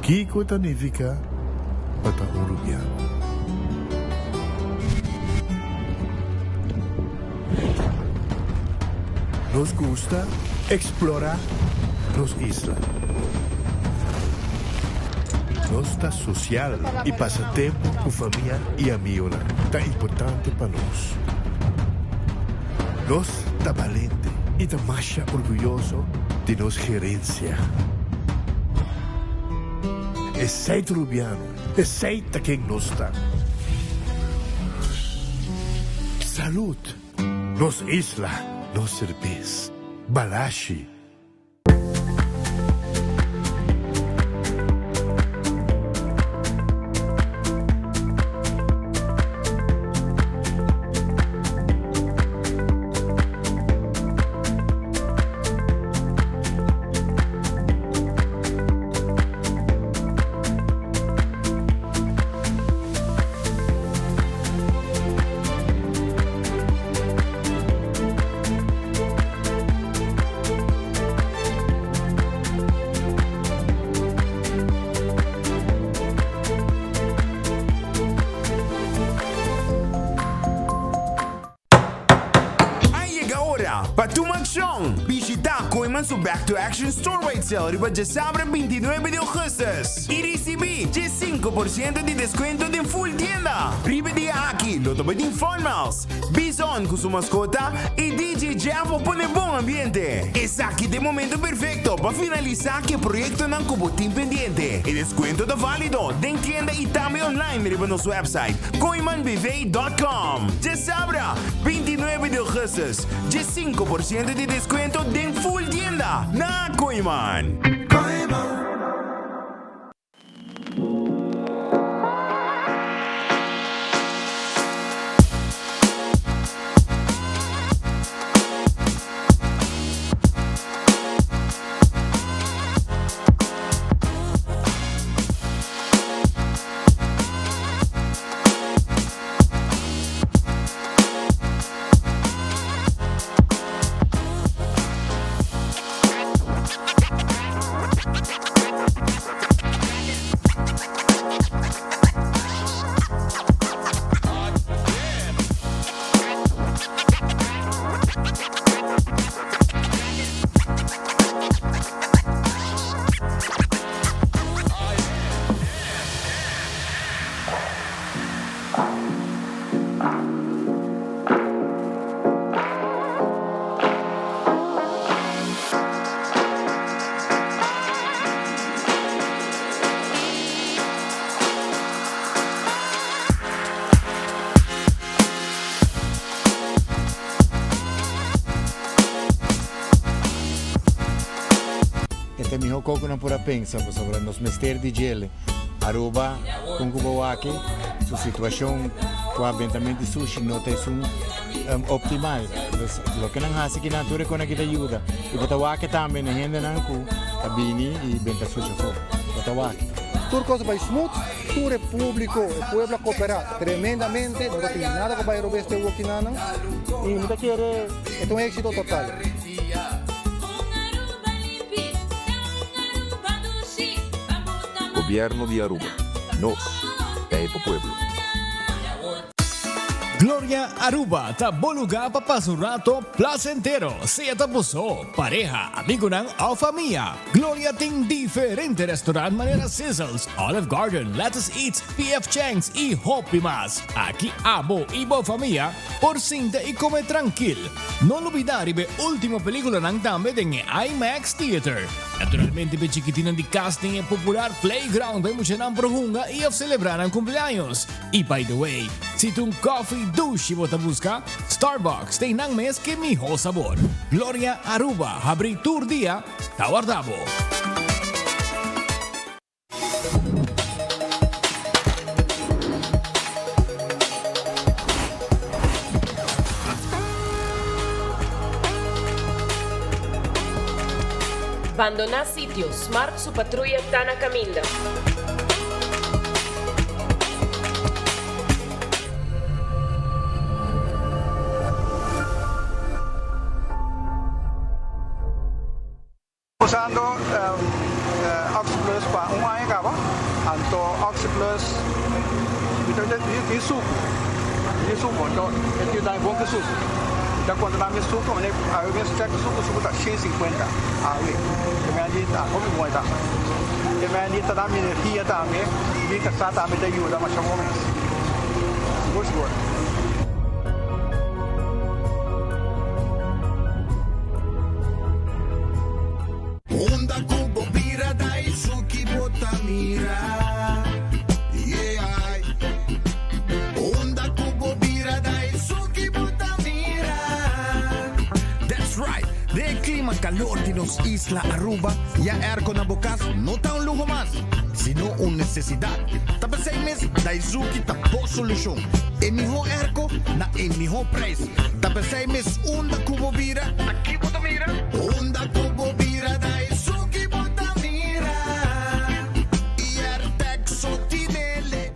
Kiko ta nifiká pa ta un rubiano? Nos gusta eksplorá nos isla. Nos ta sosial i pasa tempu ku famia i amigonan ta importante pa nos. Nos ta balente i ta masha orguyoso di nos gerensia. Esei ta Rubiano, esei ta ken nos ta. Salud! Nos isla, nos serbes. Balashi. A yega ora pa tuma akshon! Bishita Kooyman su Back to Action Store-wide Sale riba djasabra 29 di ougùstùs i risibí 5% di deskuento den ful tienda! Riba e dia aki lo ta bai tin Fun Miles, Bison ku su maskota i DJ Jeff pa pone bon ambiente. Esaki ta e momento perfekto pa finalisá ku e proyektonan ku bo tin pendiente. E deskuento ta válido den tienda i tambe online riba nos website kooimanbv.com. Djasabra, 29 di augustus, 5% di deskuento den full tienda na Kooiman. E ta e miho kos ku nan por a pensa pasobra nos mester di djele. Aruba kon ku bo wak su situashon ku abentament di sushi no ta esun optimal. Pues loke nan hasi kinan tur e kos nan kita yuda. I bo ta wak tambe na hendenan ku ta bini i benta sushi afó. Bo ta wak. Tur kos a bai smooth, tur e publico, e pueblo a coopera tremendamente, no ta tin nada ku bai robes te wokinannan i mi ta kere e ta un exito total. Gobierno di Aruba. Nos ta e pa pueblo. Gloria Aruba ta bo lugar pa pasa un rato placentero, sea ta bo so, pareha, amigonan of famia. Gloria tin diferente restaurant manera Sizzles, Olive Garden, Lettuce Eats, PF Chang's y hopi mas. Aki abo y bo famia por sinta y come trankil. No lubida riba e ultimo peliculanan tambe den e IMAX Theater. Naturalmente p'e chikitinnan di cas tin e popular playground pa e muchanan por hunga y of celebra nan cumpleaños. Y by the way, si ta un coffee dushi bo ta busca, Starbucks tin nan mes ke miho sabor. Gloria Aruba habri tur dia, ta warda bo. Bandoná sitio, Smart su patruya ta na kaminda. Usando Oxi Plus pa un. un aña kaba, anto Oxyplus mi ta tin suku, mi tin suku, anto e ta yuda mi bon ku suku. Mi ta konta mi suku, awe mes chek suku, suku ta 150 awe. Te mei di ta hopi bon e ta. Te mei di ta da mi energia tambe, mi kasá tambe ta yuda masha bon mes. Sigur sigur. Unda ku bo bira ta esun ki bo ta mira, yeah. Unda ku bo bira ta esun ki bo ta mira. That's right! Den e klima kalor di nos isla Aruba, ya airco na bo kas no ta un luho mas, sino un nesesidat. Ta p'esei mes Daizuki ta bo solushon. E mihó airco na e mihó prijs. Ta p'esei mes unda ku bo bira, ta ki bo ta mira? Unda ku bo bira ta esun ki bo ta mira. Airtec so tinele.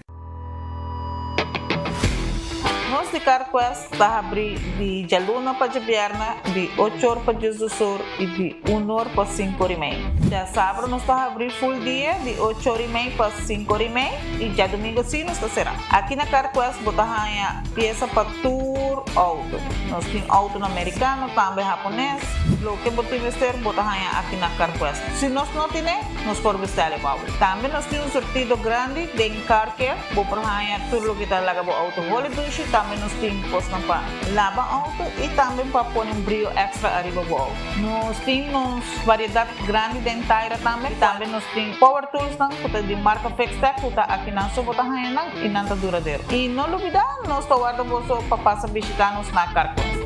Nos di CarQuest ta habri di djaluna pa djabièrnè di ocho or pa diesdos or i di un or pa sinku or i mei. Djasabra nos ta habri full dia di ocho or i mei pa sinku or i mei i djadumingu si nos ta sera. Aki na CarQuest bo ta haña piesa pa tur auto. Nos tin autonan mericano, tambe hapones. Loke bo tin mester bo ta haña aki na CarQuest. Si nos no tine, nos por bestel e pa bo. Tambe nos tin un surtido grandi den Car Care. Bo por haña tur loke ta laga bo auto holi dushi. Tambe nos tin cosnan pa laba auto y tambe pa pone un brio extra ariba bo auto. Nos tin nos variedad grandi den taira tambe. Tambe nos tin power toolsnan cu ta di marca Fixtech cu ta aki nan so bo ta haña nan. I nan ta duradero. I no lubidá, nos ta warda boso pa pasa bishitá nos na Carquest.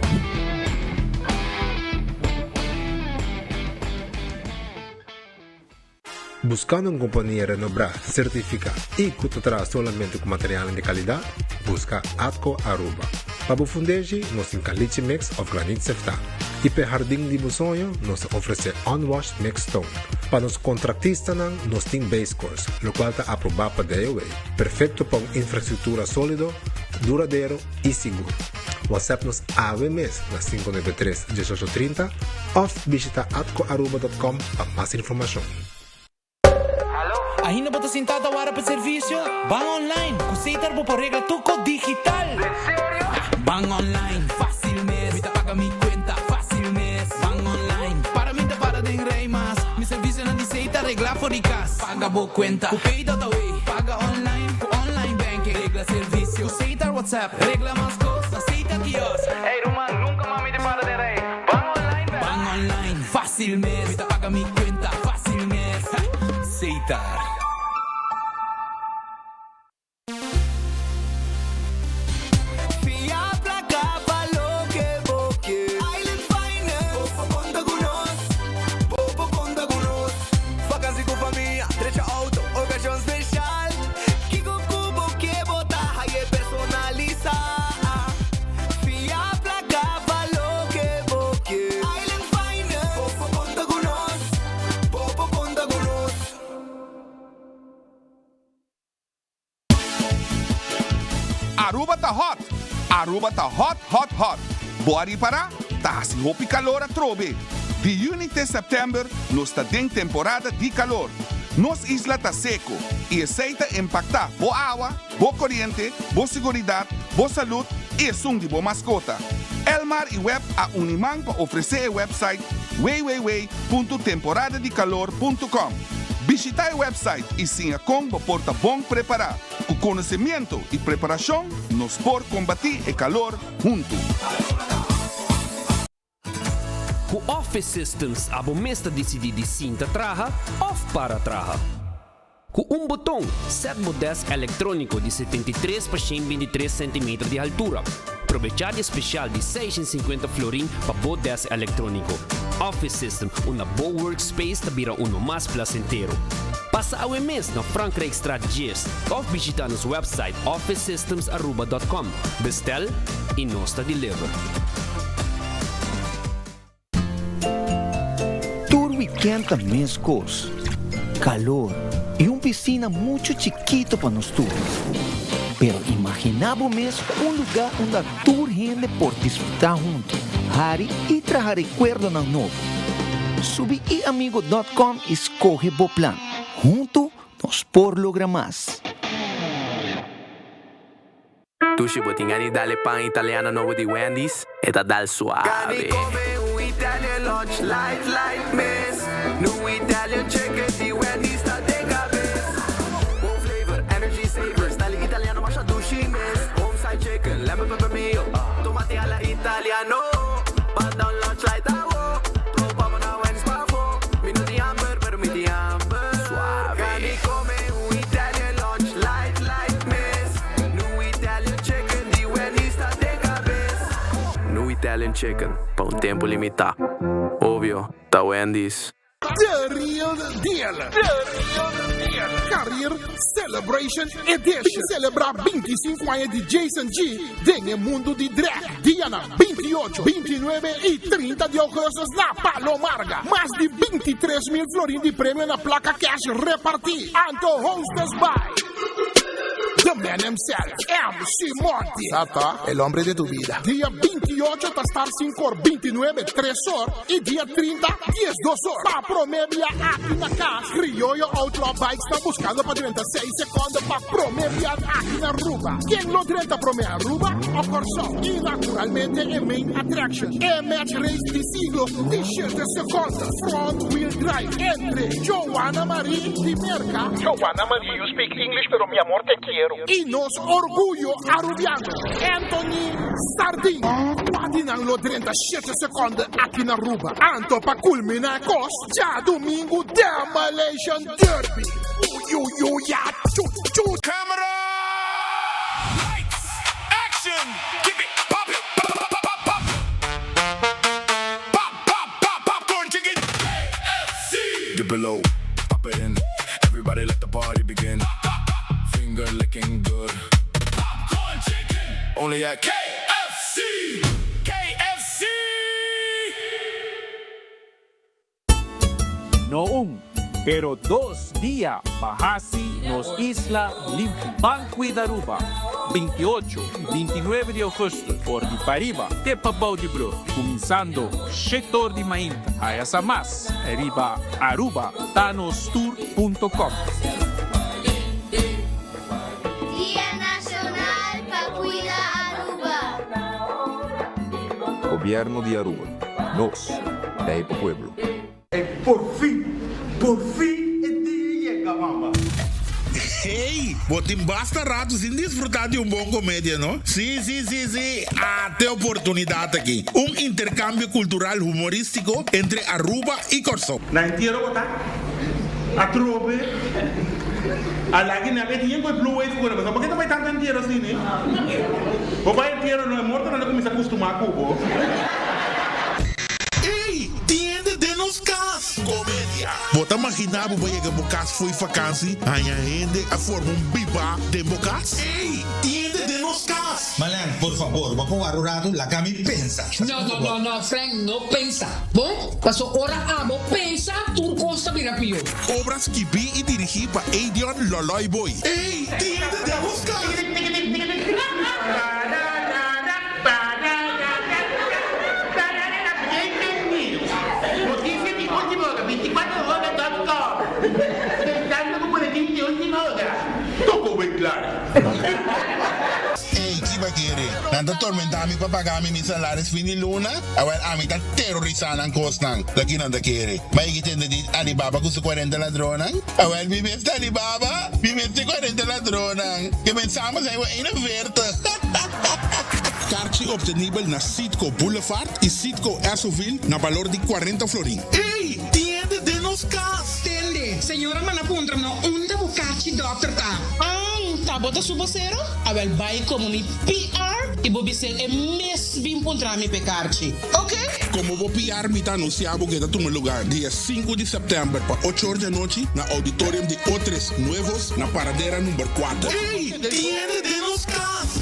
Buscando un compania renobrá, certificá y cu ta traha solamente cu materialnan di calidad? Busca Atco Aruba. Pa bo fundeshi, nos tin caliche mix of granit seftá. Y p'e hardin di bo soño, nos ta ofrece unwashed mixed stone. Pa nos contractistanan, nos tin base course, locual ta aprobá pa DOW. Perfecto pa un infrastructura solido, duradero y sigur. WhatsApp nos awe mes na 593 1830 of bishita atcoaruba.com pa mas informacion. Ainda bo ta sintá ta wara pa servicio? Ban online! Cu Setar bo por regla tur cos digital! En serio? Ban online, facil mes! Mi ta paga mi cuenta facil mes! Ban online, para mi ta para den rij mas! Mi servicionan di Setar regla for di cas! Paga bo cuenta cu Pay.awe, paga online cu online banking, regla servicio cu Setar WhatsApp, regla mas cos na Setar kiosk. Ey ruman, nunca mas mi ta para den rij. Ban online bek! Ban online, facil mes! Mi ta paga mi cuenta facil mes. Setar. Fia placa pa loke bo ke. Island Finance. Bo por conta cu nos. Bo por conta cu nos. Vakantie cu famia, drecha auto, ocasion special. Kico cu bo ke bo ta haye personalisa. Fia placa pa loke bo ke. Island Finance. Bo por conta cu nos. Bo por conta cu nos. Aruba ta hot! Aruba ta hot hot hot! Bo a ripará? Ta hasi hopi kalor atrobe! Di yüni te sèptèmber nos ta den temporada di kalor. Nos isla ta seko i esei ta impaktá bo awa, bo koriente, bo siguridat, bo salud i esun di bo maskota. Elmar i web a uni man pa ofresé e website www.temporadadikalor punto com. Bishita e website i siña kon bo por ta bon prepará. Ku konosemiento i preparashon nos por kombatí e kalor huntu. Ku Office Systems abo mes ta disidí di sinta traha òf para traha. Ku un boton, sèt bo dèsk elektróniko di 73 pa 123 sentimeter di haltura. Probechá di e spesial di 650 florin pa bo dèsk elektróniko. Office System, unda bo workspace ta bira uno mas plasentero. Pasa awe mes na Frankrijkstraat 10 òf bishitá nos wèpsait officesystemsaruba.com. Bestel i nos ta deliver. Tur weekend ta mescos, calor y un piscina mucho chikito pa nos tur. Pero imagina bo mes un lugar unda tur hende por disfruta hunto, hari y traha recuerdonan nobo. Subi iamigo dot com y scoge bo plan. Hunto. Nos por logra mas. Dushi bo tin gana di dal e pan italiano nobo di Wendy's? E ta dal suave. Gana di come un Italian lunch light light mes. Nu Italian chicken di Wendy's ta den cabes. Bon flavor, energy saver, style italiano masha dushi mes. Home style chicken, lemon pepper mayo, tomate alla italiano. Pan down lunch light awo, topa bo na Wendy's pafo. Mi no tin hamber, pero mi tin hamber. Suave. Gana di come un Italian lunch light light mes. Nu Italian chicken di Wendy's ta den cabes. Nu Italian Chicken, pa un tempo limita. Obvio, ta Wendy's. The Real Deal! The Real Deal! Career Celebration Edition! Celebra 25 aña di Jason G den e mundo di drag. Dianan 28, 29 y 30 di augustus na Palo Marga. Mas di 23 mil florin di premio na placa cash reparti. Anto hostess by The man himself, MC Monty. Sata, el hombre de tu vida. Dia 28 ta start 5 or, 29 3 or y dia 30 12 or. Pa prome bia aki na cas, Criollo Outlaw Bikes ta buscando pa drenta 6 seconde pa prome bia aki na Aruba. Ken lo drenta prome Aruba o Corsou? Y naturalmente e main attraction, e match race di siglo di 7 seconde, front wheel drive entre Joanna Marie di Merca. Joanna Marie, you speak English pero mi amor te quiero. Y nos orguyo Arubiano, Anthony Sardin. Cua di nan lo drenta 7 seconde aki na Aruba? Anto pa culmina e cos, djadumingu Demolition Derby. Uyuyuya chu chu. Camera! Lights! Action! Give it! Pop it! Pop pop pop pop! Pop pop pop popcorn chicken! KFC! Dip it low, pop it in. Everybody let the party begin. Finger licking good. Popcorn chicken! Only at KFC! KFC! No un, pero dos dia pa haci nos isla limpi. Ban Cuida Aruba, 28 y 29 di augustus for di pariba te pabou di brug, cuminsando shetor di mainta. Haya sa mas riba arubatanostour.com. Dia Nacional pa Cuida Aruba. Gobierno di Aruba. Nos ta e pa pueblo. Ey porfin, porfin e dia yega mama. Hey, bo tin basta rato sin disfruta di un bon comedia, no? Si, si, si, si, ate oportunidad aki. Un intercambio cultural humoristico entre Aruba y Corsou. Na entiero bo ta atrobe a lagi nan e tin ku e blue wave ku nan pasobra bo ke ta bai tantu entiero asina? Bo bai entiero no e mortonan ta kuminsa kustumá ku bo. Ey, tin hende den nos kas! Komedia. Bo ta maginá bo bo yega bo kas fo'i fakansi, haña hende a forma un bibá den bo kas? Ey, tin hende den nos kas! Marlene, por fabor, bo por wara un ratu? Laga mi pensa. No, no, no, no, Frank, no pensa. Bon, paso ora abo pensa, tur kos ta bira pió. Obra skibí i dirigí pa Edion Loloy Boy. Ey, tin hende den nos kas! Noticia di ultima ora, 24 hora dot com. Pensando cu boletin di ultima ora. Toko wet klaar. Ey, ki ba kere? Nan ta tormenta mi pa paga mi mi salaris fin di luna? Awel, ami ta terorisa nan kosnan. Ta ki nan ta kere? Ma e ki tende di Alibaba ku su 40 ladronnan? Awel, mi mes ta Alibaba, mi mes ta e 40 ladronnan. Ke men samen zijn we 41. Karchi obtenibel na Citgo Boulevard y Citgo Essoville na balor di 40 florin. Ey! Tin hende den nos cas! Tende, señora manda puntra no unda bo karchi dokter ta. An, ta bo ta su bosero? Awel bai komo mi PR i bo bis'é e mes bin puntra mi p'e karchi. Ok? Komo bo PR mi ta anunsiá bo ke ta tuma lugar dia sinku di sèptèmber pa ocho or di anochi na Auditorium di Otres Nuevos na Paradera number kuater. Ey! Tin hende den nos kas!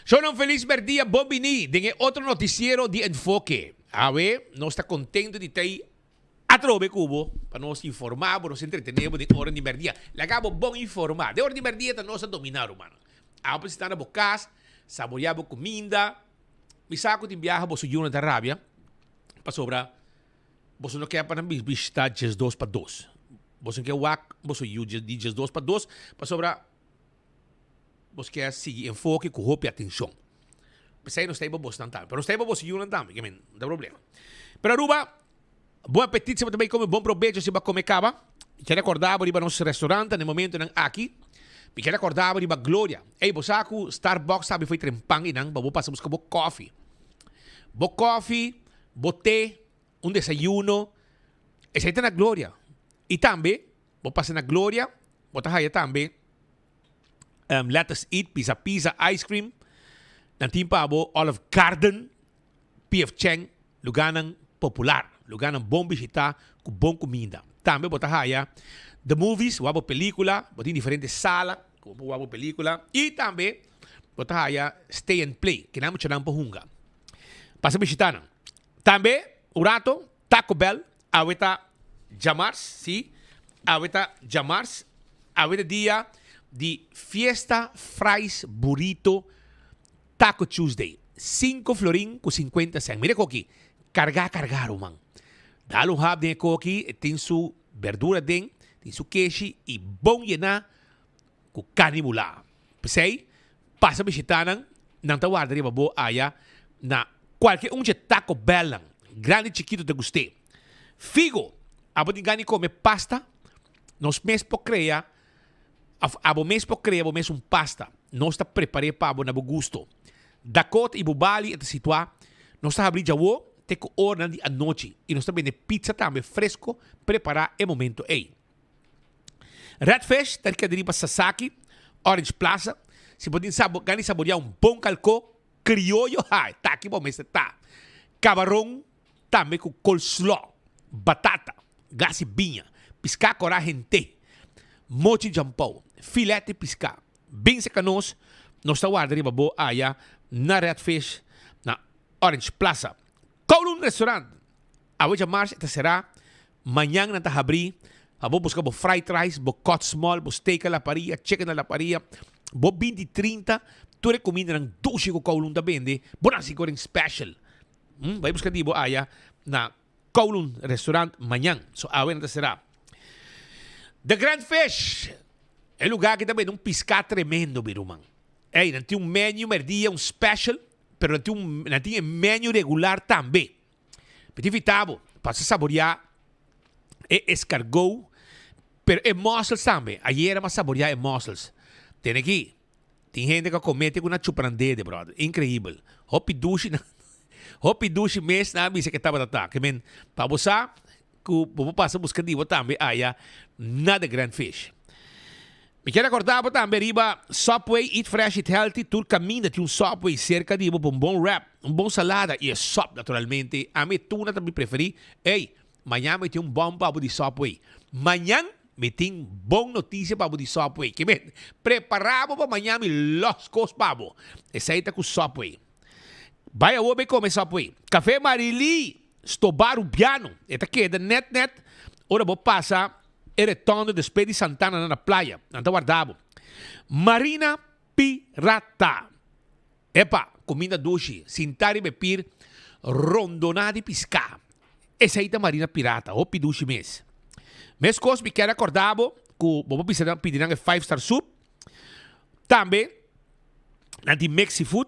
Shownan felis merdia, bon bini den e otro noticiero di Enfoke. Awe nos ta contento di ta atrobe cu bo pa nos informa bo, nos entretene bo den ora di merdia. Laga bo bon informa. Den ora di merdia ta nos a domina rumannan. Awe por sinta na bo cas, saborea bo cuminda. Mi sa cu tin biaha boso yunan ta rabia pasobra boso no kier pa nan bishita 12 pa dos. Boso no kier wak boso yu di 12 pa dos pasobra Bos ke a sigui enfoke ku hopi atenshon. P'esei nos ta hiba bosnan tambe. Pero nos ta hiba bos yunan tambe, ke men, no ta problema. Pero Aruba, bon apetit si bo ta bai kome, bon probecho si bo a kome kaba. Mi ker rekorda bo riba nos restaurant na e momentonan aki. Mi ker rekorda bo riba Gloria. Ey, bo sa ku Starbucks tambe foi trempan einan pa bo pasa buska bo kofi. Bo kofi, bo te, un desayuno, esei ta na Gloria. I tambe, bo pasa na Gloria, bo ta haya tambe Let Us Eat, Pizza Pizza, Ice Cream. Nan tin pa bo Olive Garden, PF Chang, lugarnan popular, lugarnan bon bishita ku bon kuminda. Tambe bo ta haya The Movies, wak bo pelikula, bo tin diferente sala ku bo por wak bo pelikula. I tambe bo ta haya Stay and Play, kinan muchanan por hunga. Pasa bishita nan. Tambe un rato Taco Bell, awe ta djamars, sí, awe ta djamars, awe ta dia di Fiesta Fries Burrito Taco Tuesday, cinco florin cu cincuenta cent. Mira e koki, carga carga ruman. Dal un hap den e koki, e tin su berdura den, tin su keshi y bon yena cu carni mulá. P'esei, pasa bishitá nan, nan ta warda riba bo aya na kualke un dje Taco Bellnan, grandi chikitu ta gust'é. Figo, abo tin gana di kome pasta? Nos mes por krea òf abo mes por krea bo mes un pasta. Nos ta prepar'é pa bo na bo gusto. Dakota i Bubali e ta situá. Nos ta habrí djawo te ku oranan di anochi i nos ta bende pizza tambe fresko prepará e momento ei. Redfish ta keda riba Sasaki, Orange Plaza. Si bo tin sabo, gana di saborea un bon kalkó krioyo, ha, e taki bo mester ta. Kabaron tambe ku coleslaw, batata, glas di biña, piská kòrá hent'é, mochi djampou, filet di piská. Bin serka nos, nos ta warda riba bo aya na Redfish na Orange Plaza. Kowloon Restaurant, awe djamars e ta será. Mañan nan ta habrí pa bo buska bo fried rice, bo cut small, bo steak a la parilla, chicken a la parilla, bo 20 30, tur e kumindanan dushi ku Kowloon ta bende, bo nan hasi koren special. Bai buska di bo aya na Kowloon Restaurant mañan. So awe nan ta será. The Grand Fish, e lugá aki ta bende un piská tremendo mi ruman. Ey, nan tin un menu merdia, un special, pero nan tin un nan tin e menu regular tambe. Mi ta invita bo pa sa saborea e escargot, pero e mussels tambe. Ayera mi a saborea e mussels. Tene aki, tin hende cu a come te cu nan chupa nan dede, brother. Increibel. Hopi dushi nan, hopi dushi mes nan a bisa cu e tabata ta. Ke men, pa bo sa cu bo por pasa busca di bo tambe aya na The Grand Fish. Mi kier recorda bo tambe riba Subway, eat fresh, eat healthy, tur caminda tin un Subway cerca di bo pa un bon wrap, un bon salada y e sop naturalmente. Ami e tuna ta mi preferi. Ey, mañan mi tin un bon pa bo di Subway. Mañan mi tin bon noticia pa bo di Subway. Ke men, prepara bo pa mañan mi los cos pa bo. Esey ta cu Subway. Bay awor bay come Subway. Café Marily, Stoba Rubiano. E ta keda net net ora bo pasa E retondo despues di Santana na na playa. Nan ta warda bo. Marina Pirata. Epa, kuminda dushi, sintá riba e pir, rondoná di piská. Esei ta Marina Pirata, hopi dushi mes. Meskos mi kier a kòrda bo ku bo por bisa nan pidi nan e five star soup. Tambe nan tin mix seafood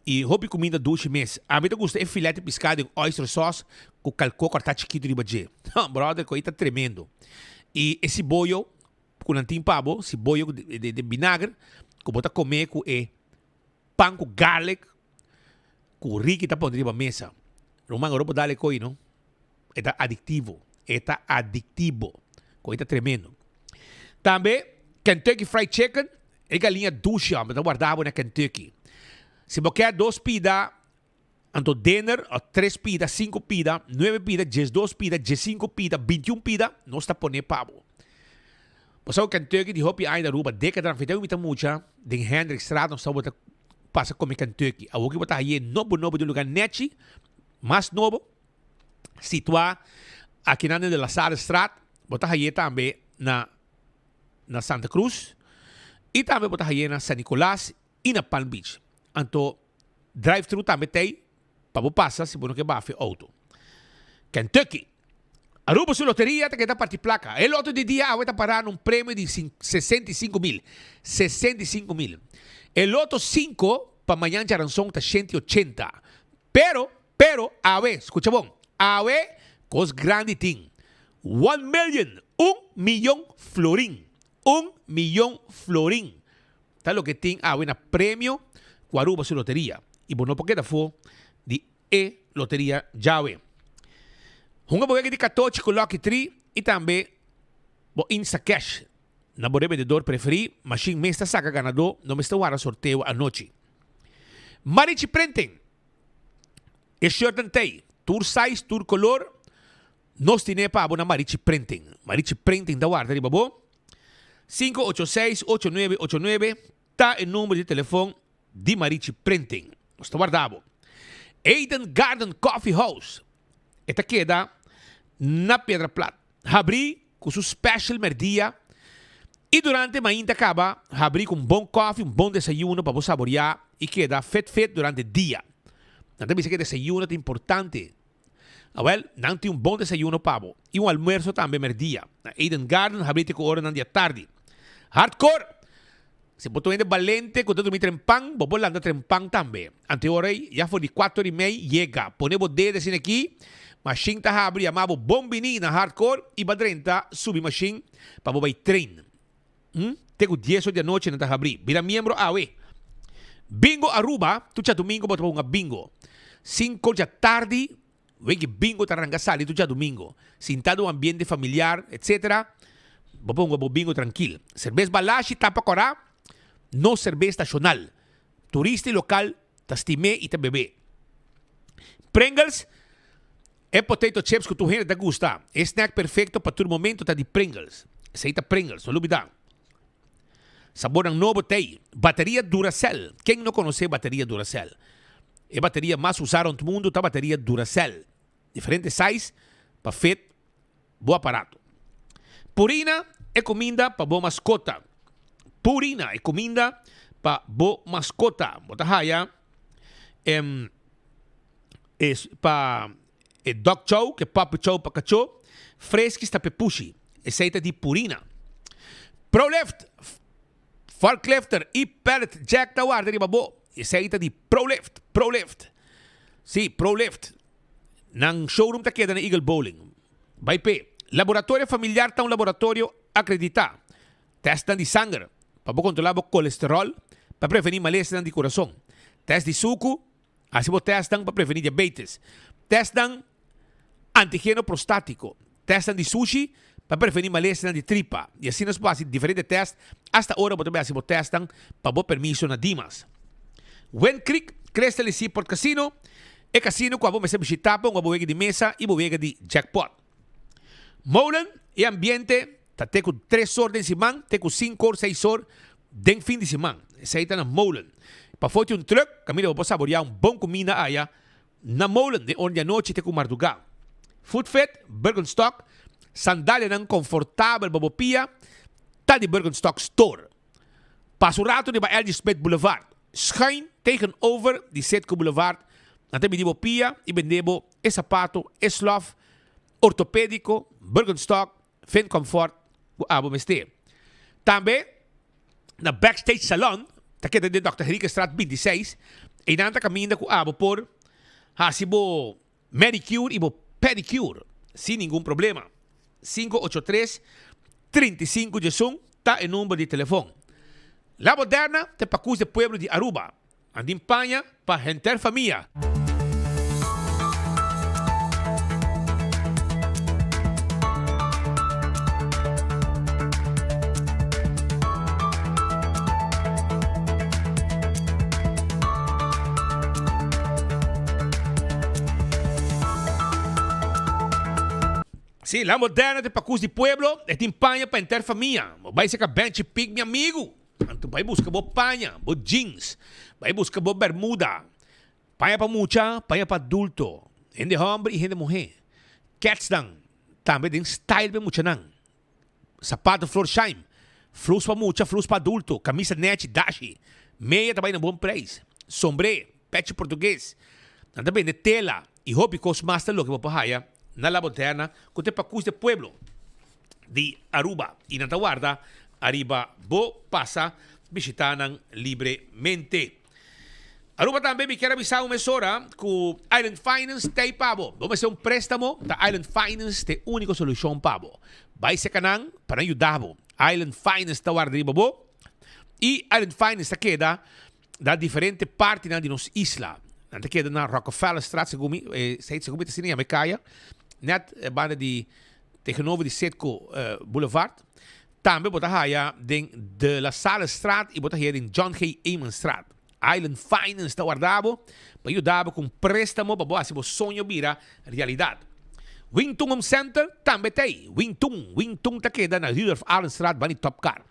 y hopi cuminda dushi mes. Ami ta gusta e filet di pisca den oyster sauce cu calco corta chikito riba dje. Brother, cu ei ta tremendo. Y e siboyo cu nan tin pa bo, siboyo den binager, cu bo ta come cu e pan cu garlic cu Ricky ta pone riba mesa. Ruman, ora bo dal e coi no, e ta adictivo. E ta adictivo. Coi ta tremendo. Tambe Kentucky Fried Chicken, e galiña dushi hombre, ta warda bo na Kentucky. Si bo kier dos pida, anto dinner, o tres pida, cinco pida, nuebe pida, diesdos pida, diescinco pida, bintiun pida, nos ta pone pa bo. Bo sa ku Kentucky di hopi aña na Aruba, décadanan, fit'e ku mi ta mucha, den Hendrikstraat nos tabata. pasa come Kentucky. Awor ki bo ta haye nobo nobo di un lugar nechi, mas nobo, situa akinan den de La Salle-straat. Bo ta haye tambe na na Santa Cruz y tambe bo ta haye na San Nicolas y na Palm Beach. Anto drive thru tambe t'ey pa bo pasa si bo no ke bafe auto. Kentucky. Aruba su loteria ta keda parti placa. E loto di dia awe ta para na un premio di 65 mil. 65 mil. E loto 5 pa mañan djaranson ta 180. Pero, pero, awe, scucha bon, awe cos grandi tin. One million, un miyon florin. Un miyon florin. Ta loke tin awe na premio cu Aruba su loteria. Y bo no por keda afo di e loteria djawe. Hunga bo wega di katochi cu Lucky Tree y tambe bo Instacash na bo rebendedor preferi. Mashin mes ta saca ganador, no mester warda sorteo anochi. Marichi Printing, e shirtnan t'ey, tur size, tur color. Nos tine pa bo na Marichi Printing. Marichi Printing ta warda riba bo. 586 8989 ta e number di telefon di Marichi Printing. Nos ta warda bo. Eden Garden Coffee House. E ta keda na Piedra Plat. Habri ku su special merdia i durante mainta kaba habri ku un bon kofi, un bon desayuno pa bo saboria i keda fet fet durante dia. Nan ta bisa ku e desayuno ta importante. Awel, nan tin un bon desayuno pa bo i un almuerso tambe merdia. Na Eden Garden habri te ku oranan di atardi. Hardcore! Si bo ta un hende balente ku ta drumi trempan, bo por lanta trempan tambe. Ante ora ei, ya for di kuater i mei, yega. Pone bo dede asina aki, mashin ta habri, yama bo bon bini na Hardcore i ba drenta subi mashin pa bo bai train. Hm, te ku dies or di anochi nan ta habri. Bira miembro awe. Bingo Aruba, tur djadumingo bo ta por hunga bingo. Sinku or djatardi, weki bingo ta ranka sali tur djadumingo. Sinta den un ambiente familiar, etc. Bo por hunga bo bingo trankil. Serbes Balashi tapa kòrá, no serbes nashonal. Turista i lokal ta stim'é i ta beb'é. Pringles, e potato chips ku tur hende ta gusta. E snack perfekto pa tur momento ta di Pringles. Esei ta Pringles, no lubidá. Sabornan nobo t'ei. Bateria Duracell. Ken no konosé bateria Duracell? E bateria mas usá rònt mundu ta bateria Duracell. Diferente size pa fit bo aparato. Purina e kuminda pa bo maskota. Purina e kuminda pa bo maskota. Bo ta haya em es pa e dog chow, ke puppy chow pa kachó, Friskies ta p'e pushi. Esei ta di Purina. Prolift, Forklifter i Pallet Jack ta warda riba bo. Esei ta di Prolift, Prolift. Sí, Prolift. Nan showroom ta keda na Eagle Bowling. Bai p'e. Laboratorio Familiar ta un laboratorio akreditá. Tèstnan di sanger pa bo kontrolá bo kolesteròl pa prevení malesanan di kurason. Tèst di suku. Hasi bo tèstnan pa prevení diabetes. Tèstnan antigeno prostátiko. Tèstnan di sushi pa prevení malesanan di tripa. I asina nos por hasi diferente tèst asta ora bo ta bai hasi bo tèstnan pa bo permiso na Dimas. Wind Creek, Crystal i Seaport Casino, e kasino ku abo mester bishitá pa hunga bo wega di mesa i bo wega di jackpot. Molen, e ambiente ta te ku tres or den siman te ku sinku or seis or den fin di siman. Esei ta na Molen. Pafó tin un truck kaminda bo por saboreá un bon kuminda aya na Molen den or di anochi te ku mardugá. Food Fit, Birkenstock, sandalianan konfortabel pa bo pia ta di Birkenstock Store. Pasa un ratu riba LG Smith Boulevard, schuin tegenover di Citgo Boulevard, nan ta midi bo pia i bende bo e sapato, e slof ortopedico, Birkenstock, Fin Comfort ku abo mester. Tambe na Backstage Salon ta keda den Dòkter Henriquezstraat 26, einan ta kaminda ku abo por hasi bo manicure i bo pedicure sin ningun problema. 583 35 diesun ta e number di telefon. La Moderna ta e pakus di pueblo di Aruba. Andin paña pa henter famia. Sí, La Moderna ta e pakus di pueblo, e tin paña pa henter famia. Bo bai seka Benchi Pig mi amigu. Anto bai buska bo paña, bo jeans, bai buska bo bermuda. Paña pa mucha, paña pa adulto. Hende homber y hende muhe. Ketsnan tambe den style pa e muchanan. Sapato Florsheim, flus pa mucha, flus pa adulto, camisa nechi, dashi. Meya ta bai na bon prijs. Sombre, pechi portugues. Nan ta bende tela y hopi cos mas ta loke bo por haya na La Moderna cu ta e pacus di e pueblo di Aruba y nan ta warda ariba bo pasa bishita nan libremente. Aruba tambe mi kier a bisa un mesora cu Island Finance ta ey pa bo. Bo mester un prestamo, ta Island Finance ta e unico solucion pa bo. Bay seca nan pa nan yuda bo. Island Finance ta warda riba bo y Island Finance ta keda na diferente partinan di nos isla. Nan ta keda na Rockefellerstraat segun mi, segun mi ta asina yama e kaya, net banda di tegenover di Citgo Boulevard. Tambe bo ta haya den De La Sallestraat y bo ta haya den John G. Eemanstraat. Island Finance ta warda bo pa yuda bo cu un prestamo pa bo haci bo soño bira realidad. Wing Tun Home Center tambe ta ey. Wing Tun, Wing Tun ta keda na Rudolf Arendstraat banda di Top Car.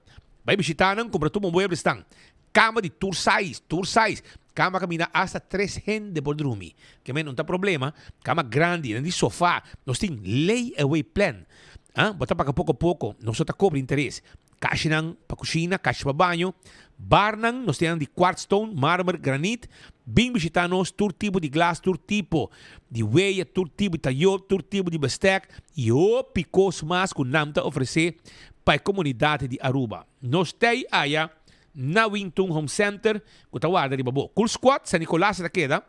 Bay bishita nan, cumpra tur bo mueblesnan. Cama di tur size, tur size. Cama caminda hasta tres hende por drumi. Ke men no ta problema. Cama grandi, nan di sofa. Nos tin lay away plan. Ah, bo ta paga poco poco. Nos no ta cobra interes. Kashinan pa cushina, kashi pa baño. Barnan, nos tin nan di quartz stone, marmer, granit. Bin bishita nos, tur tipo di glas, tur tipo di weya, tur tipo di tayo, tur tipo di bestek y hopi cos mas cu nan ta ofrece pa e comunidad di Aruba. Nos t'ey aya na Wingtun Home Center ku ta warda riba bo. Cool Squad San Nicolas ta keda.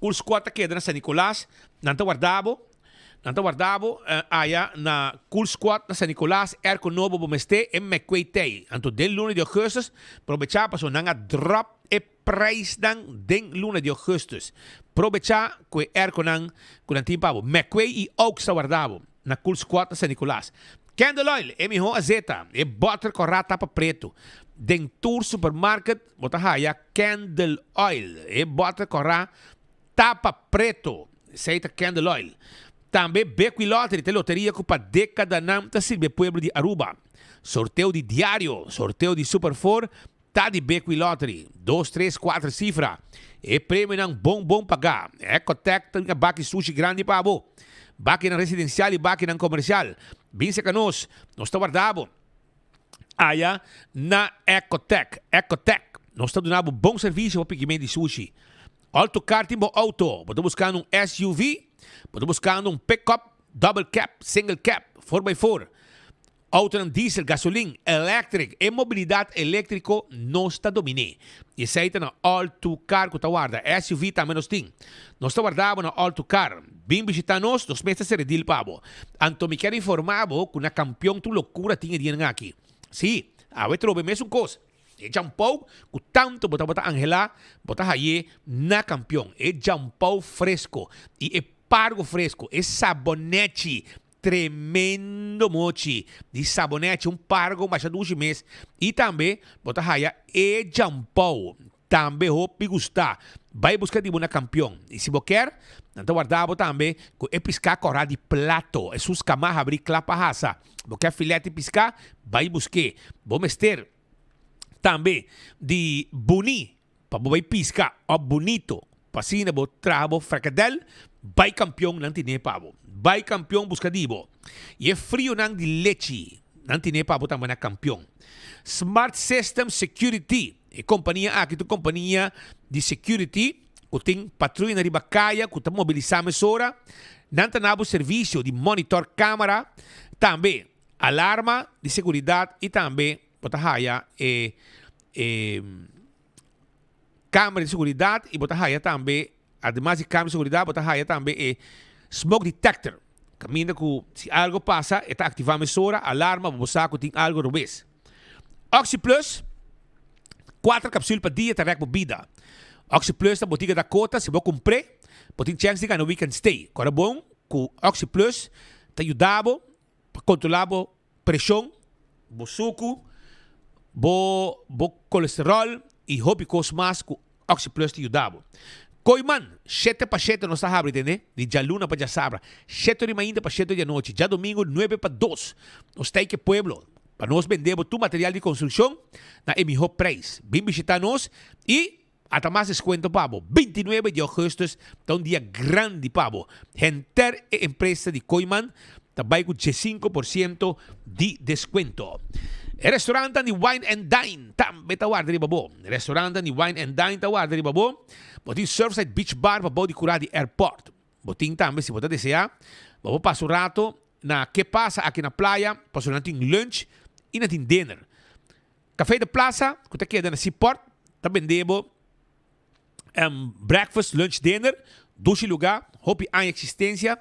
Cool Squad ta keda na San Nicolas. Nan ta warda bo. Nan ta warda bo aya na Cool Squad na San Nicolas. Airco nobo bo mester e McQuay tei. Anto den luna di augustus probecha pasobra nan a drop e prijsnan den luna di augustus. Probecha ku e airconan ku nan tin pa bo. McQuay i Oaks ta warda bo. Na Cool Squad na San Nicolas. Candle Oil, e mihó azeta, e bòter kòrá tapa pretu. Den tur supermarket bo ta haya Candle Oil, e bòter kòrá tapa pretu. Esei ta Candle Oil. Tambe Bequi Lottery ta e loteria ku pa dékadanan ta sirbi e pueblo di Aruba. Sorteo di diario, sorteo di Super Four Ta di Bequi Lottery, dos, tres, kuater sifra. E premionan bon bon pagá. Ecotec ta bringa baki sushi grandi pa bo. Bakinan residensial i bakinan komersial. Bin seka nos, nos ta warda bo aya na Ecotec. Ecotec, nos ta duna bo bon servisio pa pikiment di sushi. Alto car tin bo auto. Bo ta buskando un SUV? Bo ta buskando un pickup, double cab, single cab, four by four? Autonan diesel, gasolin, electric, e mobilidad electrico nos ta dominé. Y esey ta na All To Car cu ta warda. SUV tambe nos tin. Nos ta warda bo na All To Car. Bin bishita nos, nos mes ta cera deal pa bo. Anto mi kier informa bo cu na Campeon tur locura tin e dianan aki. Si, awe trobe mesun cos. E djampou cu tanto bo tabata anhela, bo ta haye na Campeon. E djampou fresco y e pargo fresco, e sabonechi Tremendo mochi di sabonechi, un pargo masha dushi mes. Y tambe bo ta haya e jampou, tambe hopi gusta. Bay busca di bo na Campeon. Y si bo kier, nan ta warda bo tambe cu e pisca cora di plato. Esun scama habri cla pa hasa. Bo kier filet di pisca, bay busque. Bo mester tambe di buni Pa bo bai pisca op bunito, pa asina bo traha bo frikadel, bai kampion nan tine pa bo. Bai kampion buska di bo. Y e frionan di lechi nan tine pa bo tambe na kampion. Smart System Security, e kompania aki ta un kompania di security ku tin patruyanan riba kaya ku ta mobilisa mesora. Nan ta na bo servisio di monitor kamera, tambe alarma di seguridat y tambe bo ta haya e e camera di seguridad y bo ta haya tambe, ademas di camera di seguridad, bo ta haya tambe e smoke detector. Caminda cu si algo pasa e ta activa mesora, alarma, bo sa cu tin algo robes. OxyPlus, cuatro capsul pa dia ta rek bo bida. OxyPlus ta botica Dakota, si bo cumpr'e, bo tin chance di gana weekend stay. Cora bon cu OxyPlus ta yuda bo pa controla bo preshon, bo suku, bo bo kolesterol i hopi kos mas ku OxyPlus ta yuda bo. Kooiman, shete pa shete nos ta habri tende, di djaluna pa djasabra, shete ori mainta pa shete ori di anochi, djadomingo nuebe pa dos. Nos ta ei ke pueblo. Pa nos bende bo tur material di construccion na e miho prijs. Bin bishita nos y ata mas descuento pa bo. 29 di augustus ta un dia grandi pa bo. Henter e empresa di Kooyman ta bay cu 15% di descuento. E restaurantan di Wine and Dine tambe ta warda riba bo. Restaurantan di Wine and Dine ta warda riba bo. Bo tin Surfside Beach Bar pa bou di cura di airport. Bo tin tambe si bo ta desea, bo por pasa un rato na Ke Pasa aki na playa pasobra nan tin lunch y nan tin dinner. Café de Plaza cu ta keda na Seaport ta bende bo breakfast, lunch, dinner, dushi luga, hopi aña existencia.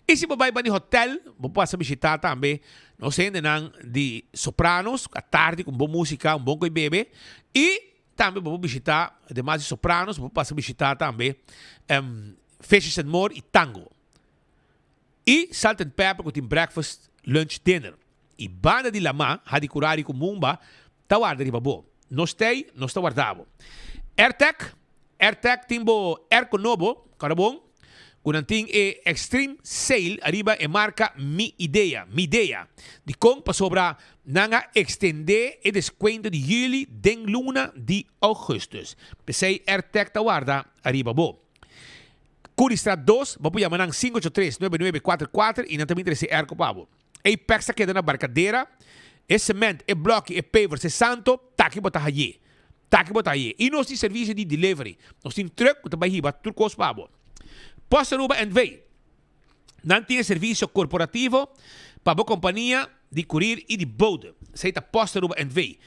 Y si bo bay bani hotel, bo pasa bishita tambe nos hendenan di Sopranos, atardi cu un bon musica, un bon coy bebe. Y tambe bo por bishita, ademas di Sopranos, bo por pasa bishita tambe Fishes and More y Tango. Y Salt and Pepper cu tin breakfast, lunch, dinner. Y banda di lama, Hadicurari cu Mumba ta warda riba bo. Nos t'ey, nos ta warda bo. Airtec, Airtec tin bo airco nobo, kòrda bon, cu nan tin e Extreme Sale ariba e marca Mi Idea, Midea. Dicon? Pasobra nan a extende e descuento di juli den luna di augustus. P'esey Airtec ta warda ariba bo. Curistraat dos, bo por yama nan 583 9944 y nan ta bin trece airco pa bo. Apex ta keda na Barcadera, e cement, e bloki, e pavers, e santo, taki bo ta haye. Taki bo ta haye. Y nos tin servicio di delivery. Nos tin truck cu ta bay hiba tur cos pa bo. Post Aruba NV. Nan tin e servicio corporativo pa bo compania di courier y di bode. Esey ta Post Aruba NV.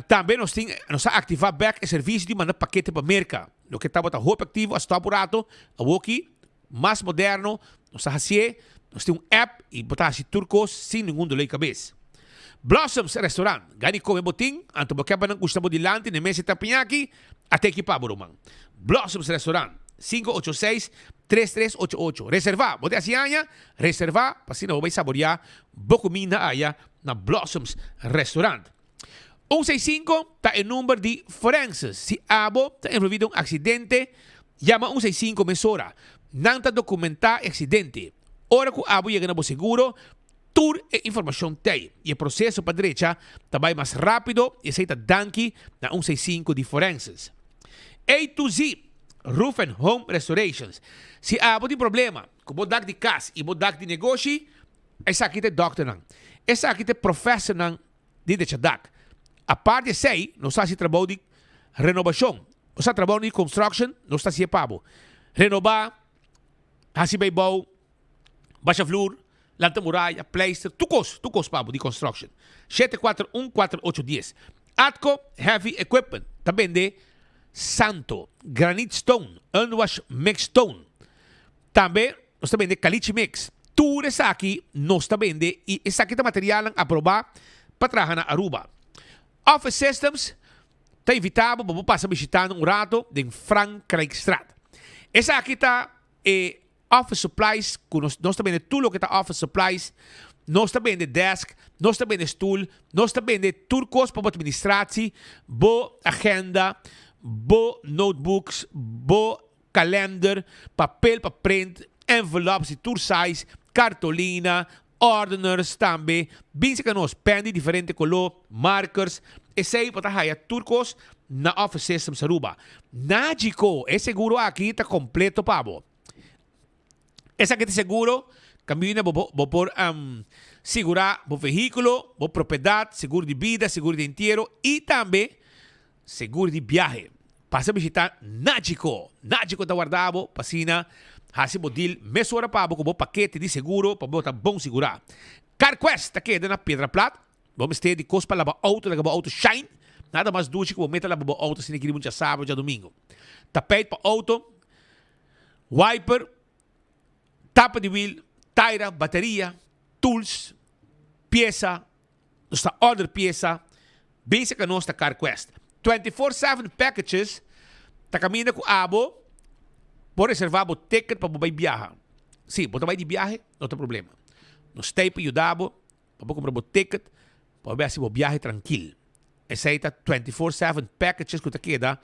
Tambe nos tin, nos a activa bek e servicio di manda pakete pa Merca. Loke tabata hopi activo a stop un rato, awoki mas moderno nos ta hacié, nos tin un app y bo ta haci tur cos sin ningun dolor di cabes. Blossoms Restaurant, gani come bo tin, anto bo ke pa nan gusta bo dilanti n'e mesa tapiñaki, a ta ekipa bo ruman. Blossoms Restaurant, 586 3388. Reserva, bo ta haci aña, reserva pa asina bo bay saboria bo cuminda aya na Blossoms Restaurant. Un seis sinku ta e number di forenses. Si abo ta envolvi den un aksidente, yama un seis sinku mesora. Nan ta dokumentá e aksidente. Ora ku abo yega na bo seguro, tur e informashon t'ei i e proseso pa drecha ta bai mas rápido i esei ta danki na un seis sinku di forenses. A to Z Roof and Home Restorations. Si abo tin problema ku bo dak di kas i bo dak di negoshi, esaki ta e dòkternan. Esaki ta e profèsernan di drecha dak. Apart di esei, nos ta hasi trabou di renobashon. Nos ta trabou di construction, nos ta hasié pa bo. Renobá, hasi beibou, basha vloer, lanta muraya, pleister, tur kos, tur kos pa bo di construction. 741 4810. Atco Heavy Equipment ta bende santo, granite stone, unwash mixed stone. Tambe nos ta bende caliche mix. Tur esaki nos ta bende y esaki ta materialnan aproba pa traha na Aruba. Office Systems ta invita bo pa bo pasa bishita nan un rato den Frankrijkstraat. Esaki ta e office supplies cu nos nos ta bende tur loke ta office supplies. Nos ta bende desk, nos ta bende stoel, nos ta bende tur cos pa bo administratie, bo agenda, bo notebooks, bo kalender, papel pa print, envelops di tur size, cartolina, ordeners tambe, bin cerca nos, pen di diferente color, markers, esey bo ta haya tur cos na Office Systems Aruba. Nagico, e seguro aki ta completo pa bo. Esaki ta seguro caminda bo bo por sigura bo vehiculo, bo propiedad, seguro di bida, seguro di entiero y tambe Seguro di biahe. Pasa bishita Nagico. Nagico ta warda bo pa asina hasi bo deal mesora pa bo ku bo pakete di seguro pa bo ta bon sigurá. CarQuest ta keda na Piedra Plat. Bo mester di kos pa laba outo, laga bo outo shine. Nada mas dushi ku bo meta laba bo outo asina kiri un djasabra o djadumingu. Tapijt pa outo, wiper, tapa di wiel, taira, bateria, tools, piesa. Nos ta order piesa, basic a nos ta CarQuest. 24/7 packages ta caminda cu abo por reserva bo ticket pa bo bay biaha. Si, bo ta bay di biahe, no ta problema. Nos ta ey pa yuda bo, pa bo cumpra bo ticket, pa bo bay haci bo biahe trankil. Esey ta 24/7 packages cu ta keda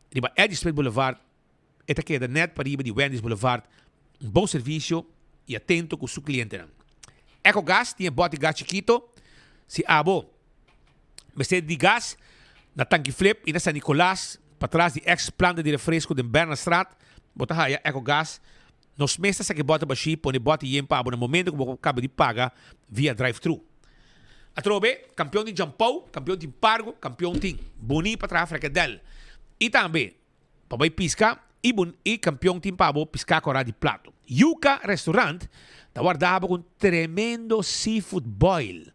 riba Eddie Smith Boulevard. E ta keda net pariba di Wendy's Boulevard. Un bon servicio y atento cu su clientenan. Ecogas tin e boti gas chikito. Si abo mester di gas na Tanki Flip y na San Nicolas patras di ex planta di refresco den Bernardstraat bo ta haya Ecogas. Nos mes ta saki bote bashi pone bote yen pa abo na momento cu bo caba di paga via drive thru. Atrobe, campeon tin Jampou, campeon tin Pargo, campeon tin Boni pa traha frikadel y tambe pa bai pisca y bun y campeon tin pa bo pisca cora di plato. Yuca Restaurant ta warda bo cu un tremendo seafood boil.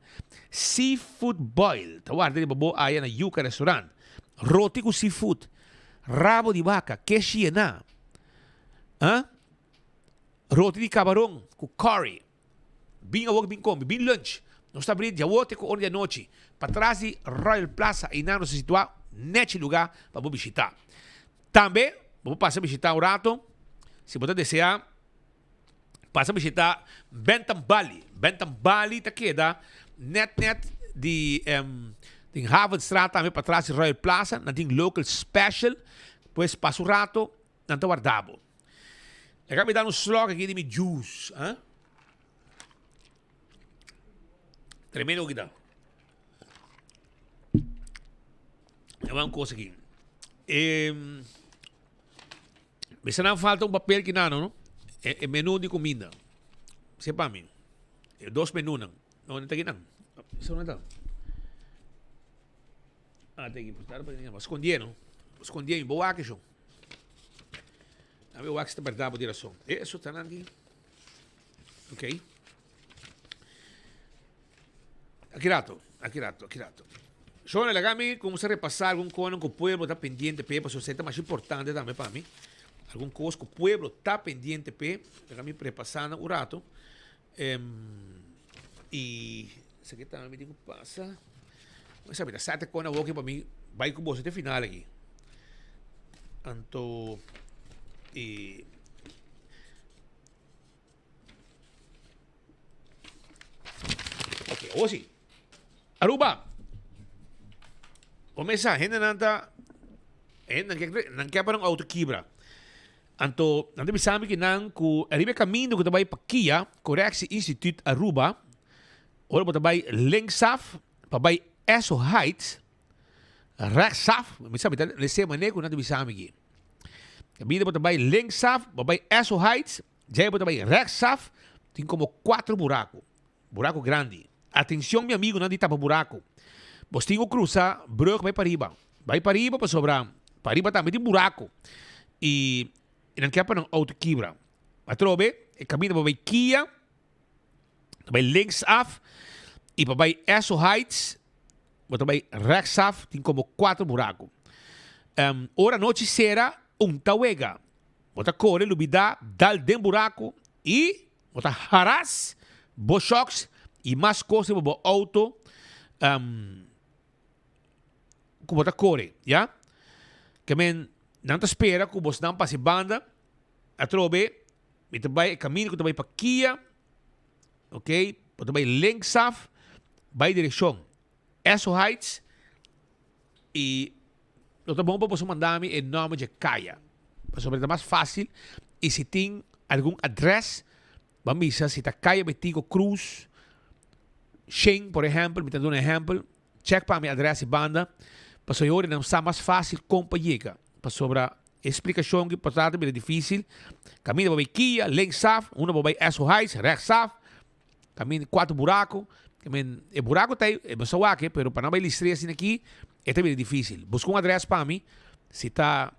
Seafood boil ta warda riba bo aya na Yuca Restaurant. Roti cu seafood, rabo di baca, keshi yena, ah, roti di cabaron cu curry. Bin awor bin come, bin lunch. Nos ta abri diawote cu ora di anochi. Patras di Royal Plaza einan nos ta situa nechi luga pa bo bishita. Tambe bo por pasa bishita un rato si bo ta desea pasa bishita Bentham Bali. Bentham Bali ta keda net net di den Havenstraat tambe patras di Royal Plaza. Nan tin local special pues pasa un rato nan ta warda bo. Laga mi da un slok aki di mi juice. Huh? Tremendo kita. E un cosa aki. Eh, me nan falta un papel ki nano, no? E, e menu di comida. Sepa mi. E dos menu nan. No, no ta aki nan. Eso no ta. Ah, ta aki. Escondié, no? Escondié, bo wak eso. Dame wak si ta berdad bo di rason. E, eso ta nan aki. Ok. Aki rato, aki rato, aki rato. Shona, laga mi kumsa repasá algun konan ku pueblo ta pendiente p'e, pasobra esei ta mas importante tambe pa mi. Algun kos ku pueblo ta pendiente p'e, laga mi repasá nan un rato. I esaki tambe mi tin ku pasa. Mi sabi ta sete kona awor pa mi bai ku boso te final aki. Anto i Ok, awor si. Aruba. Comenzá, hendenan ta hendenan ke nan ke pa nan auto kibra. Anto nan ta bisa mi ki nan ku ariba e kaminda ku ta bai pa Kia, Correctie Instituut Aruba, ora bo ta bai linksaf pa bai Esso Heights, rechtsaf, mi sa mi ta lese manera ku nan ta bisa mi aki. Kaminda bo ta bai linksaf pa bai Esso Heights, djei bo ta bai rechtsaf, tin komo kuater buraku. Buraco grandi. Atencion mi amigunan di tapa buraco. Bos tin cu crusa brug bay pariba. Bay pariba pasobra pariba tambe tin buraco. Y nan kier pa nan auto kibra. Atrobe e caminda pa bay Kia ta bay links af y pa bay Esso Heights bo ta bay rechts af tin como cuatro buraco. Ora nochi cera un ta wega. Bo ta core lubida dal den buraco y Bo ta haras bo shocks y mas cos riba bo auto cu bo ta core, ya. Ke men nan ta spera cu bosnan pasa e banda atrobe mi ta bay e camino cu ta bay pa Kia, ok, bo ta bay linksaf bay direccion Esso Heights y lo ta bon pa boso manda mi e nomber dje kaya pasobra ta mas facil y si tin algun adres ban bisa si ta kaya Betico Cruz Shen por ehempel mi ta duna ehempel check pa mi adres y banda pasobra e ora nan sa mas facil kon pa yega pasobra e splicacion ki por ta ta bira dificil caminda bo bay Kia linksaf unda bo bay Esso Heights rechtsaf. Kamin kuater buraku. I mean, e buraku ta ei, e bo sa wak e, pero pa nan bai listria asina aki, e ta bira difisil. Buska un adres pa mi, si ta,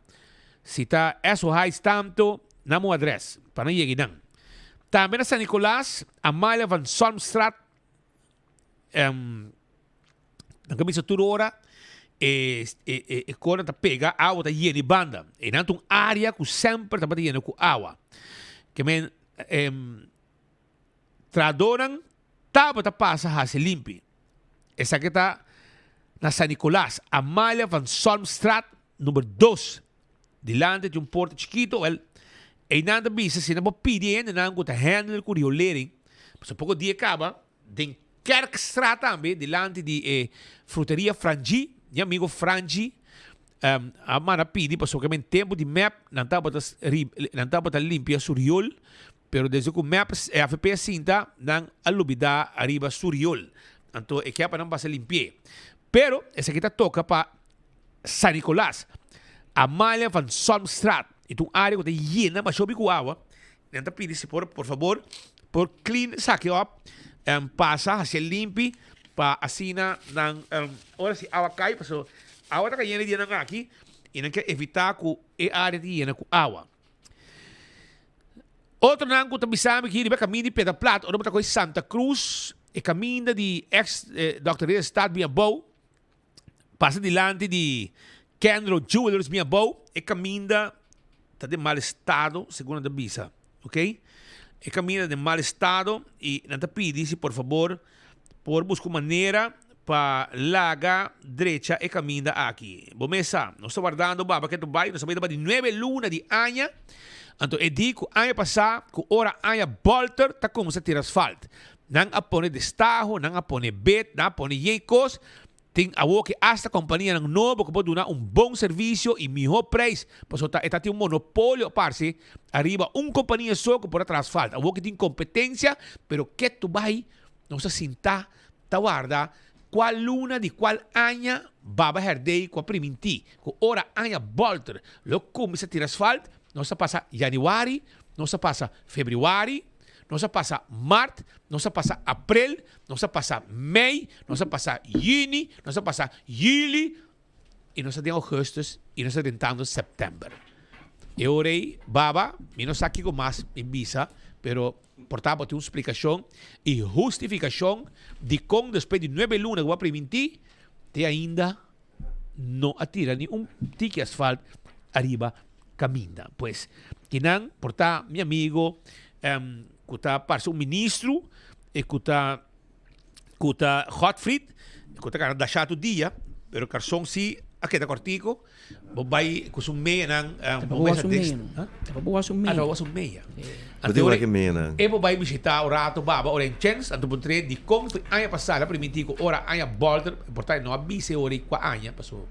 si ta Esso Heights tantu, nan un adres, pa nan yega einan. Tambe na San Nicolas, Amalia van Solmstraat, em, nan kaminsa tur ora, e, e, e, e kora ta pega, awa ta yena e banda. Einan ta un area ku semper tabata yena ku awa. Ke men, em, Trahadornan tabata pasa hasi limpi. Esaki ta na San Nicolas, Amalia van Solmstraat number dos. Dilanti tin un porta chikito, wel, einan ta bisa si nan por pidi e hendenan ku ta handle ku riolering, pasobra poko dia kaba den Kerkstraat tambe dilanti di e fruteria Franji, mi amigo Franji a manda pidi pasobra men tempu di mep nan tabata nan tabata limpia su riol Pero desde cu mep e avp a sinta, nan a lubida ariba su riol. Anto e ke pa nan pasa limpi'é. Pero esaki ta toka pa San Nicolas. Amalia van Solmstraat e ta un área ku ta yena masha hopi ku awa. Nan ta pidi si por por fabor por clean esaki op pasa hasié limpi pa asina nan ora si awa kai pasobra awa ta kayendo e dianan aki i nan ke evitá ku e área ta yena ku awa. Otronan ku ta bisa mi ki riba e kaminda di Piedra Plat ora bo ta kohe Santa Cruz e kaminda di ex Dòkter Reyes Stad bin abou pasa dilanti di Kendro Jewelers bin abou e kaminda ta den mal estado segun nan ta bisa ok e kaminda ta den mal estado i nan ta pidi si por fabor por buska un manera pa laga drecha e kaminda aki. Bo mes sa, nos ta wardando baba ke ta bai, nos a bai ta di nuebe luna di aña, anto e di ku aña pasá ku ora aña bolter ta kuminsá tira asfalt. Nan a pone destaho, nan a pone bet, nan a pone yen kos, tin awor ke asta kompanianan nobo ku por duna un bon servisio i mihó preis, pasobra ta e ta tin un monopolio parse ariba un kompania so ku por a traha asfalt. Awor ke tin kompetensia, pero ke tu bai Nos a sintá ta warda cual luna di cual aña Baba Herdey cu a primintí cu ora aña bolter lo cuminsa tira asfalt, nos a pasa januari, nos a pasa februari, nos a pasa mart, nos a pasa aprel, nos a pasa mei, nos a pasa juni, nos a pasa juli y nos ta den augustus y nos ta drentando september. E ora ei, Baba, mi no sa kico mas mi bisa, pero Por ta bo tin un splikashon i hustifikashon dikon despues di nuebe luna ku bo a primintí, te ainda no a tira ni un tiki asfalt ariba kaminda. Pues, kinan por ta mi amigo ku ta parse un ministro i ku ta ku ta Godfried, ku ta gana dasha tur dia, pero karson si a keda kòrtiku. Bo bai ku su meanan. Bo bai su mea. Bo bai su mea. Bo bai su mea. Bo tin ora ke meanan. E bo bai bishita un rato baba ora en chens anto bo tre di kon fu aña pasa la primintí ku ora aña bolter por ta no a bisa e ora i kua aña paso.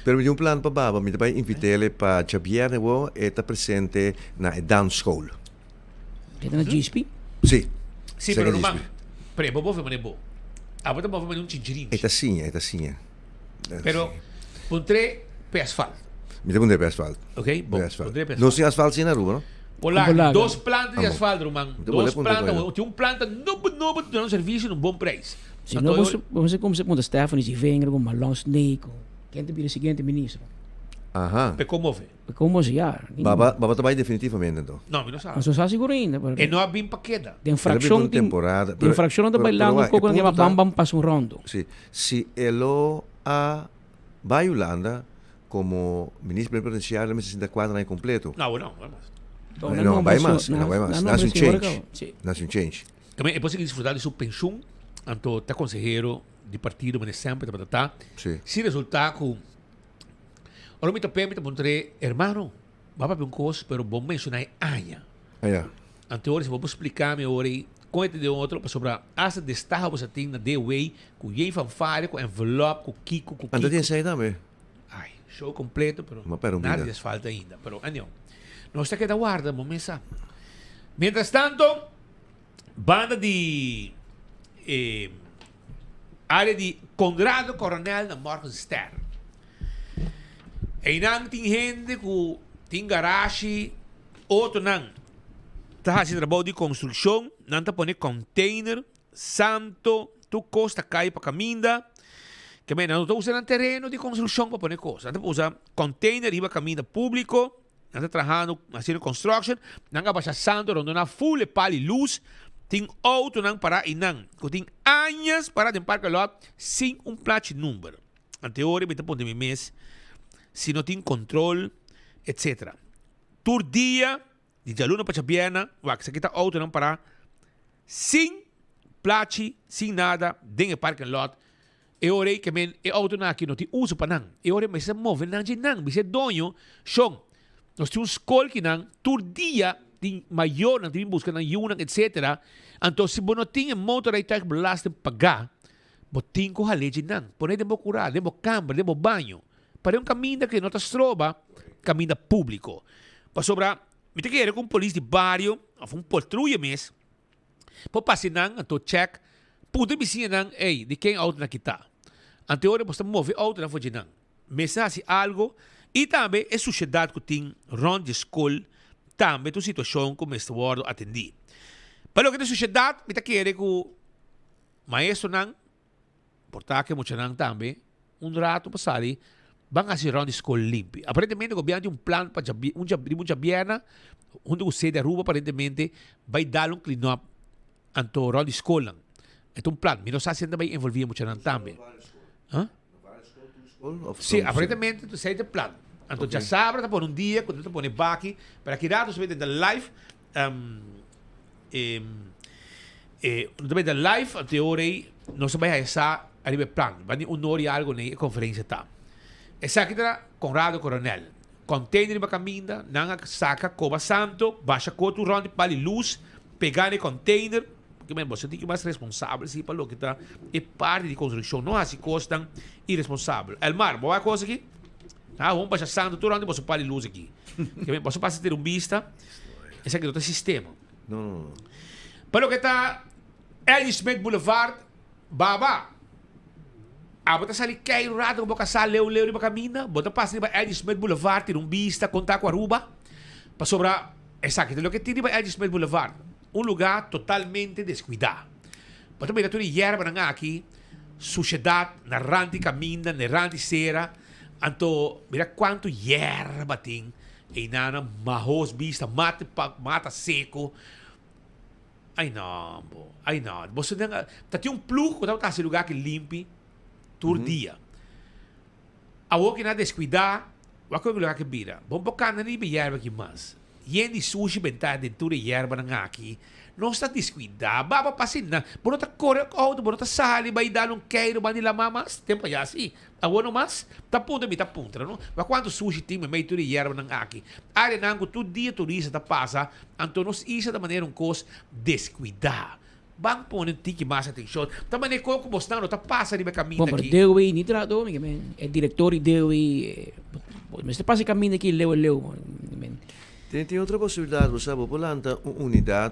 Pero mi tin un plan pa baba mi ta bai invit'ele pa djabièrnè awo e ta presente na e dansschool. E ta na Djispi? Si. Si pero ruman pre bo bofe mane bo abo ta bofe mane un chinchirinchi. E ta siña e ta siña. Pero puntr'é p'e asfalt. Mi ta puntr'é p'e asfalt. Ok, bon. Puntr'é p'e asfalt. Nos tin asfalt si na Aruba, no? Hola, dos planta di asfalt, ruman. Dos planta. Tin un planta nobo nobo ta duna servisio na un bon prijs. Si no, bo mester kumsa puntra Stephanie si Wenger ku Marlon Snake ku ken ta bira siguiente ministro. Aha. P'e konmove. P'e konmove, ya. Baba, baba ta bai definitivamente anto? No, mi no sa. Nos no sa sigur ainda. E no a bin pa keda. Den frakshon tin, den frakshon nan ta bailando un poko nan yama bam bam pasa un rondo. Si. Si e lo a bai Hulanda como minister plenipotenciario lo mester sinta cuatro aña completo. No, no, bai mas. No, bai mas, no bai mas. Nace un change. Nace un change. También e por sigui disfruta di su pensioen, anto ta consehero di partido manera semper tabata ta. Si. Si resulta cu ora mi ta p'e mi ta puntr'e, hermano, bo a papia un cos pero bo menciona e aña. Ah ya. Anto ora si bo por splica mi ora ei con e ta den otro pasobra hasta destaho bo sa tin na DW cu yen fanfare cu envelop cu kico cu Anto kico. tin esei tambe? Ay, show completo pero Ma pero nada mira. di asfalto ainda. Pero anyhow, nos ta keda warda bo mes sa. Mientras tanto, banda di eh, area di Conrado Coronel na Morgenstern. Einan tin hende cu tin garashi. Otronan ta hasi trabou di konstrukshon, nan ta pone kònteiner, santo, tur kos ta kai pa kaminda. Ke men nan no ta usa nan tereno di konstrukshon pa pone kos. Nan ta usa kònteiner riba kaminda públiko, nan ta trahando, hasiendo construction, nan a basha santo rondona ful e pal i lus. Tin outonan pará einan ku tin añas pará den parke lòt sin un plachi number. Anteori mi ta puntra mi mes si no tin kontrol, etcetera. Tur dia, di djaluna pa djabièrnè, wak esaki ta outonan pará sin plachi, sin nada, den e parking lot. E ora ei ke men e outonan aki no tin uso pa nan. E ora ei mester move nan dje nan. Bisa e doño, Shon, nos tin un skol kinan, tur dia tin mayornan tin bin buska nan yunan, etcetera. Anto si bo no tin e motorrijtuigbelasting pagá, bo tin ku hal'é dje nan. Pon'é den bo kurá, den bo kamber, den bo baño. Par'é un kaminda ku no ta stroba kaminda públiko. Pasobra mi ta kere ku un polis di bario òf un patruya mes por pasa nan anto chèk. Puntra e bisiñanan, Ey, di ken e autonan aki ta? Anto e ora bo ta move e autonan for dje nan. Mester hasi algo y tambe e suciedad cu tin rond dje scol tambe ta un situacion cu mester wordo atendi. Pa loke ta suciedad, mi ta kere cu maestronan por ta cu e muchanan tambe un rato pa sali ban hasi rond di scol limpi. Aparentemente gobierno tin un plan pa un riba un djabierna hunto cu Cede Aruba aparentemente bay dal un clean up anto rond di scolnan. E ta un plan. Mi no sa si nan ta bay envolvi e muchanan tambe. Huh? Sí, aparentemente tu sei de plan. Anto okay. sabra ta pone un dia ku ta pone baki, pero aki rato se den live um, eh, eh, no ta live ante ora no se bai sa arriba plan. Bani un hora y algo nei e conferencia ta. Esaki ta Conrado Coronel. Container riba caminda, nan a saca Coba Santo, basha kotu rond di pali luz, pega ne container, Porque men, boso tin ki mas responsabel si pa loke ta e parti di construccion. No hasi cosnan irresponsabel. Elmar, bo wak cos aki? Ah, hon basha santo tur rond di boso pali luz aki. Ke men, boso pasa tira un bista. Esaki no ta sistema. No, no, no. Pa loke ta Eddie Smith Boulevard, baba. Abo ta sali kei un rato ku bo kasá leu leu riba kaminda, bo ta pasa riba Eddie Smith Boulevard tira un bista kon ta ku Aruba. Pasobra esaki ta loke tin riba Eddie Smith Boulevard. Un lugá totalmente deskuidá. Bo ta mira tur e yerbanan aki, sushedat na rant di kaminda, na e rant di sera. Anto mira kuantu yerba tin einan, mahos bista, mata pa mata seko. Ai no bo, ai no. Boso den ta tin un plug ku tabata hasi e lugá aki limpi tur dia. Awor ki nan a deskuidá, wak ku e lugá aki bira. Bo por kanda riba e yerba aki mas. Yen di sushi bentá den tur e yerbanan aki. Nos ta deskuidá. Baba pasa einan. Bo no ta kore ku outo, bo no ta sali bai dal un keiru banda di lamá mas. Tempu ayá si. Awor no mas. Ta puntra mi ta puntra no. Wak kuantu sushi tin meimei tur e yerbanan aki. Áreanan ku tur dia turista ta pasa, anto nos isla ta manera un kos deskuidá. Ban pone un tiki mas atencion. Ta manera con cu bosnan no ta pasa riba e caminda Bon, pero aki. Dewey ni trahador, mi ke men. E director di Dewey, bo mester pasa e caminda aki leu leu, mi men. Tin tin otro posibilidad, bo sa, bo por lanta un unidad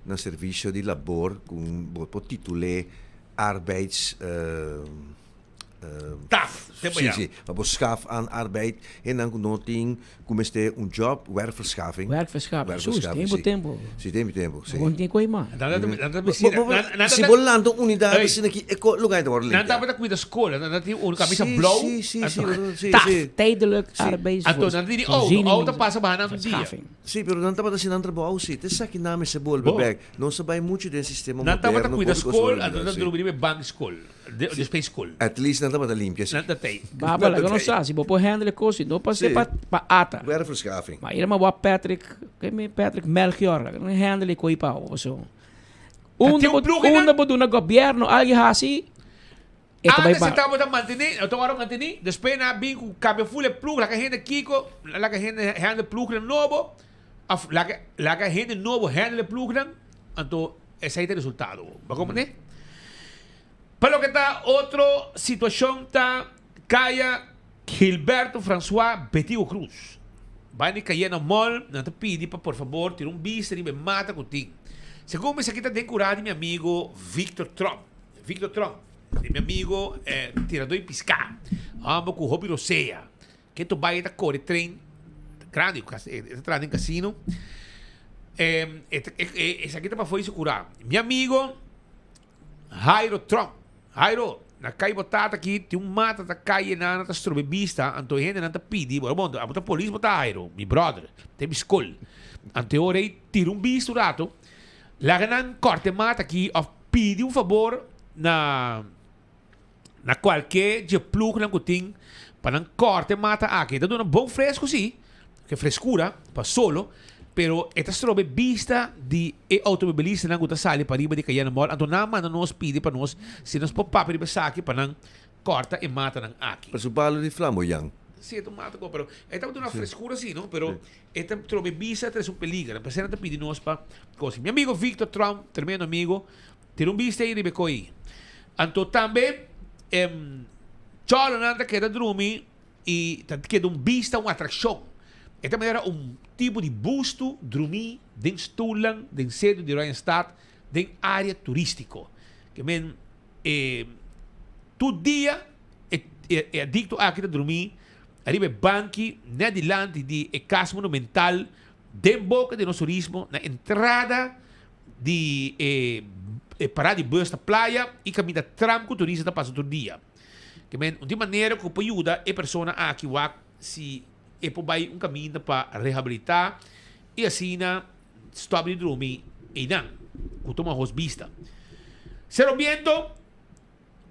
na servicio di labor cu bo por titul'é arbeids, Taf, tempo Sí, ya. sí. Pa bo schaf aan arbeid, hendenan ku no tin ku mester un job, werkverschaffing. Werkverschaffing, sus, Werkverschaffing, tempo, sí. tempo. Sí, tempo, tempo, sí. Bo no tin koe mas. Nan ta nan ta Bo- besi bo- bo- nan nan Si ta bo lanta un unidad Ey. asina aki, e ko lugar ta wòrdu Nan limpia. tabata kuida skol, nan tin un kamisa Sí, blou. sí, sí, sí, Anto- sí, Taf, sí. tijdelijk Sí. Anto nan tin di auto, auto pasa baha nan un dia. Verschaffing. Sí, pero nan tabata hasi nan trabou sí. Te esaki nan mester bolbe Bo. bek. Nos a bai muchu den sistema Nan tabata moderno, kuida hopi kos skol, wòrdu anto limpia, nan sí. drumi riba e bank skol. Despues skol. At least nan tabata limpia si. Nan ta tei. Baba laga nos sa, si bo por handle e kos, si no pas'é Sí. pa pa ata. Werkverschaffing. Ma ira ma wak Patrick, ke mi Patrick Melchior, laga nan handle e koi pa bo paso. Unda tin un bo ploeg einan? unda bo duna gobierno alguien hasi, e ta bai Antes ba. e tabata mantene, e tabata manteni, despues nan a bin ku kambia ful e ploeg, laga hende kiko, laga hende handle ploegnan nobo, of laga laga hende nobo handle e ploegnan, anto esei ta e resultado. Bo a komprende? Pa loke ta otro situacion ta Caya Gilberto Francois Betigo Cruz. Bai di Cayena Mall nan ta pidi pa por fabor tira un bista riba e mata cu tin. Segun mi esaki ta den cura di mi amigo Victor Trump. Victor Trump, di mi amigo tirador di pisca. Homber cu hopi rosea. Ke to bai e ta core train grandi, e ta traha den casino. Esaki ta pafo di su cura. Mi amigo. Jairo Trump, Jairo, na kai bo tata aki tin un mata ta kai e nana ta strobe bista, anto e hendenan ta pidi bo, bon, abo ta polis bo ta Jairo, mi brother, te mi skol. Anto e ora ei tira un bista un rato, laga nan kòrta e mata aki òf pidi un fabor na na kualke dje plugnan ku tin pa nan kòrta e mata aki. E ta duna bon fresku si, ke freskura pa solo, pero e ta strobe bista di e outomobilistanan ku ta sali pariba di Cayenne Mall. Anto nan a manda nos pidi pa nos si nos por papia riba esaki pa nan kòrta e matanan aki. Pa su palo di flamboyan. Si e ta un mata ko, pero e tabata duna freskura si no, pero e ta trobe bista ta trese un peliger. P'esei nan ta pidi nos pa kosi. Mi amigo Victor Trump, tremendo amigo, Tira un bista ei riba e ko'i. Anto tambe e chòlonan ta keda drumi i ta keda un bista, un atrakshon. E ta manera un tipo di bustu drumí den stulnan den sentro di Oranjestad den área turístiko. Ke men e tur dia e e adikto aki ta drumí ariba e banki net dilanti di e kas monumental den boka di nos turismo na entrada di e e parada di bus na playa i kaminda tram ku turista ta pasa tur dia. Ke men un di manera ku por yuda e persona aki wak si e por bai un kaminda pa rehabilitá i asina stòp di drumi einan ku tuma hos bista. Sero Biento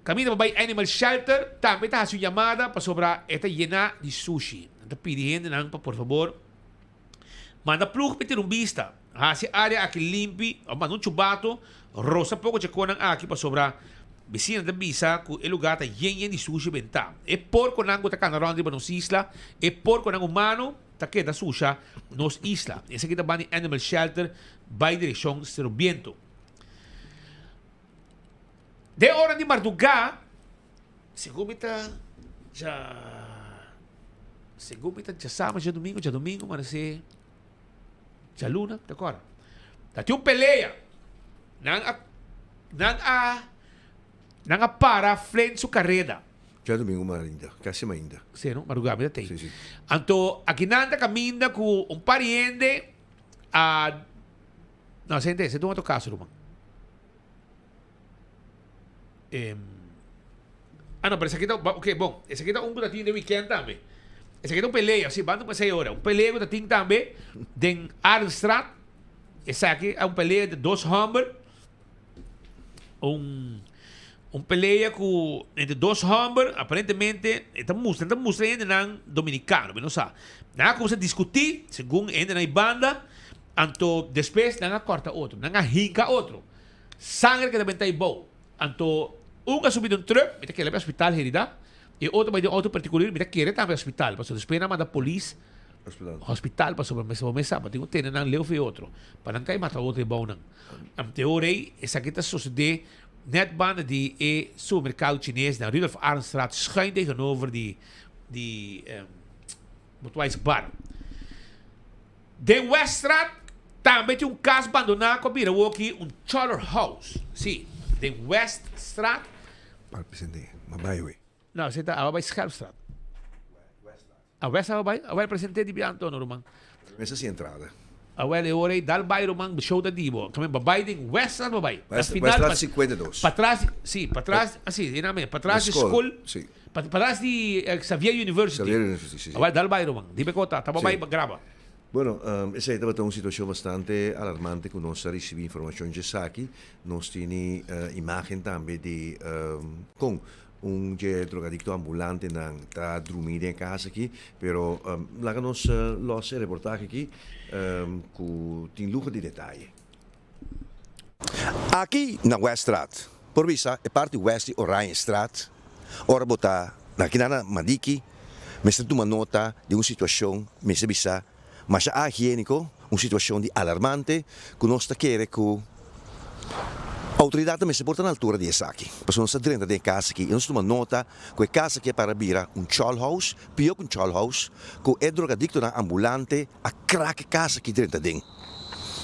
kaminda pa bai Animal Shelter tambe ta hasi un yamada pasobra e ta yená di sushi. Nan ta pidi hendenan pa por fabor Manda plug pa e tira un bista. Hasi e área aki limpi òf manda un chubato rosa poko dje konan aki pasobra bisinan ta bisa ku e lugá ta yen yen di sushi bentá. E porkonan ku ta kana rònt riba nos isla, e porkonan humano ta keda susha nos isla. Esaki ta ban di Animal Shelter bai direkshon Cerro Biento. Den ora di mardugá. Segun mi ta dja segun mi ta djasabra djadumingu djadumingu manesé djaluna ta kòrda ta tin un pelea nan a nan a nan a para Flint su kareda. Djadumingu mainta kasi mainta. Si no madrugá mi ta tei. Si si. Anto akinan ta kaminda ku un par di hende a no esei ta un otro kaso ruman. Ah no, pero esaki ta, ok, bon, esaki ta un ku ta tin den weekend tambe. Esaki ta un pelea, si, banda pasei ora. Un pelea ku ta tin tambe den Arenstraat. Esaki a un pelea entre dos hòmber. Un, un pelea ku entre dos hòmber, aparentemente, e ta mustra, e ta mustra hendenan dominikano, mi no sa. Nan a kuminsá diskutí, segun e hendenan di banda, anto despues nan a kòrta otro, nan a hinka otro. Sangre keda benta ei bou. Anto, un a subi den un truck, mi ta kere bai hospital herida, e otro bai den un auto particular, mi ta kere tambe hospital, pasobra despues nan a manda polis hospital pasobra mester bo mes sa, bo tin ku tene nan leu for e otro, pa nan kai mata otro ei bou nan. Anto e ora ei, esaki ta sosode net banda di e supermercado chines na Rudolf Arendstraat, schuin tegenover di di Botwijs Bar. Den Weststraat tambe tin un kas bandoná ku a bira awoki un choller house. Sí, den Weststraat. Par presente, ma bai awe. No, esei ta awa bai Schelpstraat. A Weststraat awa bai? Awel presente di bia anto no ruman. Mester si entrada. Awel e ora ei dal bai ruman, show ta di bo. Kamen ba bai den Weststraat ba bai. Na final Weststraat 52. Patras, sí, patras, así, ei nan men, patras di skol. Sí. Patras di Xavier University. Xavier University, sí, sí. Awel dal bai ruman, dime kon ta, ta ba bai graba. Bueno, esei tabata un situacion bastante alarmante cu nos a ricibi informacion dje esaki. Nos tini imagen tambe di con un dje drogadicto ambulantenan ta drumi den e cas aki. Pero laga nos los e reportahe aki cu tin luho di detaye. Aki na Weststraat, por bisa e parti west di Oranjestraat, ora bo ta na kinan na Madiki, mester tuma nota di un situacion, mester bisa, masha ahigienico, un situacion di alarmante, cu nos ta kere cu autoridadnan mester por ta na altura di esaki. Pasobra nos ta drenta den e cas aki y nos tuma nota cu e cas aki a para bira un cholhouse, pio cu un cholhouse, cu e drogadictonan ambulante a crack e cas aki drenta den.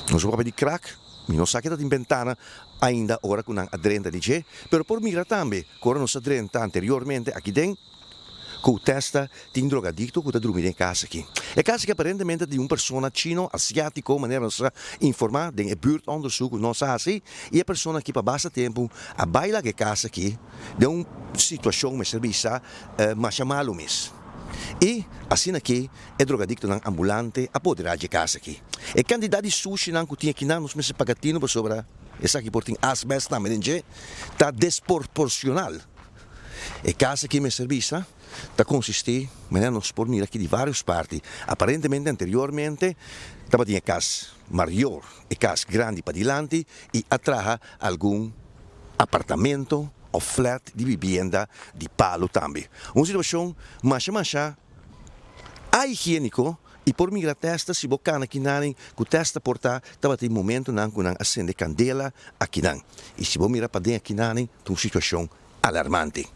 Nos a papia di crack, mi no sa ke ta tin bentana ainda ora ku nan a drenta di dje, pero por mira tambe ku ora nos a drenta anteriormente aki den, ku testa tin drogadikto ku ta drumi den e kas aki. E kas aki aparentemente ta di un persona chino, asiátiko, manera nos a informá den e buurtonderzoek ku nos a hasi, i e persona aki pa basta tempu a bai laga e kas aki den un situashon mester bisa masha malu mes. I asina aki E drogadictonan ambulante a poderá dje cas aki. E cantidad di sushinan cu tin akinan nos mester paga tino pasobra esaki por tin asbest tambe den dje, ta desporporcional. E cas aki mester bisa ta consisti, manera nos por mira aki di varios parti. Aparentemente anteriormente tabatin e cas marior, e cas grandi padilanti y a traha algun apartamento of flat di bibienda di palo tambe. Un situacion masha masha A higiéniko i por mira tèsta si bo kana kinan ku tèsta por ta tabatin momentunan ku nan a sende kandela akinan i si bo mira paden akinan ta un situashon alarmante.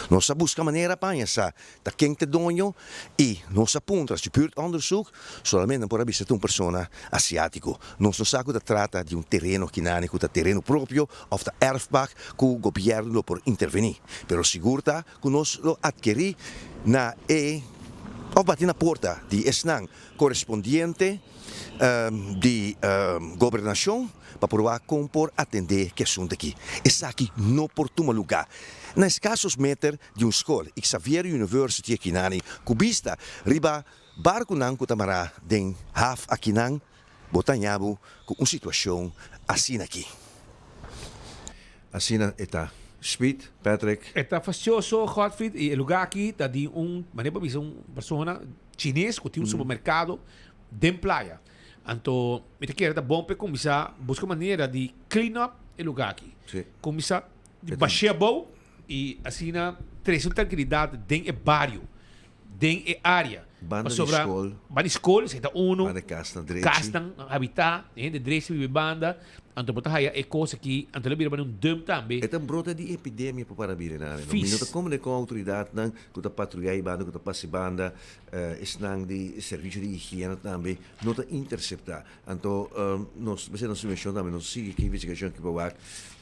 Nos a buska manera pa haña sa ta ken ta e doño i nos a puntra si buurtonderzoek solamente nan por a bisa ta un persona asiátiko. Nos no sa ku ta trata di un tereno kinani ku ta tereno propio òf ta erfpacht ku gobièrnu lo por intervení. Pero sigur ta ku nos lo atkerí na e òf bati na porta di esnan korespondiente di gobernashon pa por wak kon por atendé ku e asuntu aki. Esaki no por tuma lugá na eskasos meter di un skol, Xavier University akinani, ku bista riba barkunan ku ta mará den haf akinan, bo ta haña bo ku un situashon asina aki. Asina e ta. Speed, Patrick. E ta fastioso, Godfried, i e lugá aki ta di un, manera pa bisa un persona chines ku tin un supermerkado den playa. Anto mi ta kere ta bon pa e kuminsá buska manera di clean up e lugá aki. Kuminsá di bash'é abou i asina trese un trankilidat den e bario, den e área. Banda di Pasobra skol. banda di skol, esei ta unu. Banda di kasnan drechi. Kasnan habitá, e hende drechi ta biba e banda. Anto bo ta haya e kos aki, anto lo bira banda un dump tambe. E ta un brote di epidemia pa para bira nan. Fis. Mi no ta komprende kon outoridatnan ku ta patruyá e banda, ku ta pasa e banda, esnan di servisio di higiena tambe no ta interseptá. Anto nos mester nos menshon tambe, nos sigui ki investigashon aki pa wak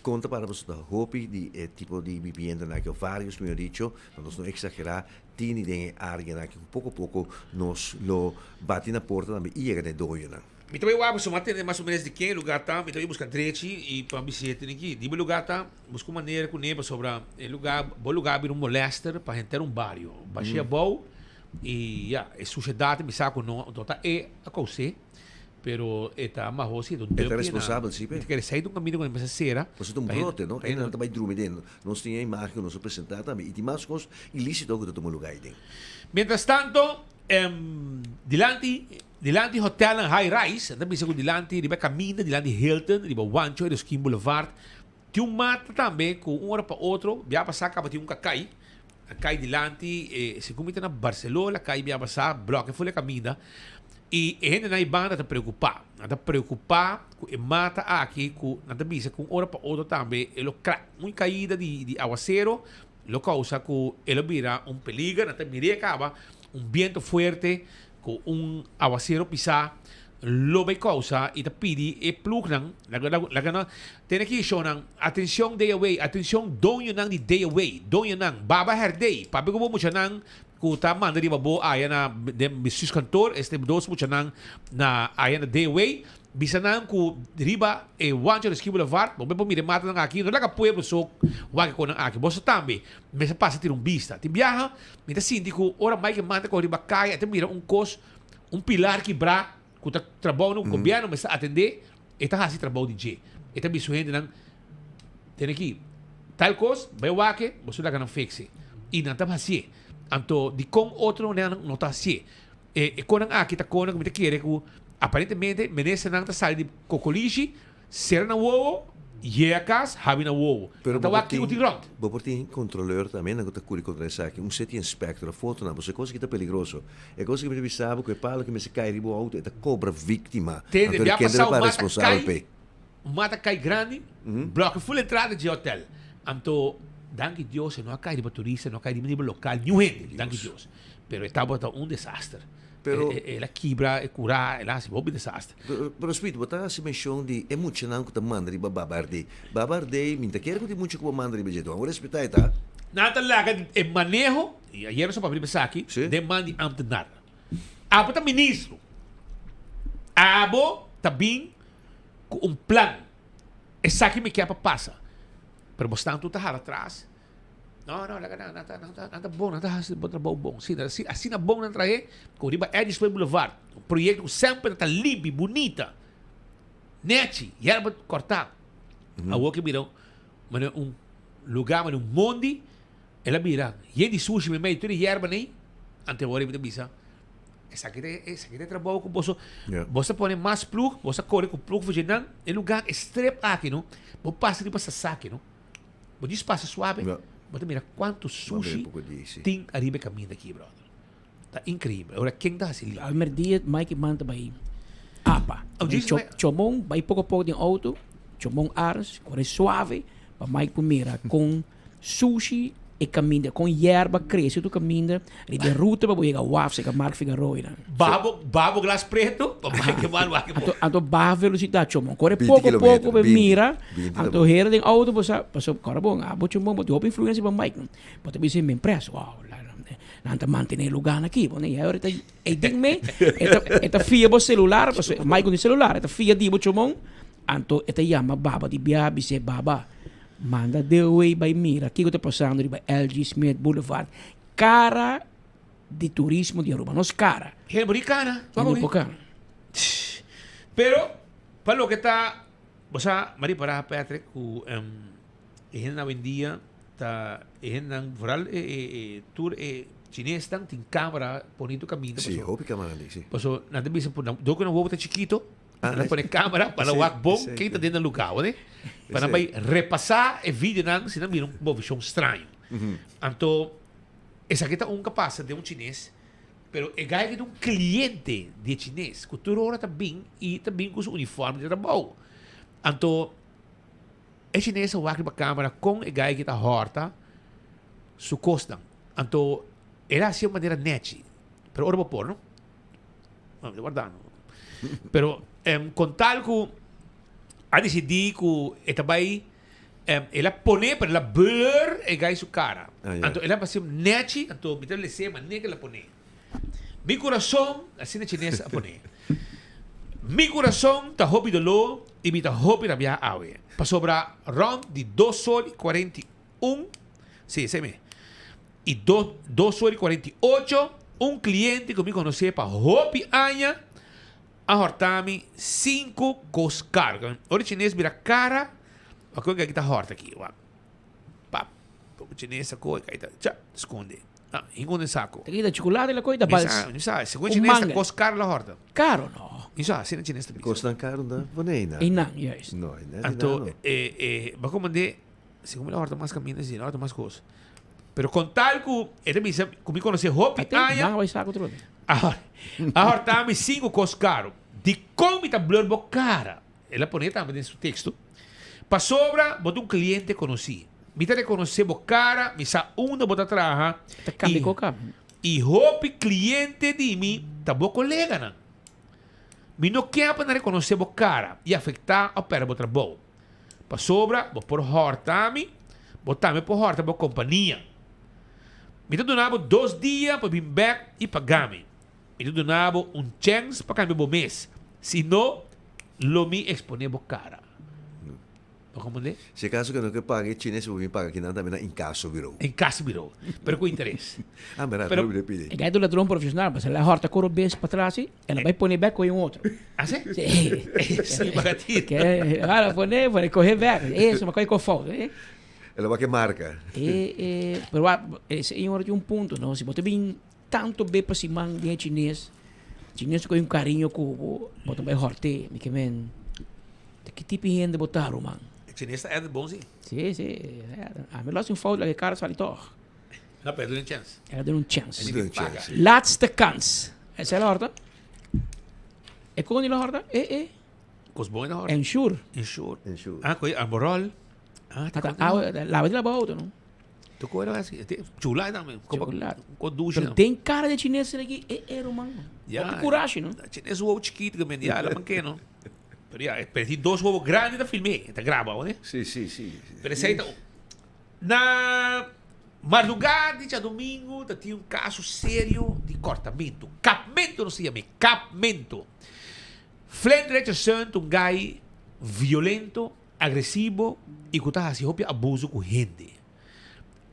kon ta para pasobra ta hopi di e tipo di bibiendanan aki, òf vários mihor dicho, pa nos no eksagerá, tini den e áreanan aki ku poko poko nos lo bati na porta tambe i yega na e doñonan. Mi ta bai wak pasobra mi a tende mas o menos di ken e lugar ta, mi ta bai buska drechi i pa bis'é tene aki. Di bo lugar ta, buska un manera kuné pasobra e lugar, bo lugar a bira un molester pa henter un bario. Bash'é abou i ya, e sushedat mi sa ku no ta e a kous'é. Pero e ta maho si, e ta un E ta dump na. responsabel si pe. Mi ta kere esei ta un kaminda ku nan mester sera. Pasobra ta un brote, no? Hendenan ta bai drumi den. Nos tin e imagen ku nos a presentá tambe i tin mas kos ilísito ku ta tuma lugá ei den. Mientras tanto, dilanti dilanti hotelnan high rise, nan ta bisa ku dilanti riba e kaminda dilanti Hilton, riba Wancho Eroskin Boulevard, tin un mata tambe ku un ora pa otro bia pasá kaba tin un kakai, a kai dilanti, segun mi ta na Barcelona, a kai bia pasá, blòk e ful e kaminda. I e hendenan ei banda ta preokupá. Nan ta preokupá ku e mata aki ku nan ta bisa ku un ora pa otro tambe e lo krak. Un kaida di di awasero lo kousa ku e lo bira un peliger. Nan ta mir'é kaba un biento fuerte ku un awasero pisá lo bai kousa i ta pidi e plugnan laga laga nan tene aki shownan atencion DAW atencion doñonan di DAW doñonan Baba Herdey papia ku bo muchanan Ku ta manda riba bo aya na den bestuurskantoor, este dos muchanan na aya na DW, bisa nan ku riba e Juancho Rescue Boulevard, bo por mira e matanan aki, no laga pueblo so wak e konan aki, boso tambe mester pasa tira un bista. Tin biaha mi ta sinti ku ora Mike manda kos riba kaya e ta mira un kos, un pilar kibrá ku ta trabou nan ku gobièrnu mester atendé, e ta hasi trabou di dje. E ta bisa su hendenan, Tene aki, tal kos, bai wak e, boso laga nan fix e. I nan ta hasié. Anto, dikon otronan no ta hasié? E e konan aki ta konan ku mi ta kere ku aparentemente ministernan ta sali di kokolishi, sera nan wowo, yega kas, habi nan wowo. Pero Nan ta bo por wak kiko tin tin rònt. bo por tin kontroleur tambe nan ku ta kuri kontra esaki, un city inspector a fotonan, pasobra e kos aki ta peligroso. E kos aki mi ta bisa bo ku e palo ki mester kai riba bo outo e ta kobra víktima. Tende, Anto bia kende pasá ta un mata responsabel kai, p'e. un mata kai grandi, blòke ful entrada dje hotel. Anto, danki Dios e no a kai riba turista, no a kai riba lokal, niun hende, danki Dios. Pero e tabata un desaster. Pero El a kibra e kurá, el a hasi hopi desaster. Pero Speed, bo ta hasi menshon di e muchanan ku ta manda riba Baba Ardey. Baba Ardey, mi ta kere ku tin mucha ku bo manda riba dje. Bo respetá e ta. Nan ta laga e maneho, i ayer nos a papia riba esaki, den man di ambtenar. Abo ta ministro. Abo ta bin ku un plan. Esaki mi kier pa pasa. Pero bo stan tur ta hala tras. No, no, laga nan, nan ta, nan ta, nan ta bon, nan ta hasi bo trabou bon. Si, si, asina bon nan trahe, ku riba Eddie Square Boulevard, un proyekto ku semper ta limpi, bunita, nechi, yerba kòrtá. Awor ke bira manera un lugá, manera un mondi, el a bira yen di sushi meimei, tur e yerba nei, ante awor mi ta bisa, esaki ta, esaki ta e trabou ku boso, boso ta pone mas plug, boso ta kore ku plug for dje nan, e lugá, e strip aki no, bo pasa riba sasaki no. Bo djis pasa suave, bo ta mira cuanto sushi tin ariba e caminda aki, brother. Ta increíble. Ora, ken ta haci limpio? Almer dia Mike man ta bai apa. Oh, djis Cho, bai- Chomon bai poco poco den auto, Chomon Arends, corre suave, pa Mike por mira con sushi. E caminda con yerba crece tu caminda riba e ruta pa bo yega waf seca Mark Figaroa nan. Baha bo baha bo glas preto pa bai ke man wak bo. Anto anto baha velocidad chomon core 20 poco kilometer, poco pa 20, mira 20 ta anto bon. hera den auto bo sa paso kora bon abo chomon bo tin hopi influencia pa Mike no bo ta bisa men pres wow la nan ta mantene e lugar aki bo ne y ahora ta e ding me e ta e ta fia bo celular paso Mike no tin celular e ta fia di bo chomon anto e ta yama baba di bia bis'e baba Manda Dewey bai mira kiko ta pasando riba LG Smith Boulevard. Cara di turismo di Aruba. Nos cara. Hende por di cana. Hende por cana. Pero, pa loke ta, bo sa, m'a ripara Patrick, ku e hendenan awendia ta, e hendenan, vooral e, e, e, tur e chinesnan tin camera poni tur caminda. Sí, hopi camera nan tin, sí. Paso, nan ta bisa, dor ku nan wowo ta chikito, Nan pone camera pa nan wak bon ken ta den nan lugar, wak? Pa nan bai repasa e videonan si nan mira un movishon straño. Anto esaki ta un ka pasa den un chines, pero e guy aki ta un cliente di e chines ku tur ora ta bin i ta bin ku su uniforme di trabou. Anto e chines a wak riba camera kon e guy aki ta hòrta su kosnan. Anto el a hasi un manera nechi, pero ora bo por no. No, mi ta wardando. Pero em, con tal cu a decidí cu e ta bay, em, el a pone, pero el a blur e guy su cara. Ah, ja. Anto el a haci nechi, anto mi ta lese manera que el a pone. Mi corazon, asina chines a pone. Mi corazon ta hopi dolor y mi ta hopi rabia awe. Pasobra rond di dos or y 41, sí, esey me. I dos dos ora i 48, un kliente ku mi konosé pa hopi aña a hòrta mi sinku kos kar. Ora e chines bira kara, wak ku e ta hòrta aki, wak. Pap, poko chines a kohe kai ta cha, skonde. Ah, hinko den sako. Ta kita chocolate la koe ta bals. Mi sa, mi sa, segun e Un chines ta manga. kos kar la hòrta. Karo no. Mi sa, asina chines ta bisa. Kosnan karo no ta pone einan. Einan, juist. No, einan Anto, no. e, e, bako mand'é, segun mi la hòrta mas kaminda, si, la hòrta mas kos. Pero con tal cu e ta bisa cu mi conoce hopi aña. Nan a bay saco otro. A horta mi cinco cos caro. Dicon mi ta blur bo cara? El a pone tambe den su texto. Pasobra bo ta un cliente conoci. Mi ta reconoce bo cara, mi sa unda bo ta traha. Ta cambia coca. Y hopi cliente di mi ta bo coleganan. Mi no kier pa nan reconoce bo cara y afecta of perde bo trabou. Pasobra bo por hòrta mi, bo tambe por hòrta bo kompania. Mi ta duna bo dos dia pa bin bèk i paga mi. Mi ta duna bo un chèns pa kambia bo mes, si no, lo mi eksponé bo kara. Bo komprendé? Si akaso ke no ke paga e chines, bo bin paga kinan tambe na inkaso birou. Inkaso birou, pero ku interes. Ah, mira, Pero- lo pidi. E gai ta un ladron profesional, pasobra el a hòrta koro bes patras i el a bai pone bèk kohe un otro. Ah, sí? Sí. Sí, baratito. Ke, ahora pone, pone, coge bek. Eso, ma coge con fout, eh. El a wak e marca. Eh, eh, pero wa, ese e ora tin un punto, no? Si bo ta bin tanto be pa siman den e chines, chines ta coge un cariño cu bo, bo ta bay horte. Mi ke men, ta ki tipo di hende bo ta, ruman? E chines ta erg bon, sí. Sí, sí. A mi lo haci un fout, laga e cara sali toch. No, pero duna un chance. El a duna un chance. El a paga. Laatste kans. Esei la horta? E kon di la horta? E, e. Kos bon la horta. Ensure. Ensure. Ensure. Ah, koi arborol. Ah, ta kon. Lava di laba auto, no? Tu koi la asi. Chula tambe. Chula. Kon douche. Pero den cara de chines aki, e, e, ruman. Ja. Hopi coraje, no? Chines huevo chikito que men, ja, la manke, no? Pero ja, pero die dos huevo grande ta filmé, ta graba, no? Sí, sí, sí. Pero esei ta Na mardugá di djadumingu ta tin un kaso serio di kòrtamentu, kapmentu nos ta yam'é, kapmentu. Flint Richardson ta un gai violento, agresivo i ku ta hasi hopi abuso ku hende.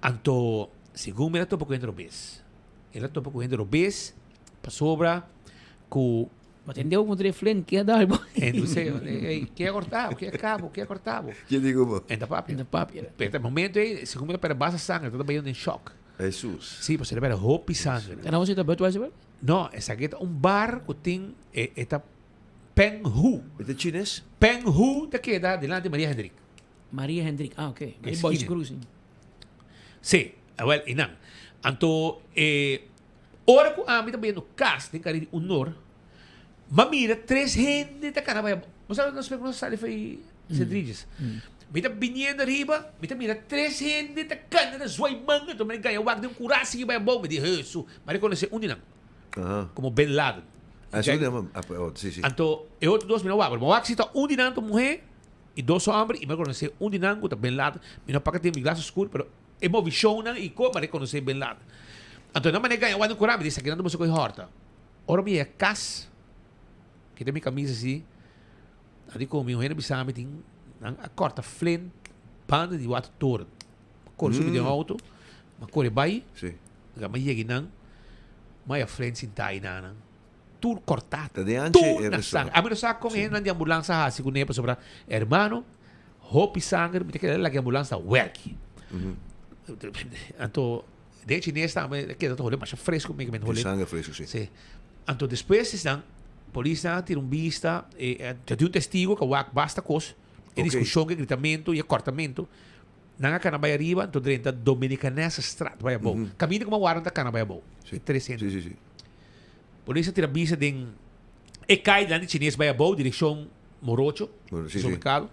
Anto, segun mi el a topa ku hende robes. El a topa ku hende robes pasobra ku. Bo ta hende puntra e Flint ke a dal bo. Entonces, ey, ke a cortabo, ke a cabo, ke a cortabo. Ke digo bo? En ta papia. En ta papia. Pero ta momento ey, segun mi ta perde basta sangre, ta ta bayendo den shock. Jesus. Sí, pasobra ta perde hopi sangre. En abo si ta Budweiser bar? No, esaki ta un bar ku tin, e, e ta Peng Hu. E ta chines? Peng Hu ta keda dilanti Maria Hendrik. Maria Hendrik, ah, ok. Esquina. Boys Cruz. Sí, awel, einan. Anto, e, Ora ku ami ta bayendo kas den kare di Unor, m'a mira tres hende ta kana bai. Bo sabe nos ku nos sali for Sint Regis. Mi ta biniendo ariba, mi ta mira tres hende ta cana ta zwaai man, anto mi a gaña wak den un cura sigui bai abou, mi di Hesu, mi a reconoce un di nan como Bin Laden. Ah, sí, oh, sí, sí. Anto e otro dos mi no wak, pero mi wak si ta un di nan ta muhe y dos homber y mi a reconoce un di nan cu ta Bin Laden. Mi no paka tin mi glas oscur, pero e movicionnan y con mi a reconoce Bin Laden. Anto nan manera gaña wak den cura, mi di esaki nan ta boso coge horta. Ora mi yega cas, kita mi camisa asi, A di ku mi muher a bisa mi tin nan a kòrta flint banda di watertoren. Mi kore subi den outo, mi a kore bai, mi a yega einan, mi a haya flint sintá einan nan. Tur kòrtá, tur na sanger. Ami no sa kon e hendenan di ambulansa a hasi kuné pasobra hermano hopi sanger mi ta kere laga e ambulansa wèrki. Anto den e chines tambe a keda ta hole masha fresku mi hole. Sanger fresku si. Si. Anto despues esnan polisnan a tira un bista, e ta tin un testigo ku a wak basta kos, e diskushon, e gritamento i e kòrtamento. Nan a kana bai ariba, anto drenta Dominicanessestraat bai abou. Kaminda ku mawarnan ta kana bai abou. E tres hende. Polis a tira bista den e kai dilanti chines bai abou, direkshon Morocho, supermerkado.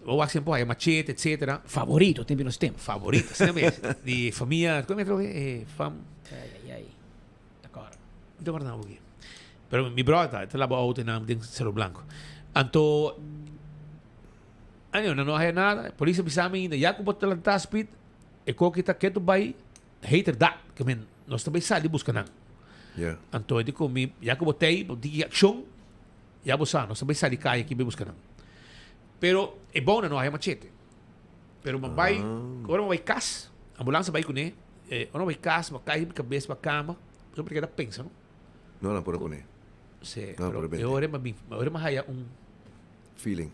Bo wak siempre haya machete, etcetera. Favorito, tempo nos tempo. Favorito, asina mes. Di famia, kon metro e fam? Ai, ai, ai. Ta Mi ta guarda un Pero mi brother ta, ta laba auto en den Cerro Blanco. Anto, anyway, no haya nada. Polis a bisa mi ainda, ya ku bo ta lanta speed, e koki ta ketu bai hater dat. Ke men, nos ta bai sali buska nan. Yeah. Anto, e di ku mi, ya ku bo tei, bo tiki akshon, ya bo sa, nos ta bai sali kaya aki bai buska nan. Pero, e bona no haya machete. Pero mi bai, ora mi bai kas, ambulans a bai kuné, ora mi bai kas, mi kai mi kabes pa kama, mi por keda pensa no. No nan por a pone. Sí, pero e ora mi bin, ora mi haya un Feeling.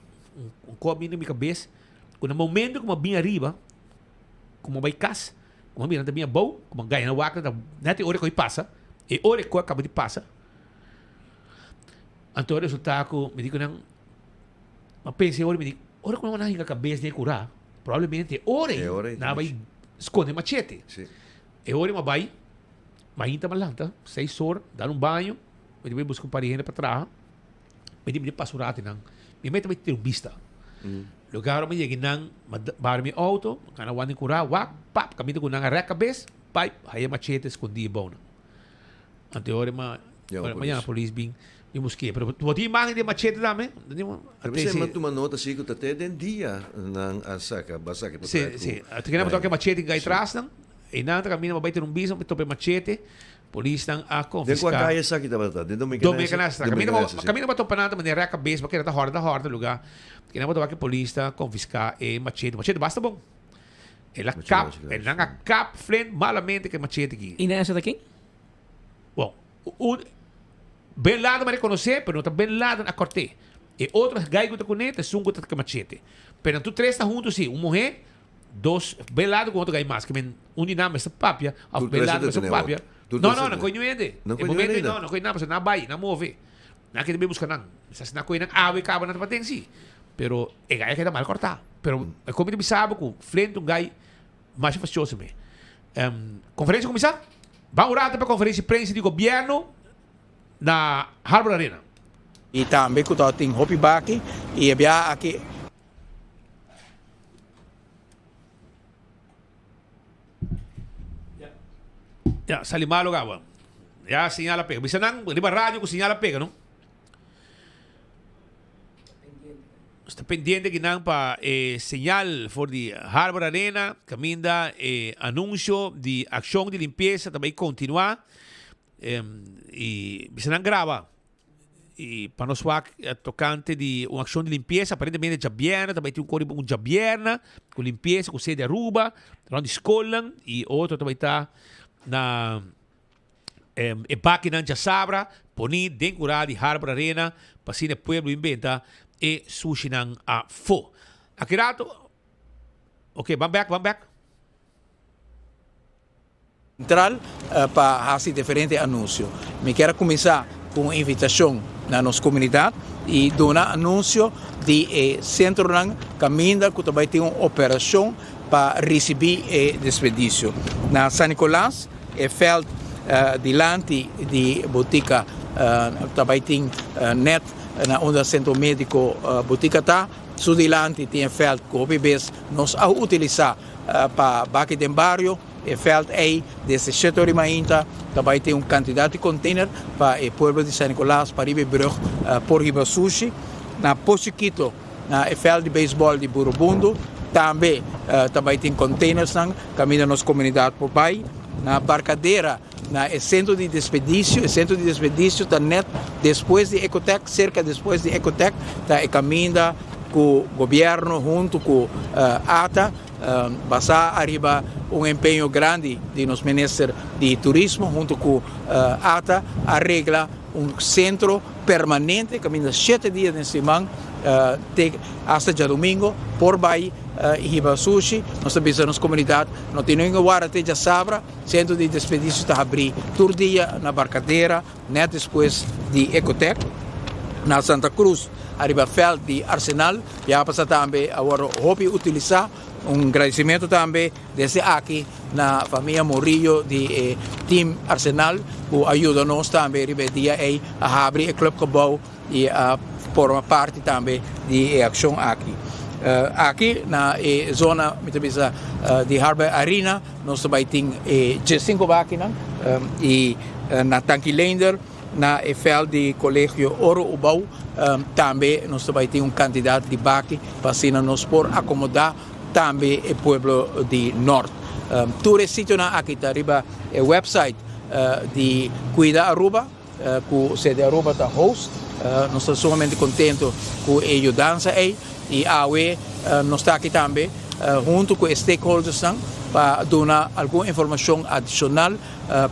Un kos bin den mi kabes, ku na momento ku mi a bin ariba, ku mi bai kas, ku mi a mira nan ta bin abou, ku mi a gaya nan wak, net e ora ku a pasa, e ora ku a kaba di pasa, anto a resulta ku mi di ku nan, Ma pensa e ora mi di, ora ku nan hinka kabes den e kurá, probablemente e ora ei nan a bai skonde machete. E ora ei mi a bai, mainta mi a lanta, seis or, dal un baño, mi di bai buska un par di hende pa traha, mi di mi di pasa un rato einan, mi meta bai tira un bista. Lugar ora mi yega einan, mi a bara mi outo, mi kana wak den kurá, wak, pap, kaminda ku nan a rèk kabes, bai, haya e machete skondí abou nan. Anto e ora ma yama polis bin bin busk'é. Pero bo tin imagen di e machete tambe? A pesey mi a tuma nota si ku ta te den dia nan a saka ba saka e portret ku. Si, si. Te kende bo toka e machete ku kai tras nan. Einan ta kaminda bo bai tene un bisa bo topa e machete. Polisnan a konfiská. Den kua kaya esaki tabata? Den Dominicanese. Dominicanese. Kaminda bo topa nan ta manera rèk kabes bo keda ta hòrta hòrta lugá. Kende bo topa ku polis ta konfiská e machete. Machete basta bon. El a kap, el nan a kap Flint malamente ku e machete aki. I nan a seta ken? Bon, un Bin Laden a rekonosé, pero no ta Bin Laden a kòrt'é. E otro guy ku ta kuné ta esun ku ta ku e machete. Pero nan tur tres ta huntu si, un muhé, dos, Bin Laden ku un otro guy mas. Ke men un di nan mester papia, òf Bin Laden mester papia. No, no, nan kohe niun hende. E momento ei no, nan kohe nan, pasobra nan a bai, nan a move. Nan a keda bai buska nan. Sa si nan kohe nan awe kaba nan tabatin si. Pero e gai a keda mal kòrtá. Pero e komi ta bisa bo ku Flint un gai masha fastioso me. Konferensia kuminsá? Ban un rato pa konferensia di prensa di gobièrnu na Harbor Arena. I tambe ku tabatin hopi baki i e biaha aki. Ya, sali malo gaba. Ya señal a pega. Bisa nan riba radio ku señal a pega, no? Nos ta pendiente kinan pa e señal for di Harbor Arena, kaminda e anunsio di akshon di limpiesa ta bai kontinuá. I bisa nan graba i pa nos wak tokante di un akshon di limpiesa, aparentemente djabièrnè ta bai tin un kos riba un djabièrnè ku limpiesa ku sede Aruba rònt di skolnan i otro ta bai ta na E bakinan djasabra poni den kura di Harbor Arena pa asina e pueblo inventa e sushinan afo. Aki rato, ok, ban bek, ban bek. Central pa haci diferente anuncio. Mi kier a cuminsa cu un invitacion na nos comunidad y duna anuncio di e centronan caminda cu ta bay tin un operacion pa ricibi e desperdicio. Na San Nicolas e veld dilanti di botica ta bay tin net. na unda Centro Medico Botica ta. Su dilanti tin e veld cu hopi bes nos a utilisa pa baki den bario. E veld ey desde shete ora di mainta ta bay tin un cantidad di container pa e pueblo di San Nicolas pa riba e brug por hiba sushi. Na Pos Chikito na e veld di baseball di Burubundo tambe ta bay tin containersnan caminda nos comunidad por bay. Na Barcadera na e centro di despedicio, e centro di despedicio ta net despues di Ecotec, cerca despues di Ecotec ta e caminda cu gobierno hunto cu ata basa ariba un empeño grandi di nos minister di turismo hunto cu ata a regla un centro permanente caminda shete dia den siman te hasta djadomingo por bay hiba sushi. Nos ta bisa nos comunidad no tin ningun warda te djasabra. Centro di despedicio ta habri tur dia na Barcadera net despues di Ecotec. Na Santa Cruz ariba veld di Arsenal ya pasa tambe a wordo hopi utilisa. Un gradicimento tambe desde aki na famia Morillo di e team Arsenal cu a yuda nos tambe riba e dia ey a habri e clubgebouw y a forma parti tambe di e accion aki. Aki na e zona mi ta bisa di Harbor Arena nos ta bay tin e diescinco bakinan y na Tanki Leender na e veld di Colegio Oro Ubao tambe nos ta bay tin un cantidad di baki pa asina nos por acomoda tambe e pueblo di Nort. Tur e sitionan aki ta riba e website di Cuida Aruba cu Sede Aruba ta host. Nos ta sumamente contento cu e yudansa ey y awe nos ta aki tambe hunto cu e stakeholdersnan pa duna algun informacion adicional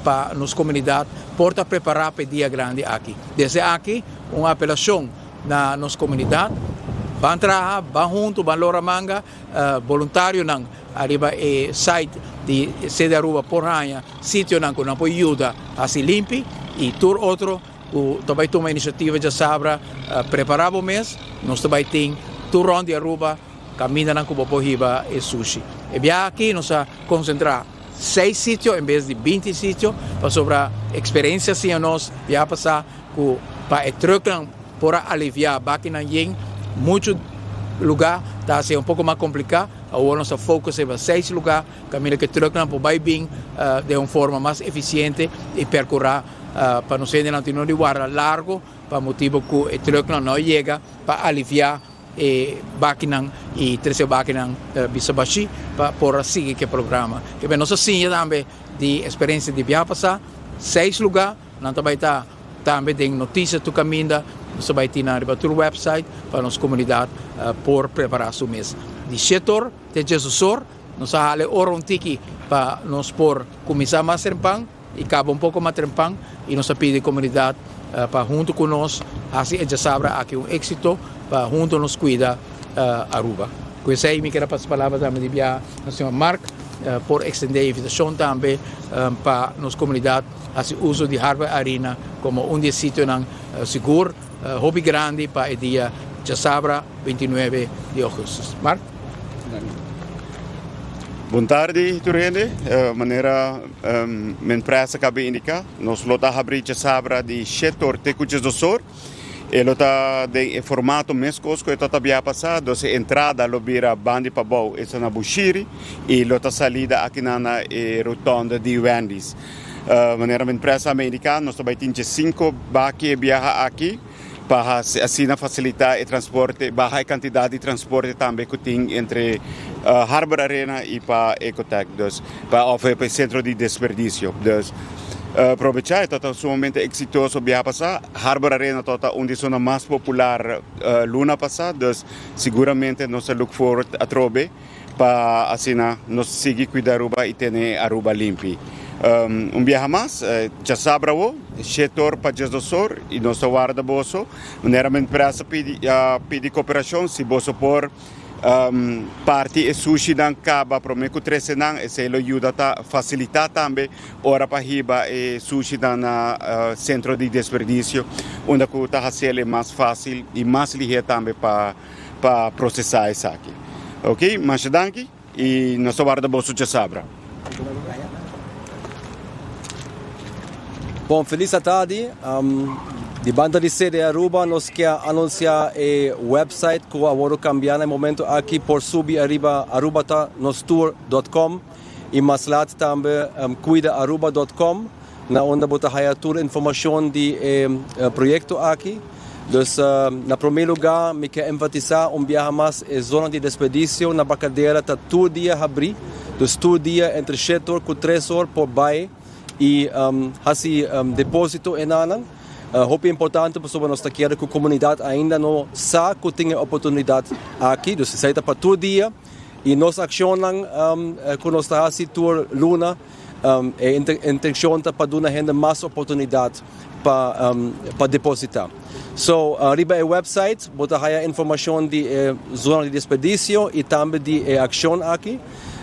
pa nos comunidad por ta prepara pa e dia grandi aki. Desde aki un apelacion na nos comunidad, ban traha, ban hunto, ban lora manga, boluntarionan ariba e site di Sede Aruba por haña sitionan cu nan por yuda haci limpi y tur otro cu ta bay tuma iniciativa djasabra prepara bo mes, nos ta bay tin tur rond di Aruba camindanan cu bo por hiba e sushi. E biaha aki nos a concentra seis sitio en bes di binti sitio pasobra experiencia siña nos biaha pasa cu pa e trucknan por a alivia bakinan yen mucho lugar ta haci un poco mas complica. Awor nos ta focus riba seis lugar caminda cu e trucknan por bay bin den un forma mas eficiente y percura pa nos hendenan tin no di warda largo pa motibo cu e trucknan no a yega pa alivia e bakinan y trece bakinan bisa bashi pa por a sigui cu e programa. Kebe nos a siña tambe di experiencia di biaha pasa, seis lugar nan ta bay ta tambe den noticia tur caminda, nos ta bay tin nan riba tur website pa nos comunidad por prepara su mes. Di shetor te djesosor nos a hala e ora un tiki pa nos por cuminsa mas trempan y caba un poco mas trempan y nos ta pidi comunidad pa hunto cu nos haci e djasabra aki un exito pa hunto nos cuida Aruba. Cu esey mi kier a pasa palabra tambe di bia na señor Mark por extende e invitacion tambe pa nos comunidad haci uso di Harbor Arena como un di e sitionan sigur hopi grandi pa e dia djasabra 29 di augustus. Mark. Bon tardi tur hende. Manera men prensa caba indica, nos lo ta habri djasabra di shete or te cu djesdos or. E lo ta den e formato mescos cu e tabata bia pasa, dus e entrada lo bira bandi pabou esta na Bushiri y lo ta salida akinan na e rotonde di Wendy's. Manera men prensa a indica, nos ta bay tin djescinco baki e biaha aki. pa hasi asina fasilitá e transporte, baha e kantidat di transporte tambe ku tin entre Harbor Arena i pa Ecotech, dus pa òf pa e sentro di desperdisio. Dus probechá e tabata sumamente eksitoso biaha pasá. Harbor Arena tabata un di esnan mas popular luna pasá, dus siguramente nos ta look forward atrobe. Pa asina nos sigui cuida Aruba y tene Aruba limpi. Un biaha mas, djasabra awo, shete or pa djesdos or y nos ta warda boso. Manera mi empresa pidi pidi cooperacion, si boso por parti e sushinan caba prome cu trece nan, esey lo yuda ta facilita tambe ora pa hiba e sushinan na centro di desperdicio, unda cu ta haciel mas facil y mas lihe tambe pa. pa procesa esaki. Ok, masha danki y nos ta warda boso djasabra. Bon, felis atardi. Di banda di CD Aruba nos ke a anuncia e website cu a wordo cambia na e momento aki por subi ariba arubatanostour.com y mas laat tambe cuidaaruba.com na unda bo ta haya tur informacion di e proyecto aki. Dus na prome lugar mi ke enfatisa un biaha mas e zona di desperdicio na Barcadera ta tur dia habri, dus tur dia entre shete or cu tres or por bay. y haci deposito enanan. Hopi importante pasobra nos ta kere cu comunidad ainda no sa cu tin e oportunidad aki. Dus esey ta pa tur dia y nos accionnan cu nos ta haci tur luna e intencion ta pa duna hende mas oportunidad pa deposita. So riba e website bo ta haya informacion di e zona di desperdicio y tambe di e accion aki.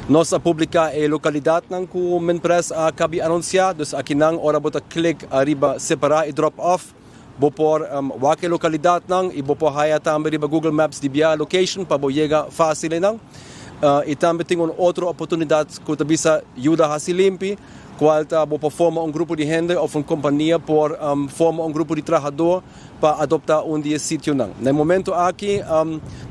Nos a publica e localidadnan cu Minpres a cabi anuncia, dus akinan ora bo ta click ariba separa y drop off bo por wak e localidadnan y bo por haya tambe riba Google Maps di bia location pa bo yega facil eynan. Y tambe tin un otro oportunidad cu ta bisa yuda haci limpi, cual ta bo por forma un grupo di hende of un compania por forma un grupo di trahador pa adopta un di e sitionan. Na e momento aki,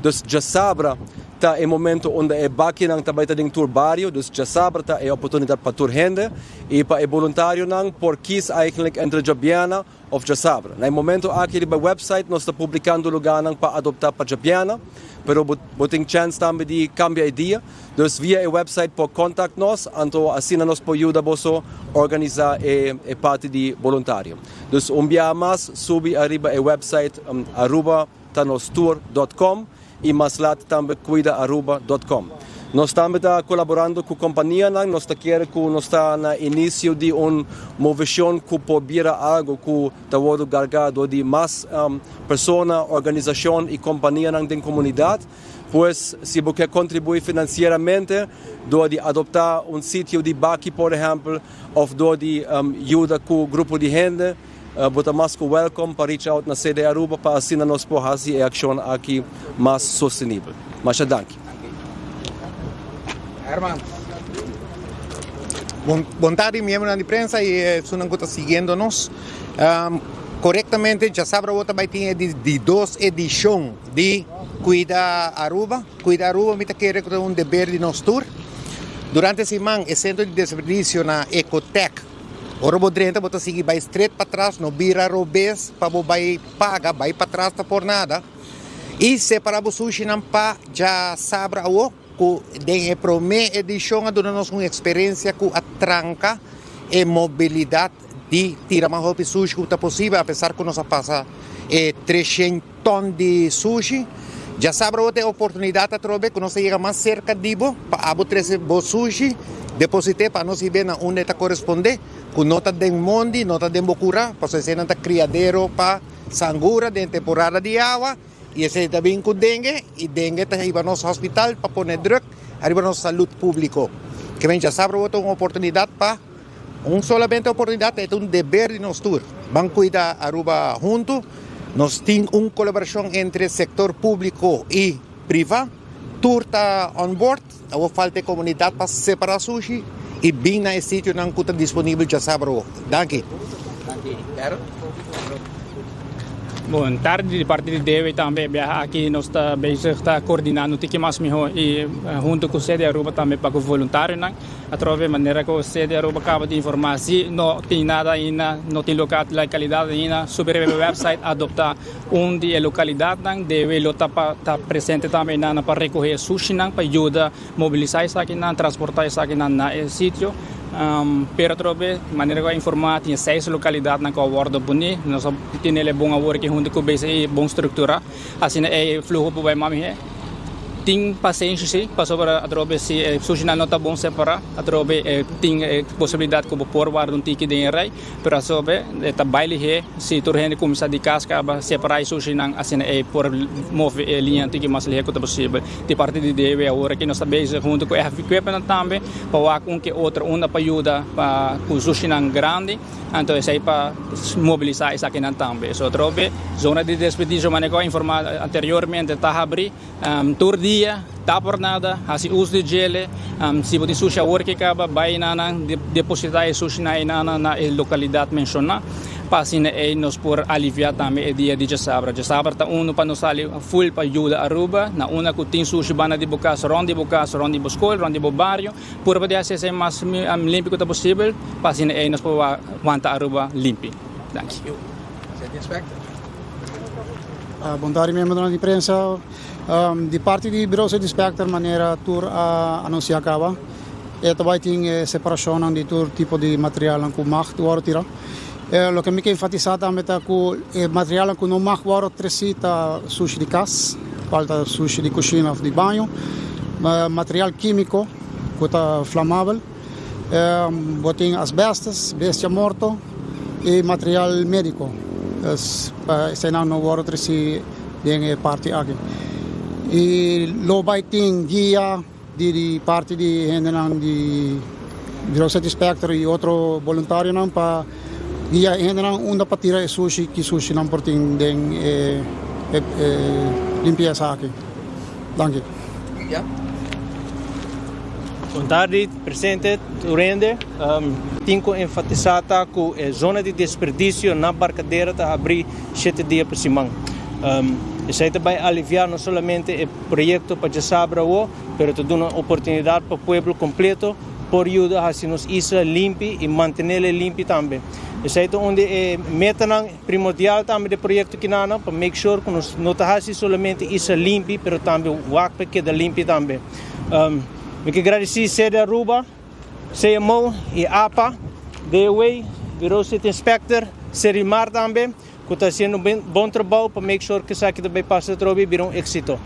dus djasabra ta e momento unda e bakinan ta bai ta den tur bario, dus djasabra ta e oportunidad pa tur hende y pa e boluntarionan por kies eigenlijk entre djabièrnè of djasabra. Na e momento aki riba e website nos ta publicando lugarnan pa adopta pa djabièrnè, pero bo bo tin chance tambe di cambia e dia. Dus via e website por contact nos, anto asina nos por yuda boso organisa e e parti di boluntario. Dus un biaha mas subi ariba e website arubatanostour dot com y mas lat tambe cuidaaruba dot com. Nos tambe ta colaborando cu companianan, nos ta kere cu nos ta na inicio di un movecion cu por bira algo cu ta wordo garga door di mas persona, organisacion y companianan den comunidad. Pues si bo ke contribui financieramente door di adopta un sitio di baki por ehempel of door di yuda cu grupo di hende, bo ta mas cu welcome pa reach out na CD Aruba pa asina nos por haci e accion aki mas sostenibel. Masha danki. Bon tardi miembronan di prensa y esunnan cu ta siguiendo nos. Corectamente djasabra bo ta bay tin e di dos edicion di Cuida Aruba. Cuida Aruba mi ta kere cu ta un deber di nos tur. Durante siman e centro di desperdicio na Ecotec ora bo drenta bo ta sigui bay stret patras no bira robes pa bo bay paga bay patras ta por nada y separa bo sushinan pa djasabra awo. Ku den e promé edishon a duna nos un eksperensia ku a tranka e mobilidat di tira mas hopi sushi ku ta posibel apesar ku nos a pasa e treshen tòn di sushi. Djasabra bo ta e oportunidat atrobe ku nos ta yega mas serka di bo pa abo trese bo sushi, deposit'é pa nos hib'é na unda e ta korespondé, ku no ta den mondi, no ta den bo kurá, pasobra eseinan ta kriadero pa sangura den temporada di awa. Y esey ta bin cu dengue y dengue ta hiba nos hospital pa pone druk ariba nos salud publico. Ke men djasabra bo ta un oportunidad pa, un solamente oportunidad, e ta un deber di nos tur. Ban cuida Aruba hunto. Nos tin un colaboracion entre sector publico y priva. Tur ta on board. Awor falta e comunidad pa separa sushi y bin na e sitionan cu ta disponibel djasabra awor. Danki. Bon tardi di parti di Dewe tambe e biaha aki nos ta bezig ta coordinando tiki mas miho y hunto cu Sede Aruba tambe pa cu voluntarionan atrobe manera cu Sede Aruba caba di informa si no tin nada ainda no tin localidad ainda subi riba e website adopta Un di e lokalidatnan debe lo ta pa ta presente tambe einan pa rekohé e sushinan pa yuda mobilisá esakinan, transportá esakinan na e sitio. Pero atrobe, manera ku a informá tin e seis lokalidatnan ku a wòrdu poní. Nos a tene el e bon awor aki huntu ku BCI bon strukturá, asina e fluho por bai mas mihé. Tin pasenshi si, pasobra atrobe si e sushinan no ta bon separá, atrobe tin e posibilidat ku bo por warda un tiki den e rei. Pero asobe e ta bai lihé si tur hende kuminsá di kas kaba separá e sushinan asina e por move e liña tiki mas lihé ku ta posibel. Di parti di DW awor aki nos ta bezig huntu ku FB Equipment tambe pa wak un ke otro unda pa yuda pa ku sushinan grandi anto esei pa mobilisá esakinan tambe. So atrobe zona di desperdisio manera ku a informá anteriormente ta habrí. Tur dia, ta por nada, hasi uso di djele. Si bo tin sushi awor ke kaba, bai na nan, depositá e sushi na e nan na e lokalidat menshoná. pa asina ei nos por alivia tambe e dia di djasabra. Djasabra ta unu pa nos sali full pa yuda Aruba na unda ku tin sushi banda di bo kas, rond di bo kas, rond di bo skol, rond di bo bario. Purba di hasi esei mas limpi ku ta posibel pa asina ei nos por wanta Aruba limpi. Danki. Bon tardi miembronan di prensa. Di parti di Bureau City Inspector manera tur a anuncia caba e ta bay tin e separacionnan di tur tipo di materialnan cu mag di worde tira. Loke mi ke enfatisa tambe ta cu e materialnan cu no mag worde treci ta sushi di cas, cual ta sushi di cushina of di baño, material kimico cu ta flamabel, bo tin asbestos, bestia morto y material medico. Pa eseinan no worde treci den e parti aki. Y lo bay tin guia di di parti di hendenan di Bureau City Inspector y otro boluntarionan pa guia e hendenan unda pa tira e sushi, ki sushi nan por tin den e e limpieza aki. Danki. Bon tardi presente tur hende. Tin ku enfatisá ta ku e zona di desperdisio na Barcadera ta habrí shete dia pa siman. Esei ta bai aliviá no solamente e proyekto pa djasabra awo, pero ta duna oportunidat pa pueblo kompleto por yuda hasi nos isla limpi i mantenele limpi tambe. Esei ta un di e metanan primordial tambe di e proyekto kinana pa make sure ku nos no ta hasi solamente isla limpi, pero tambe wak pa keda limpi tambe. Mi ke gradisí Sede Aruba, CMO i apa, DOW, Bureau City Inspector, Serimar tambe, ku ta hasiendo un bon trabou pa make sure ku esaki ta bai pasa atrobe i bira un éksito.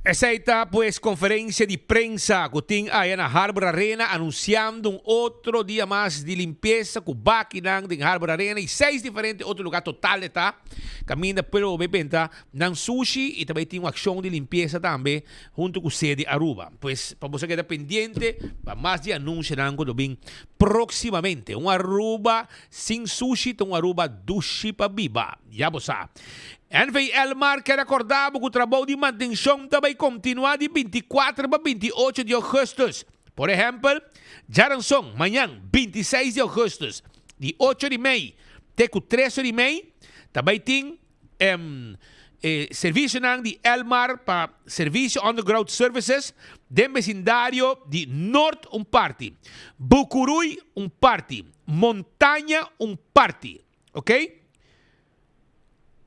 Esei ta pues conferencia di prensa cu tin aya na Harbor Arena anunciando un otro dia mas di limpieza cu bakinan den Harbor Arena y seis diferente otro lugar total e ta caminda pueblo bo bay benta nan sushi y ta bay tin un accion di limpieza tambe hunto cu Sede Aruba. Pues pa boso keda pendiente pa mas di anuncionan cu lo bin proximamente. Un Aruba sin sushi ta un Aruba dushi pa biba. Ya bo sa. NV Elmar kier acorda bo cu trabou di mantencion ta bay continua di 24 pa 28 di augustus. Por ehempel, djaranson, mañan, 26 di augustus, di ocho di mei te cu tres ora di mei, ta bay tin e servicionan di Elmar pa Servicio Underground Services den becindario di Noord un parti, Bucuruy un parti, Montaña un parti. Ok.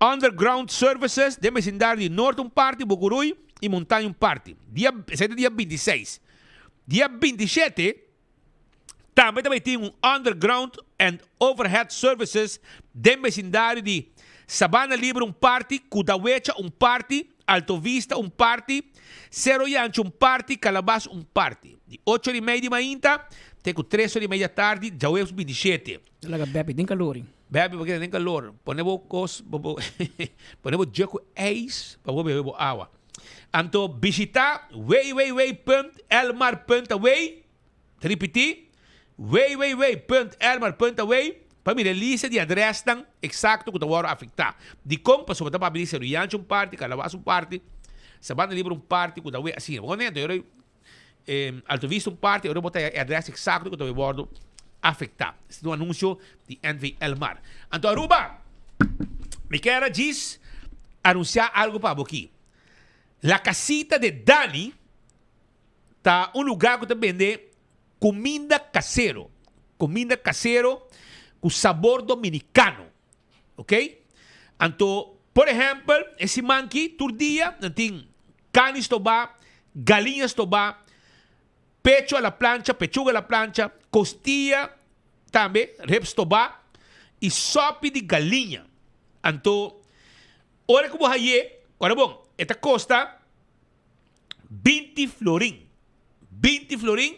Underground Services den becindario di Noord un parti, Bocuruy y Montaña un parti. Dia, esei ta dia 26. Dia 27 tambe ta bay tin un Underground and Overhead Services den becindario di Sabana Libre un parti, Kudawecha un parti, Alto Vista un parti, Sero Yancho un parti, Calabas un parti. Di ocho ora y media di mainta te cu tres ora y media tardi, djaweps 27. Ta laga bebe den kalor. Bebe bo keda den kalor. Pone bo kos, bo bo pone bo jug ku ijs pa bo bebe bo awa. Anto bishita www.elmar.away, ta ripiti, www.elmar.away pa mira e lista di adresnan eksakto ku ta wòrdu afektá. Dikon? Pasobra ta papia di Seru Yanchi un parti, Kalabas un parti, Sabana Libre un parti ku ta wei asina. Bo kontento? Alto Vista un parti ora bo ta e adres exacto cu ta bay wordo afecta. Esta un anuncio di NV Elmar. Anto Aruba, mi kier a djis anuncia algo pa bo aki. La Casita de Dani ta un lugar cu ta bende cuminda casero. Cuminda casero cu sabor dominicano. Ok? Anto, por ehempel, e siman aki tur dia nan tin Carni stobá, galiña stobá, pecho a la plancha, pechuga a la plancha, costilla tambe, rib stobá y sopi di galiña. Anto, ora cu bo haye, ora bon, e ta costa binti florin. Binti florin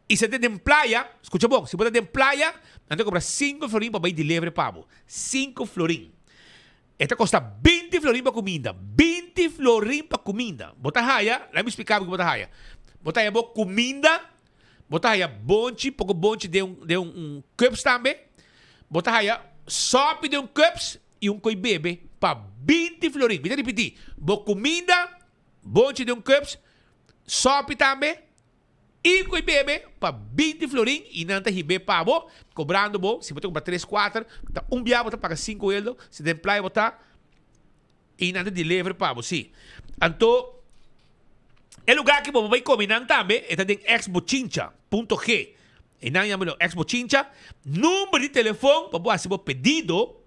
y si ta den playa, scucha bon, si bo ta den playa, nan ta cobra cinco florin pa bay delivery pa bo. Cinco florin. E ta kosta binti florin pa kuminda. Binti florin pa kuminda. Bo ta haya, laat mi splika bo ki bo ta haya. Bo ta haya bo kuminda, bo ta haya bonchi, poko bonchi den un, den un cups tambe. Bo ta haya sopi den un cups i un koi bebe pa binti florin. Mi ta ripiti, bo kuminda, bonchi den un cups, sopi tambe. I ku e bebe pa 20 florin i nan ta hib'é pa bo, kobrando bo, si bo ta kumpra tres kuater, ta un bia bo ta paga sinku eldo, si den playa bo ta, i nan ta deliver pa bo, si. Anto, e lugá ki bo por bai kome nan tambe, e ta den ex Bochincha, punto G. E nan yama lo ex Bochincha. Number di telefon pa bo hasi bo pedido,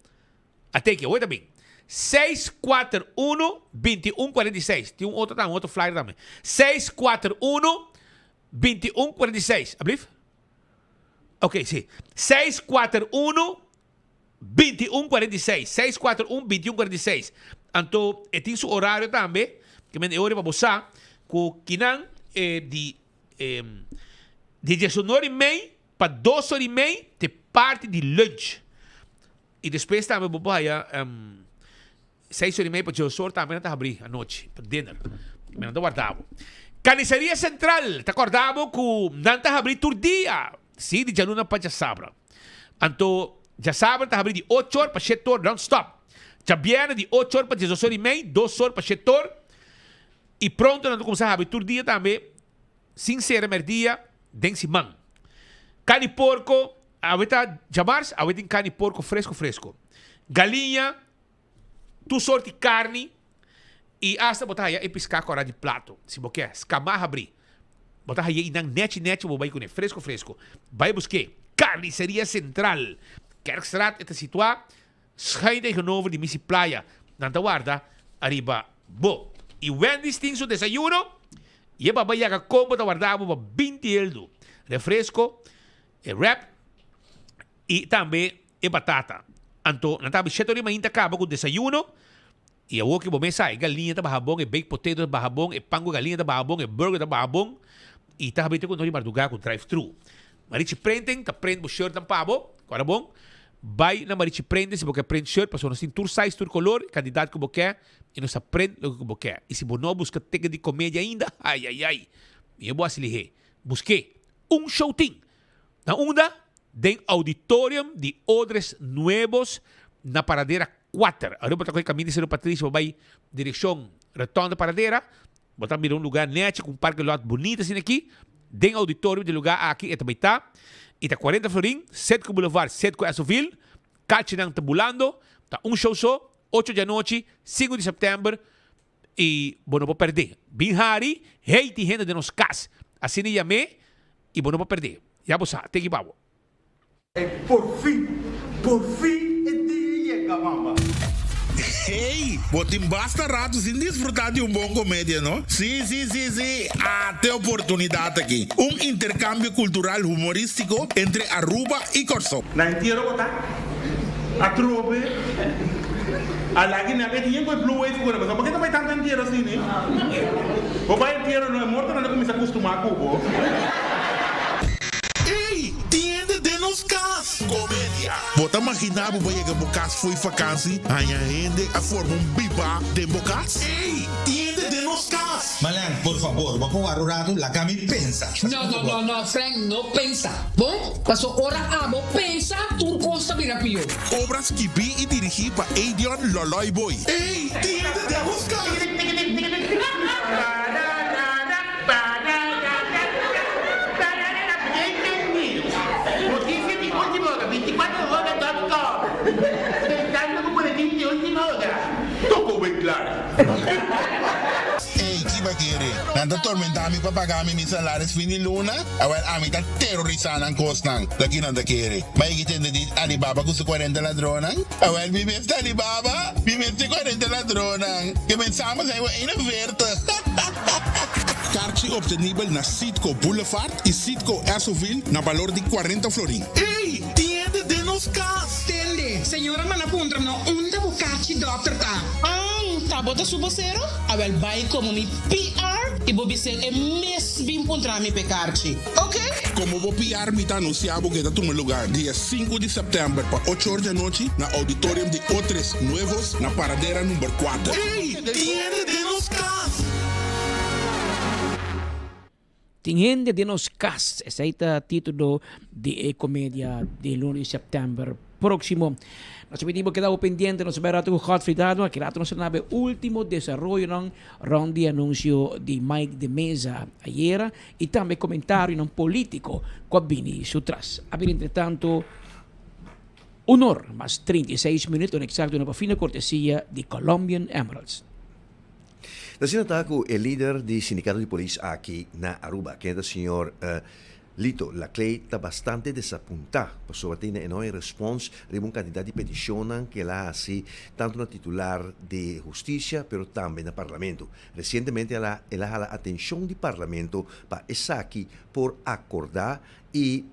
a teke, hoy ta bin, 641 21 46. Tin un otro tambe, un otro flyer tambe. 641 21 46. Ablief? Ok, si. 641 21 46. 641 21 46. Anto, e tin su horario tambe, ke men e ora pa bo sa, ku kinan e di e, di diesunor i mei pa dos or i mei te parti di lunch. I despues tambe bo por haya seis or i mei pa djes or tambe nan ta habri anochi pa dinner. Men nan ta warda bo. Carniceria Central ta corda bo cu nan ta habri tur dia, si, di djaluna pa djasabra. Anto djasabra ta habri di ocho or pa shete or non stop. Djabierne di ocho or pa diesdos or i mei, dos or pa shete or. I pronto nan ta cuminsa habri tur dia tambe sin sera merdia den siman. Carni porco Awe ta djamars, awe tin karni porko fresko fresko. Galiña, tur sort di karni i asta bo ta haya e piská kòrá di plato, si bo ke, skamá habrí. Bo ta haya einan nèchi nèchi bo bai kuné, fresko fresko. Bai busk'é. Karniseria Sentral, Kerkstraat e ta situá schuin tegenover di Misi Playa. Nan ta warda ariba bo. I Wendy's tin su desayuno i e baba yaga kombo ta warda bo pa 20 eldu. Refresko. E wrap y tambe e batata. Anto nan ta abi shete ora di mainta caba cu desayuno y awor ki bo mes sa e galiña ta baha bon, e baked potato ta baha bon, e pan cu galiña ta baha bon, e burger ta baha bon y ta habri te cu no di marduga cu drive thru. Marichi Printing ta print bo shirtnan pa bo, cu ora bon bay na Marichi Printing si bo ke print shirt pasobra nos tin tur size, tur color, cantidad cu bo ke y nos ta print loke cu bo ke. Y si bo no a busca ticket di comedia ainda, ayayay, mi bo haci lihe. Buske. Un show tin. Na unda? Den auditorium di Odres Nuevos na Paradera 4. Ahora bo ta coge caminda di Cerro Patricio bo bay direccion Rotonda Paradera, bo ta mira un lugar nechi cu un parking lot bunita asina aki. Den auditorium di lugar aki e ta bay ta. Y ta 40 florin, Cetco Boulevard, Cetco Esoville. Cachinan ta bulando. Ta un show so, ocho di anochi, 5 di september. I bo no por perdé. Bin hari, hey tin hende den nos kas. Asina yam'é i bo no por perdé. Ya bo sa, teki pa bo. E porfin, porfin e dia yega, mama. Hey, bo tin basta rato sin disfruta di un bon comedia, no? Sí, sí, sí, sí, ate oportunidad aki. Un intercambio cultural humoristico entre Aruba y Corsou. Na entiero bo ta atrobe a lagi nan e tin ku e blue wave ku nan pasobra bo ke ta bai tantu entiero asina bo bai entiero no e mortonan ta kuminsa kustumá ku bo. Ey, tin hende den nos kas! Komedia. Bo ta maginá bo bo yega bo kas fo'i fakansi, haña hende a forma un bibá den bo kas? Ey, tin hende den nos kas! Marlene, por fabor, bo por wara un ratu? Laga mi pensa. No, no, no, no, Frank, no pensa. Bon, paso ora abo pensa, tur cos ta bira pió. Obra skibí i dirigí pa Edion Loloy Boy. Ey, tin hende den nos kas! Noticia di ultima ora, 24 hora dot com, Pensando cu boletin di ultima ora. Toko wey klaar. Ey, ki ba kere? Nan ta tormenta mi pa paga mi mi salaris fin di luna? Awel, ami ta terorisa nan kosnan. Ta ki nan ta kere? Ma e ki tende di Alibaba ku su kuarenta ladronnan? Awel, mi mes ta Alibaba, mi mes tin kuarenta ladronnan. Ke men samen zijn we 41. Karchi obtenibel na Citgo Boulevard i Citgo Esoville na balor di kuarenta florin. Ey, tin hende den nos kas! Tende, señora manda puntra no unda bo karchi dokter ta. An, ta bo ta su bosero? Awel bai komo mi PR i bo bis'é e mes bin puntra mi p'e karchi, oke? Komo bo PR mi ta anunsiá bo ke ta tuma lugar dia sinku di sèptèmber pa ocho or di anochi na Auditorium di Otres Nuevos na Paradera number kuater. Ey, tin hende den nos kas! Tin hende den nos kas, esei ta título di e komedia di luna di sèptèmber. próximo. Nos ta pidi bo keda bo pendiente, nos ta bai rato ku Godfrey Dado, aki rato nos ta na e último desaroyonan rond di anunsio di Mike de Meza ayera i tambe komentarionan polítiko ku a bini su tras. A bira entretanto un or mas 36 minuut, un eksakto na pa fina kortesia di Colombian Emeralds. Ta asina ta ku e lider di sindikato di polis aki na Aruba, kende ta señor Lito Laclay ta bastante desapuntá pasobra tin e no hay respons riba un kantidat di petishonnan ku el a hasi tantu na titular di hustisia pero tambe na parlamento. Resientemente el a el a hala atenshon di parlamento pa esaki por akordá i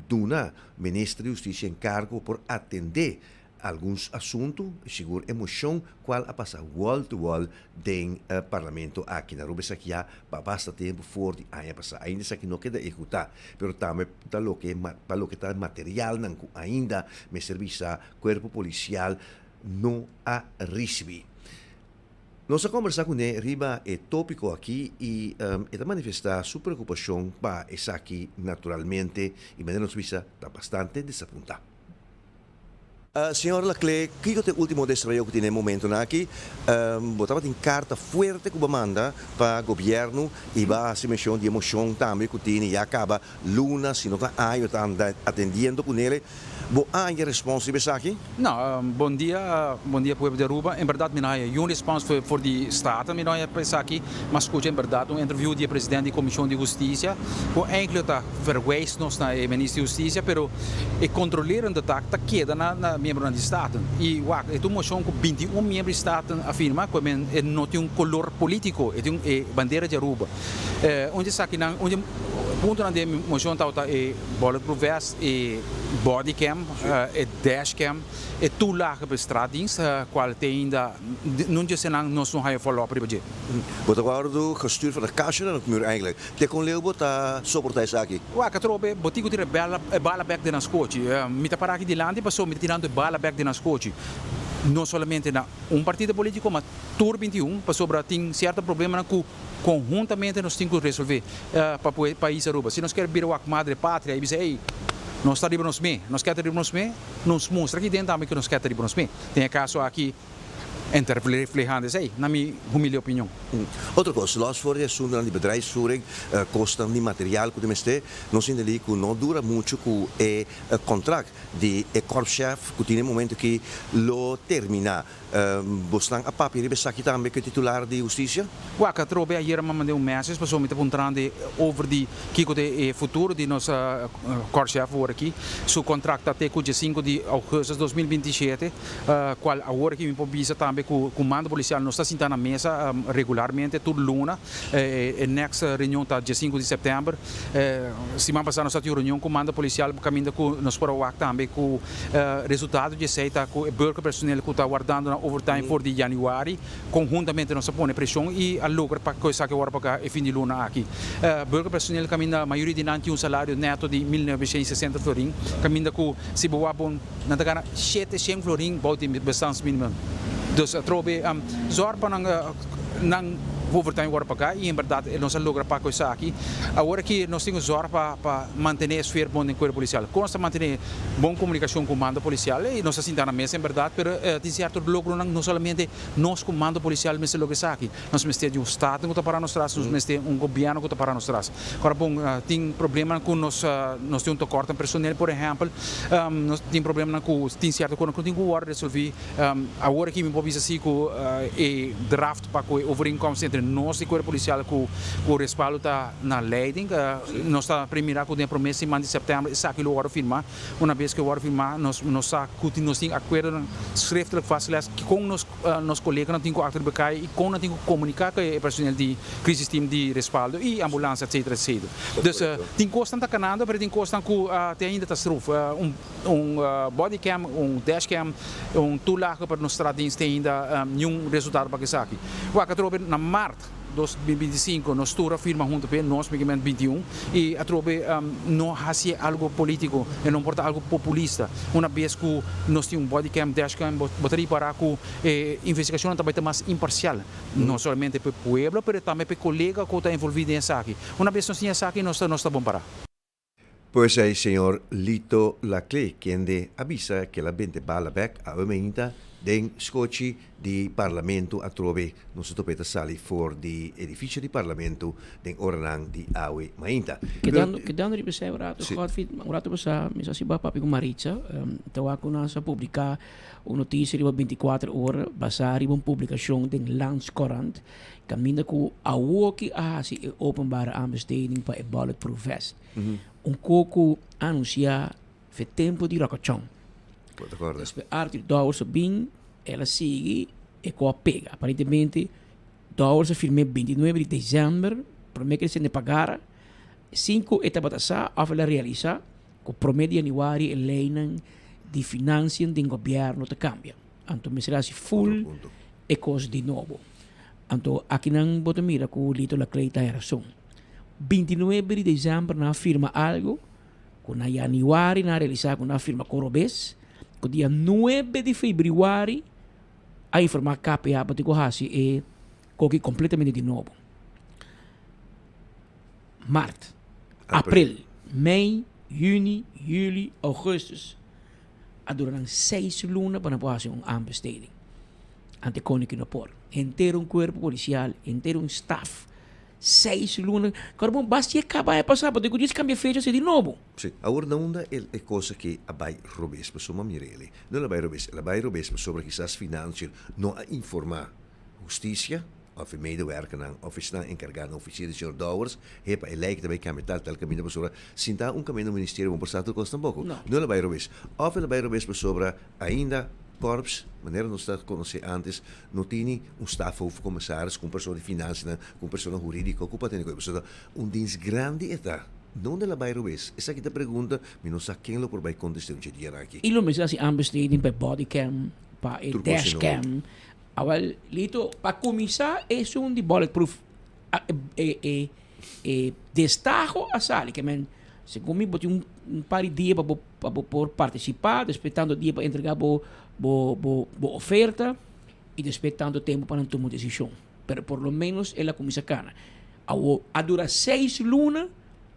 duna minister di hustisia enkargo por atendé Algun asuntu, sigur e mocion cual a pasa wall to wall den Parlamento aki na Aruba esaki ya pa basta tempo for di aña pasa. Ainda esaki no keda ehecuta, pero tambe ta loke pa loke ta materialnan cu ainda mester bisa Cuerpo Policial no a ricibi. Nos a combersa cune riba e topico aki y e ta manifesta su preocupacion pa esaki naturalmente y manera nos bisa ta bastante desapunta. Señor Laclé, kiko ta e ultimo desaroyo ku tin na e momentonan aki? Bo tabatin karta fuerte ku bo a manda pa gobièrnu i bo a hasi menshon di e moshon tambe ku tin i ya kaba luna, si no ta aña, ta anda atendiendo ku nele. Bo a haña respons riba esaki? No, bon dia, bon dia pueblo di Aruba. En berdad mi no haña yun respons for di Staten, mi no haña pa esaki. Mi a skucha en berdad un interview di e president di Komishon di Hustisia ku eindelijk ta verwijs nos na e Minister di Hustisia, pero e controlerende taak ta keda na na miembronan di Staten. I wak, e ta un moshon ku 21 miembro di Staten a firma, ku men e no tin un kolor politiko, e tin e bandera di Aruba. Un di esakinan, un di e puntonan di e moshon tabata e bulletproof vest, e bodycam, e dashcam, e toelage pa e straatdienst, kual te ainda nun di esenan nos no haya follow up riba dje. Bo ta wòrdu gestuurd van de kastje naar het muur eigenlijk. Te kon leu bo ta soportá esaki? Wak, atrobe, bo tin ku tira e bala bèk den nan skochi. Mi ta pará aki dilanti pasobra mi ta tirando e bala bèk den nan skochi. No solamente na un partido polítiko, ma tur 21, pasobra tin sierto problemanan ku konhuntamente nos tin ku resolvé pa pais Aruba. Si nos kier bira wak madre patria i bisa, ey, nos ta riba nos me, nos kier ta riba nos me, nos mustra aki den tambe ku nos kier ta riba nos me. Den e kaso aki. En ta reflehando esei, na mi humilde opinion. Otro kos, los for di asuntunan di bedrijfsvoering, kosnan di material ku ta mester, nos sinti ku no dura muchu ku e kontrakt di e korpschef ku tin e momento aki lo terminá. Bosnan a papia riba esaki tambe ku e titular di hustisia? Wak, atrobe ayera mi a manda un message pasobra mi ta puntrando over di kiko ta e futuro di nos korpschef awor aki. Su kontrakt ta te ku diesinku di augustus 2027. Cual awor aki mi por bisa tambe cu Comando Policial nos ta sinta na mesa regularmente tur luna. E next reunion ta dia sinku di september. Siman pasa nos a tin un reunion cu Comando Policial caminda cu nos por a wak tambe cu resultado di esey ta cu e burgerpersoneel cu ta wardando nan overtime for di januari conhuntamente nos a pone presion y a logra pa cu esaki worde paga e fin di luna aki. Burgerpersoneel caminda mayoria di nan tin un salario neto di 1960 florin caminda cu si bo wak bon Nan ta gana 700 florin bou di bestaansminimum. Dus atrobe zorg pa nan nan overtime worde paga y en berdad nos a logra paga esaki. Awor aki nos tin cu zorg pa pa mantene e sfeer bon den cuerpo policial. Con nos ta mantene bon comunicacion cu mando policial y nos ta sinta na mesa en berdad pero tin cierto logronan no solamente nos cu mando policial mester logra esaki. Nos mester di un staten cu ta para nos tras, nos mester un gobierno cu ta para nos tras. Ora bon, tin problemanan cu nos, nos tin un tekort na personeel por ehempel, nos tin problemanan cu tin cierto cosnan cu tin cu worde resolvi. Awor aki mi por bisa si cu e draft pa cu e overeenkomst entre nos di Cuerpo Policial cu cu respaldo ta na leiding. Nos ta premira cu den e prome siman di september esaki lo worde firma. Una bes cu e worde firma nos nos sa cu nos tin acuerdonan schriftelijk vastgelegd con nos Nos koleganan tin ku aktua riba kaya i kon nan tin ku komuniká ku e personel di crisis team di respaldo i ambulans etcetera etcetera. Dus tin kosnan ta kanando pero tin kosnan ku te ainda ta struf. Un un body cam, un dash cam, un toelage pa nos straatdienst te ainda niun resultado pa esaki. Wak atrobe na mart 2025 nos tur a firma hunto p'e, nos Migement 21, i atrobe no hasié algo politico, e no por ta algo populista. Una bes ku nos tin un bodycam, dashcam, bo ta ripará ku e investigashonnan ta bai ta mas imparsial, no solamente p'e pueblo, pero tambe p'e kolega ku ta envolví den esaki. Una bes nos tin esaki, nos ta nos ta bon pará. Pues ei señor Lito Laclé kende a bisa ke el a bente bala bek awe mainta den skochi di Parlamento atrobe nos a tope ta sali for di edificio di Parlamento den oranan di awe mainta. Kedando kedando riba esei un rato Godfried, un rato pasá mi sa si bo a papia ku Maritza, ta wak ku nos a publiká un notisia riba bintikuater ora basá riba un publikashon den Landscourant kaminda ku awoki a hasi e openbare aanbesteding pa e bulletproof vest. Un koko a anunsiá fe tempu di Rokochon. Bo ta kòrda. Despues Arthur Dowers a bin, el a sigui e kò a pega. Aparentemente Dowers a firm'é bintinuebe di desèmber, promé ku el sende pagara, sin ku e tabata sa òf el a realisá ku promé di yanüari e leinan di finansian den gobièrnu ta kambia. Anto mester hasi ful e kos di nobo. Anto akinan bo ta mira ku Lito Laclay ta haña rason. Bintinuebe di desèmber nan a firma algu ku na yanüari nan a realisá ku nan a firma koro bes, ku dia nuebe di febrüari a informá KPA pa tin ku hasi e koki kompletamente di nobo. Mart, aprel, mei, yüni, yüli, ougùstus a dura nan seis luna pa nan por hasi un aanbesteding. Ante koni ku no por. Henter un kuerpo polisial, henter un staf. Seis luna. Kòrda bon, basta e kaba aña pasá, pasobra ku djis kambia fecha así di nobo. Sí. Awor na unda e e kos aki a bai robes? Pasobra mira el, no el a bai robes, el a bai robes pasobra kisas Financiën no a informá hustisia òf e medewerkernan òf esnan enkargá na ofisina di señor Dowers, hepa e lei ki ta bai kambia tal tal kaminda pasobra sinta un kaminda ministerio bo por sa tur kos tampoko. No. No el a bai robes. Òf el a bai robes pasobra ainda Korps, manera nos ta konosé antes, no tini un staf hoofdcommissaris ku un persona di finansianan, ku un persona hurídiko ku pa tene ku e persona. Un dins grandi e ta. Donde el a bai robes? Esaki ta pregunta, mi no sa ken lo por bai kontest'é un dje dianan aki. I lo mester hasi aanbesteding pa e bodycam, pa e Tur kos e no. dashcam. Awel, Lito, pa kuminsá esun di bulletproof, e e e destaho a sali, ke men segun mi bo tin un par di dia pa bo pa bo por partisipá, despues tantu dia pa entregá bo bo bo bo oferta i despues tantu tempu pa nan tuma un desishon. Pero por lo ménos el a kuminsá kana. Awor a dura seis luna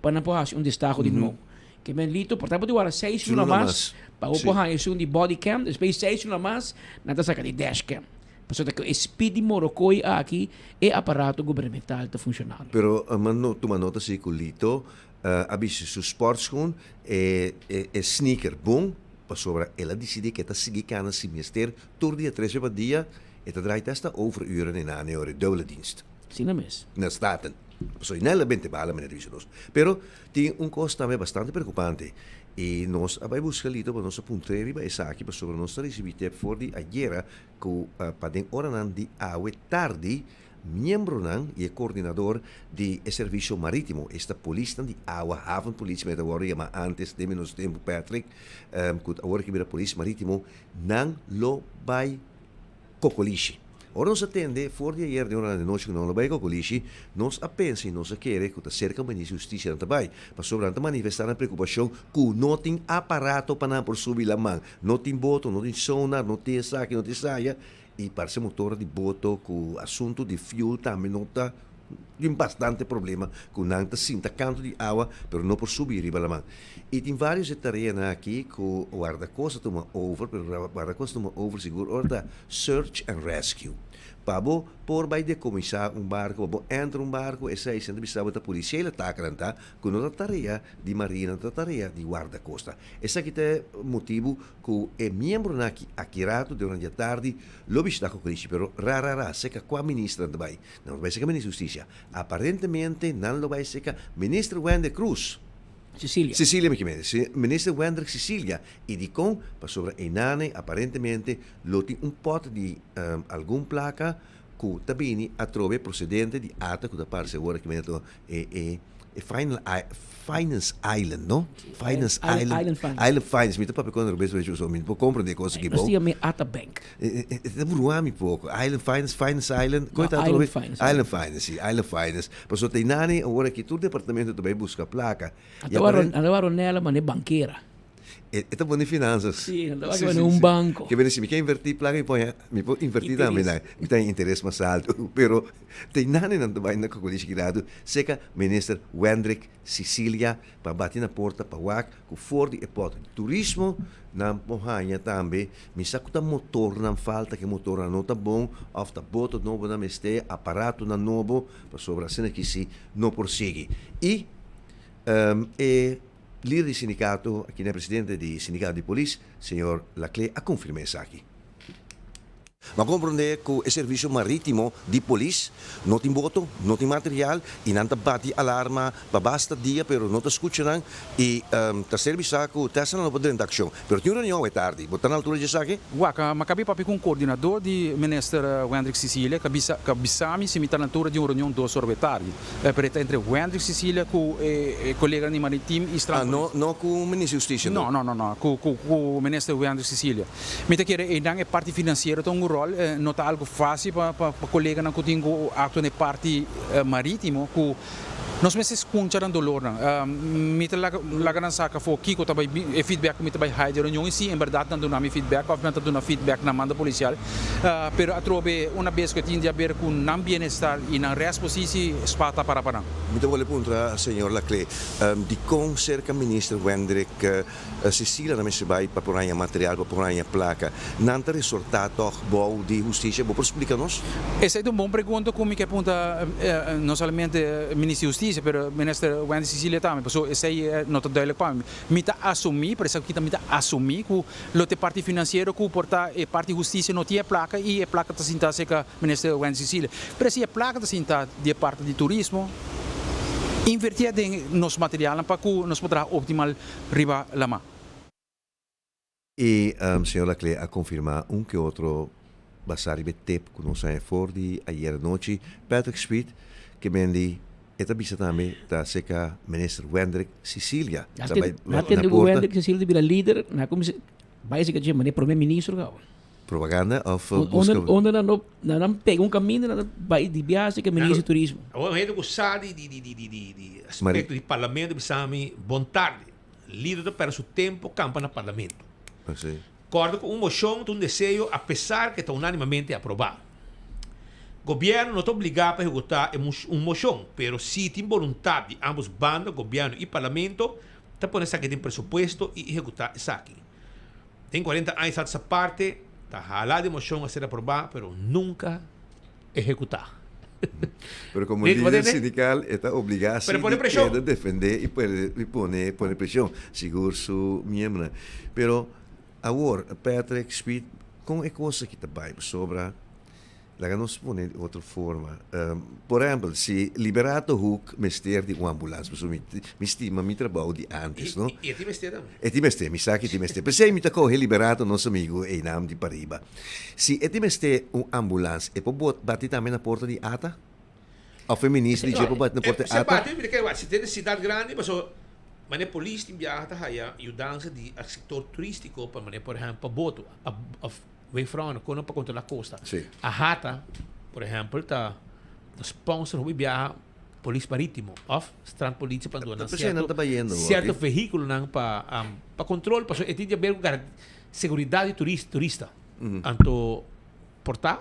pa nan por hasi un destaho di nobo. Ke men Lito, por ta bo tin wara seis luna mas pa bo por haña esun di body cam, despues seis luna mas nan ta saka di dash cam. Pasobra ta ku e speed di Morokoi aki e aparato gubernamental ta funshonando. Pero mano tuma nota si ku Lito a bisti su sportschoen e e sneaker bon pasobra el a dicidi ke ta sigui cana si mester tur dia tres be pa dia e ta draai te hasta overuren en nane ora e dubbele dienst. Asina mes. Na Staten. Pasobra nel a bente bala manera di bisa nos. Pero tin un cos tambe bastante preocupante y nos a bay busca Lito pa nos a puntr'e riba esaki pasobra nos ta ricibi tip for di ayera cu pa den oranan di awe tardi Miembronan y e coordinador di e servicio maritimo, esta polisnan di awa, havenpolitie mester a wordo yama antes den menos tempo Patrick, cu awor aki bira polis maritimo, nan lo bay Cocolishi. Ora nos a tende for di ayer den oranan di nochi cu nan lo bay Cocolishi, nos a pensa y nos a kere cu ta cerca Minister di Husticia nan ta bay, pasobra nan ta manifesta nan preocupacion cu no tin aparato pa nan por subi laman, no tin boto, no tin sonar, no tin esaki, no tin esaya. I parse motor di boto ku asuntu di fuel tambe no ta tin bastante problema ku nan ta sinta kantu di awa pero no por subi riba laman. I tin varios e tareanan aki ku Wardakosta tuma over pero Wardakosta tuma over sigur ora ta search and rescue. Pa bo por bai dekomisá un barko, pa bo entra un barko esei si nan ta bisa bo ta polisía i la takanan ta ku no ta tarea di marina ta tarea di Wardakosta. Esaki ta e motibu Ku e miembronan aki aki rato durante di atardi lo bishita Kokolishi, pero ra ra ra seka kua minister nan ta bai? Nan lo bai seka minister di Hustisia. Aparentemente nan lo bai seka minister Wender Cruz. Cecilia. Cecilia mi kimen. Minister Wendrick Cecilia. I dikon? Pasobra einane aparentemente lo tin un pòt di algun plaka ku ta bini atrobe prosedente di ata ku ta parse awor aki menen e e e final finance island no finance island island finance island finance mi ta papia con robes robes so mi no por comprende e cosa aki Nos bo ta yama e ata bank e ta brua mi poco island finance finance island No, island finance island finance si island finance pasobra ta inani awor aki tur departamento ta bay busca placa Ata wak ronela mane bankera. E ta bon di finanzas. Sí, nan ta wak ku un banko. Ke bini si mi ke invertí plaka mi por mi por invertí tambe nan. Mi ta haña interes mas altu. Pero te nani nan ta bai na Cocolishi Girado seka Minister Wendrick Cicilia pa bati na porta pa wak ku for di e pòt di turismo nan por haña tambe. Mi sa ku ta motornan falta, ke motornan no ta bon òf ta boto nobo nan mester, aparatonan nobo, pasobra asina ki si no por sigui. I e Lider di sindikato, kende presidente di sindikato di polis, señor Laclé a konfirmá esaki. Bo a komprondé ku e servisio marítimo di polis no tin boto, no tin material i nan ta bati alarma pa basta dia pero no ta skucha nan i ta ser bisá ku tèstnan no por drenta akshon. Pero tin un reunion awe tardi. Bo ta na altura di esaki? Wak, mi a kabi papia ku un koordinador di Minister Wendrick Cecilia ku a bisa ku a bisa mi si mi ta na altura di un reunion dos ora awe tardi. Pero e ta entre Wendrick Cecilia ku e koleganan di Maritim i Strand Ah, no, no ku Minister di Hustisia No, no, no, no, ku ku ku Minister Wendrick Cecilia. Mi ta kere einan e parti finansiero ta un ròl, no ta algu fásil pa pa koleganan ku tin ku aktua na e parti marítimo ku Nos mester skuncha nan dolornan. Mi ta laga laga nan saka afó kiko ta bai bin, e feedback ku mi ta bai haya di reunion i si en bèrdat nan duna mi feedback òf nan ta duna feedback na manda polisial. Pero atrobe una bes ku e tin di haber ku nan bienestar i nan rèst posisi, spa ta para pa nan. Mi ta wòrdu puntra señor Laclé, dikon serka minister Wendrick Cecilia nan mester bai pa por haña material, pa por haña plaka? Nan ta resortá tòg bou di hustisia? Bo por splika nos? Esei ta un bon pregunta ku mi ke punta no solamente Minister di Hustisia, pero Minister Wendy Cecilia tambe, pasobra esei no ta duidelijk pa mi. Mi ta asumí, por esaki mi ta asumí ku lo ta e parti finansiero ku por ta e parti hustisia no tin e plaka i e plaka ta sinta serka Minister Wendy Cecilia. Pero si e plaka ta sinta di e parti di turismo, invertí aden nos materialnan pa ku nos por traha optimal riba lamá. I señor Laclé a konfirmá un ke otro basá riba e tep ku nos haña for di ayer anochi. Patrick Speed ke mendi e ta bisa tambe ta aserka Minister Wendrick Cicilia ta bai Na na tende ku porta. Wendrick Cecilia ta bira lider, na kuminsá bai aserka dje manera prome ministro kaba. Propaganda of buska. Unda nan no nan nan pega un kaminda nan ta bai di biaha aserka minister di turismo. Awor un hende ku sa di di di di di di aspekto di parlamento bisa mi bon tardi. Lider ta perde su tempo kampa na parlamento. Kòrda ku un moshon ta un deseo apesar ku e ta unánimamente aprobá. Gobièrnu no ta obligá pa ehekutá e un moshon, pero si tin boluntat di ámbos banda, gobièrnu i parlamento, ta pone esaki den presupuesto i ehekutá esaki. Den kuarenta aña Salsa Parte ta hala di moshon a ser aprobá, pero nunka ehekutá. Pero como lider sindical e ta obligá si di keda defendé i pone pone preshon sigur su miembronan. Pero awor Patrick Speed kon e kos aki ta bai pasobra laga nos pone di otro forma por ehempel si Liberato Hoek mester di un ambulans pasobra mi stima mi trabou di antes no. I e tin mester tambe. E tin mester mi sa ki tin mester p'esei mi ta kohe Liberato nos amigu einan di pariba. Si e tin mester un ambulans, e por bot bati tambe na porta di ata? Of e minister di dje por bati na porta di Se ata? bati, mi ta kere wak, si den siudat grandi, pasobra manera polis tin biaha ta haya yudansa di e sektor turistiko pa manera por ehempel pa boto of weefvrouwen kono pa kontrola kosta. Si. AHATA por ehempel ta sponsor hopi biaha polis maritimo of strandpolitie pa duna nan P'esei nan ta bayendo hopi. sierto vehikulonan pa pa kontrol pasobra e tin di haber ku Seguridad di turista. Anto por ta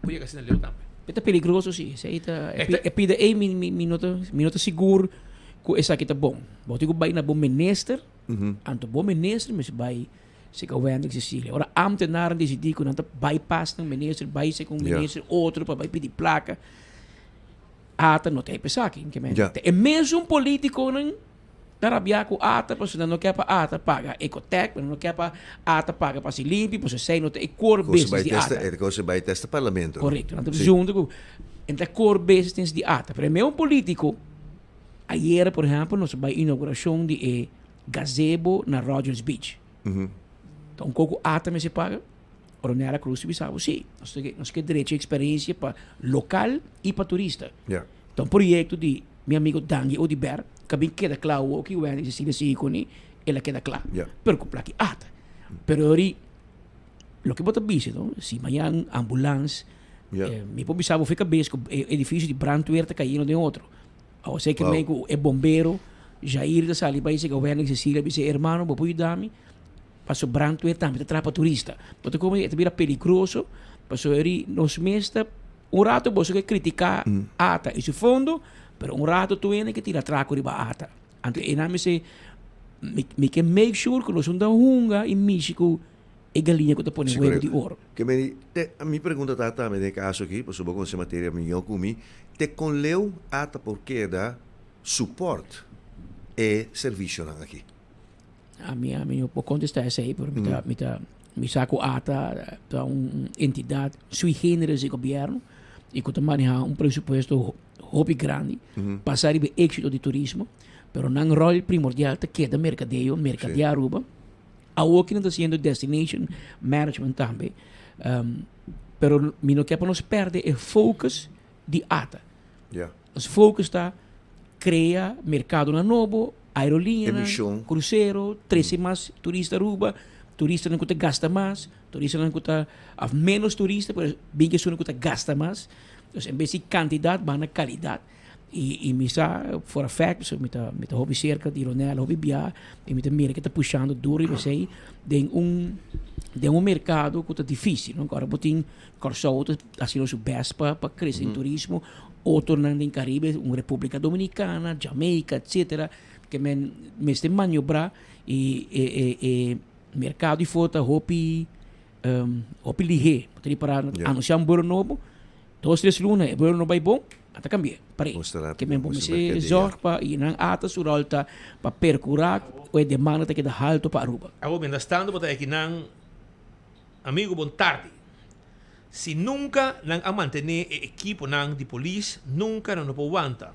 por yega asina leu tambe. E ta peligroso si. Esei ta e pida ei mi mi no ta mi no ta sigur ku esaki ta bon. Bo tin ku bai na bo minister, anto bo minister mester bai serka Wendrick Cecilia. Ora ambtenaren disidí ku nan ta bypass nan minister bai serka un minister otro pa bai pidi plaka, ata no ta hep esaki. Ta e mesun politikonan. Ta rabia ku ata pasobra nan no ke pa ata paga ecotec, nan no ke pa ata paga pa si limpi, pasobra esei no ta e core business di ata. E kos bai testa parlamento. Korekto, nan ta bisa ku e ta core business di ata. Pero e meun politiko, ayera por ehempel nos a bai inaugurashon di e gazebo na Rodgers Beach. Ta un kos ku ata mester paga? Oronella Cruz ta bisa bo si, nos ke drecha eksperensia pa lokal i pa turista. Ta un proyekto di Mi amigo Dangui Oduber ka bin keda kla awoki, Wendy Cecilia sigui kuné, el a keda kla. Pero ku plaki ata. Pero ori loke bo ta bisa no, si mañan ambulans, mi por bisa bo fe kabes ku e edifisio di brandweer ta kayendo den otro. Awor esei ke men ku e bombero. Jair ta sali bai sega Werning Cecilia bisa hermano bo por yuda mi paso brandweer tambe ta traha pa turista. Bo ta como e ta bira peligroso paso eri nos mes ta un rato boso ke critica ata y su fondo pero un rato tur hende ke tira traco riba ata. Anto e nan mester mi mi ke make sure ku nos no ta hunga y mishi ku e galiña ku ta pone huevo di oro. Ke meni te mi pregunta ta tambe den e kaso aki pasobra bo konosé materia mihó ku mi te kon leu ata por keda support e servicionan aki? Ami ami no por contesta esey pero mi ta mi ta mi sa cu ata ta un entidad sui generis di gobierno y cu ta maneha un presupuesto hopi grandi basa riba e exito di turismo pero nan rol primordial ta keda mercadeo mercadea Aruba awo ki nan ta haciendo destination management tambe pero mi no kier pa nos perde e focus di ata. Nos focus ta crea mercadonan nobo, aerolineanan, crucero, trece mas turista Aruba, turistanan cu ta gasta mas, turistanan cu ta, of menos turista pero bin cu esunnan cu ta gasta mas. Dus en bes di cantidad ban na calidad. Y y mi sa for a fact pasobra mi ta mi ta hopi cerca di Ronel hopi bia y mi ta mira ke ta pushando duro riba esey den un den un mercado cu ta dificil no. Ora bo tin Kòrsou ta hasiendo su best pa pa krese den turismo, otronan den Karibe, un Repúblika Dominikana, Jamaica, etcetera, ke men mester maniobrá i e e e merkado di for ta hopi hopi lihé. Bo ta ripará anunsiá un buelo nobo, dos tres luna e buelo no bai bon, nan ta kambi'é, par'é. Ke men bo mester zòrg pa i nan ata su ròl ta pa perkurá ku e demanda ta keda haltu pa Aruba. Awor mientras tanto bo ta aki nan. Amigo bon tardi. Si nunca nan a mantene e equiponan di polis nunca nan no por wanta.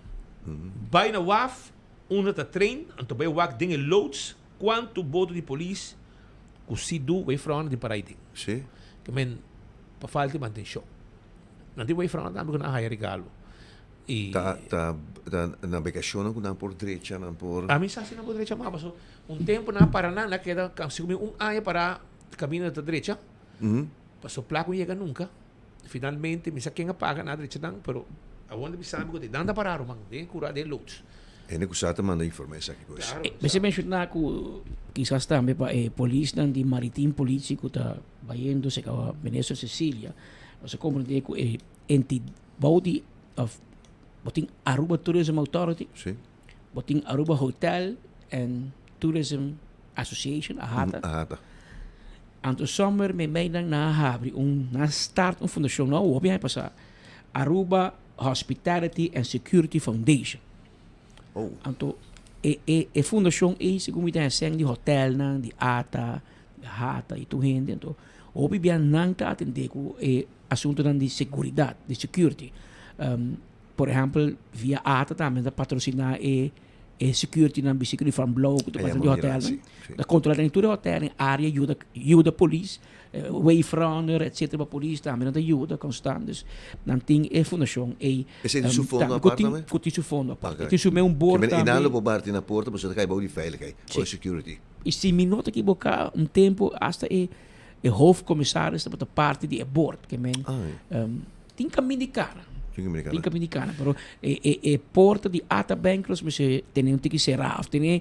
Bay na waf unda ta train anto bay wak den e loods cuanto boto di polis cu si du wayfront tin para ayi den. Ke men pa falta di mantencion. Nan tin wayfront tambe cu nan a haya regalo. Y. Ta ta ta navegacionnan cu nan por drecha nan por. Ami sa si nan por drecha mas paso un tempo nan a para nan nan a keda casi como un aña para. Camino ta drecha. Paso placa no yega nunca. Finalmente mi sa ken a paga na drecha nan, pero awor ta bisa mi cu nan ta para ruman den cura den loods. Hende cu sa ta manda informa esaki pues. Mester menciona cu kisas tambe pa e polisnan di Maritiem Politie cu ta bayendo cerca Minister Cecilia, nos a comprende cu e entidad bou di of bo tin Aruba Tourism Authority, bo tin Aruba Hotel and Tourism Association, AHATA. AHATA. Anto sommer me meinan na habri un, na start un fundacion nou, hopi aña pasa, Aruba Hospitality and Security Foundation. Oh. Anto e, e, e fundacion ei, segun mi ta hacen di hotelnan, di ATA, di AHATA y tur hende, anto hopi bia nan ta atende cu e asuntonan di seguridad, di security. Um, por ehempel, via ATA tambe ta patrocina e E security nan bisti ku uniform blauw ku ta pasa di hotel nan. Ta kontrola den tur e hotel den area yuda yuda polis, wayfronder etcetera pa polis tambe nan ta yuda konstant. Dus nan tin e fundashon ei. Esei tin su fondo apart tambe? Ku tin su fondo apart. E tin su mes un bord tambe. E nan lo por parti na porta pasobra ta kai bou di veiligheid, bou di security. I si mi no ta ekiboká un tempu asta e e hoofdcommissaris tabata parti di e bord ke men Tin kamin di kana. Tin kamin di kana. Tin kamin di kana, pero e e e porta di Ata Bank los mester tene un tiki será of tene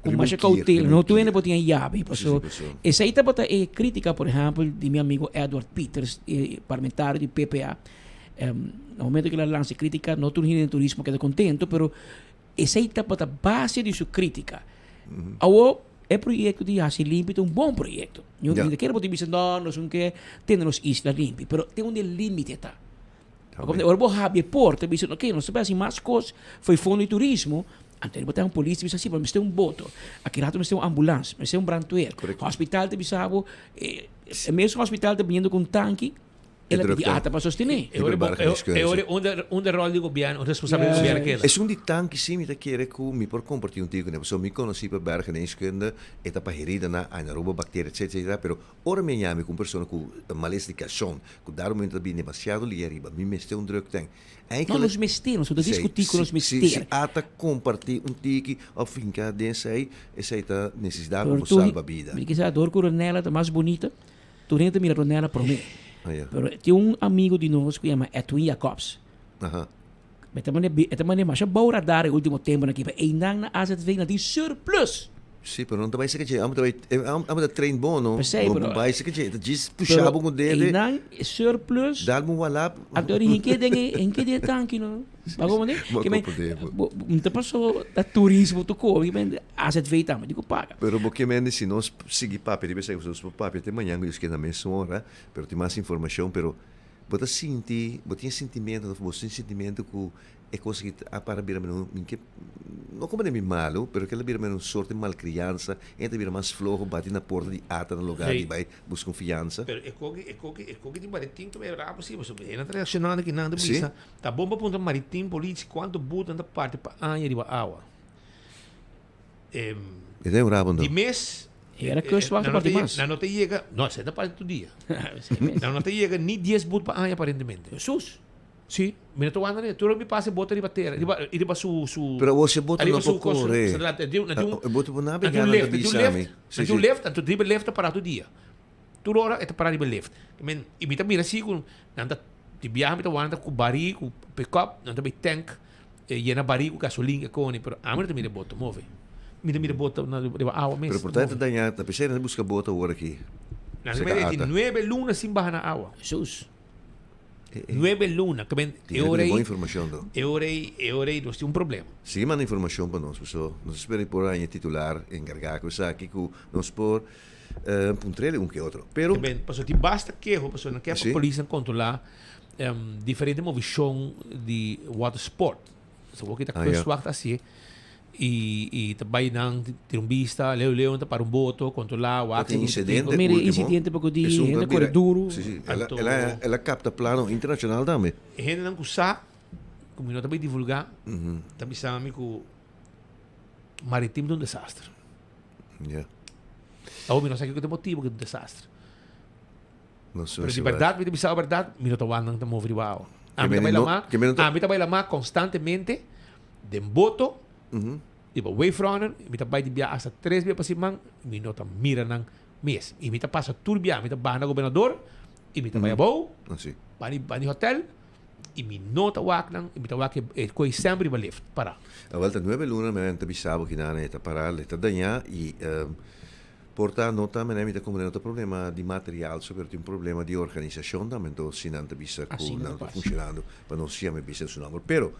ku masha koutela. No tur hende por tin e yabi. Paso esei tabata e kritika por ehèmpel di mi amigo Edward Pieters, e parlamentario di PPA. Na momento ku el a lansa e kritika no tur hende den turismo keda kontento, pero Esei tabata base di su kritika. Awor, e proyekto di hasi limpi ta un bon proyekto. Yo no kere bo tin bisa, no, nos no ke tene nos isla limpi, pero tin un limite ta. Ora bo habri e porta, bisa, ok, nos ta bai hasi mas kos for e fondo di turismo, anto bo ta un polis ta bisa, si, pero mester un boto, aki rato mester un ambulans, mester un brandweer, hospital ta bisa bo, e mes hospital ta biniendo ku un tanki, El a pidi ata pa sostené. E ora unda e ròl di gobièrnu, responsabilidat di gobièrnu keda? Esun di tanki sí mi ta kere ku mi por kompartí un tiki kuné, pasobra mi konosí pa bergeneeskunde, e ta pa heridanan, anaerobe bakteria etcetera etcetera, pero ora mi a yami ku un persona ku malesa di kashon, ku dado momento ta bini demasiado lia riba, mi mester un druk tank. No, nos mester, nos no ta diskutí ku nos mester. Si ata kompartí un tiki òf hinká den esei, esei ta nesesidat ku por salba bida. Mi kisa dor ku Ronella ta mas bunita. Tur hende ta mira Ronella promé. Pero tin un amigo di nos ku yama Edwin Jacobs. E ta mane e ta mane masha bou radar e ultimo temponan aki, pa einan na AZV nan tin surplus. Sí, pero no ta bai seke dje, amo ta bai, amo ta train bon no. P'esei, Bo pero bai seke dje, ta djis pusha bo ku dede. Einan surplus. Dal bo un walap. Anto ori hinke den e hinke den e tanki no. Ba como ne? Bo Ke men comprende bo. bo no ta paso ta turismo tu kobe, ke men AZV tambe di ku paga. Pero bo ke men si nos sigui papia riba esaki, nos por papia te mañan ku Dios ke na mesun ora, pero tin mas informashon, pero Bo ta sinti, bo tin e sintimentu, of bo tin sintimentu ku e kos aki a para bira meno, mi ke, no komo den mi malu, pero kila bira meno un sorte di malkriansa, e ta bira mas floho, bati na porta di ata na lugar di bai buska un fiansa. Pero e koki, e koki, e koki di maritim ta bai rapu si, pasobra e nan ta reakshonando ki nan ta bisa, ta bon pa puntra maritim politie kuantu but nan ta parti pa aña riba awa. E ta un rabo Di mes. Era kustwacht nan no parti ta mas. Nan no ta yega, no, esei ta parti tur dia. Nan no ta yega ni dies but pa aña aparentemente. Hesus. Si, mi no ta wanda ni, tur mi pasa e bota riba tera, riba, riba su, su. Pero awor si e bota Ariba no su por kos, kore. su delante, na tin, na tin un, E bota por na nabegá tin un nan ta lift, na tin un bisa lift, mi. na Si, tin un si. lift, anto riba e lift ta pará tur dia. Tur ora e ta pará riba e lift. Men, i mi ta mira si ku nan ta, di biaha mi ta wanda ku barí, ku pick-up, nan ta bai tank. E yena bari ku gasolin e koni, pero ami no ta mira e boto move. Mi ta mira e boto na riba awa mes. Pero por ta e ta dañá, ta p'esei nan ta buska boto awor aki. Nan ta mira e tin nuebe luna sin baha na awa. Hesus. Nuebe luna. Ke men Tin e ora bon ei, informashon do. e ora ei, e ora ei nos tin un problema. Sigui manda informashon pa nos, paso nos ta spera di por haña e titular enkargá ku esaki ku nos por puntr'el un ke otro. Pero. Ke men, paso tin basta keho, paso nan ke pa polisnan kontrolá. Diferente movishon di water sport. So bo kita kustwacht hasié i i ta bai nan tira un bista, leu leu nan ta para un boto, kontrolá, wak Tin insidente Mira ultimo. insidente poko di Esun hende ta kore bira duru. Si si, el a el a el a kapta plano internashonal tambe. E hendenan ku sa ku mi no ta bai divulgá ta bisa mi ku maritim ta un desastre. Ya. Awor mi no sa kiko ta e motibu ku ta un desastre. No sé Pero si di va. berdad, mi ta bisa berdad, mi no ta wak nan ta move riba awa. Que Ami ta meni bai no- lamá, que meni no ta- ami ta bai lamá constantemente den boto, riba wave runner, mi ta bai di bia hasta tres bia pa siman, mi no ta mira nan mes. I mi ta pasa tur bia, mi ta baha na Gobernador, i mi ta bai abou, Así. bani bani hotel, i mi no ta wak nan, i mi ta wak e e koe semper riba lift, pará. Awel ta nuebe luna mi ta bisa bo kinan e ta pará, e ta dañá i Por ta no ta mene mi ta comprende no ta problema di material so pero tin un problema di organisacion tambe enton si nan ta bisa cu Asina nan ta no ta pasa. funcionando pa nos yama e bisa su nomber pero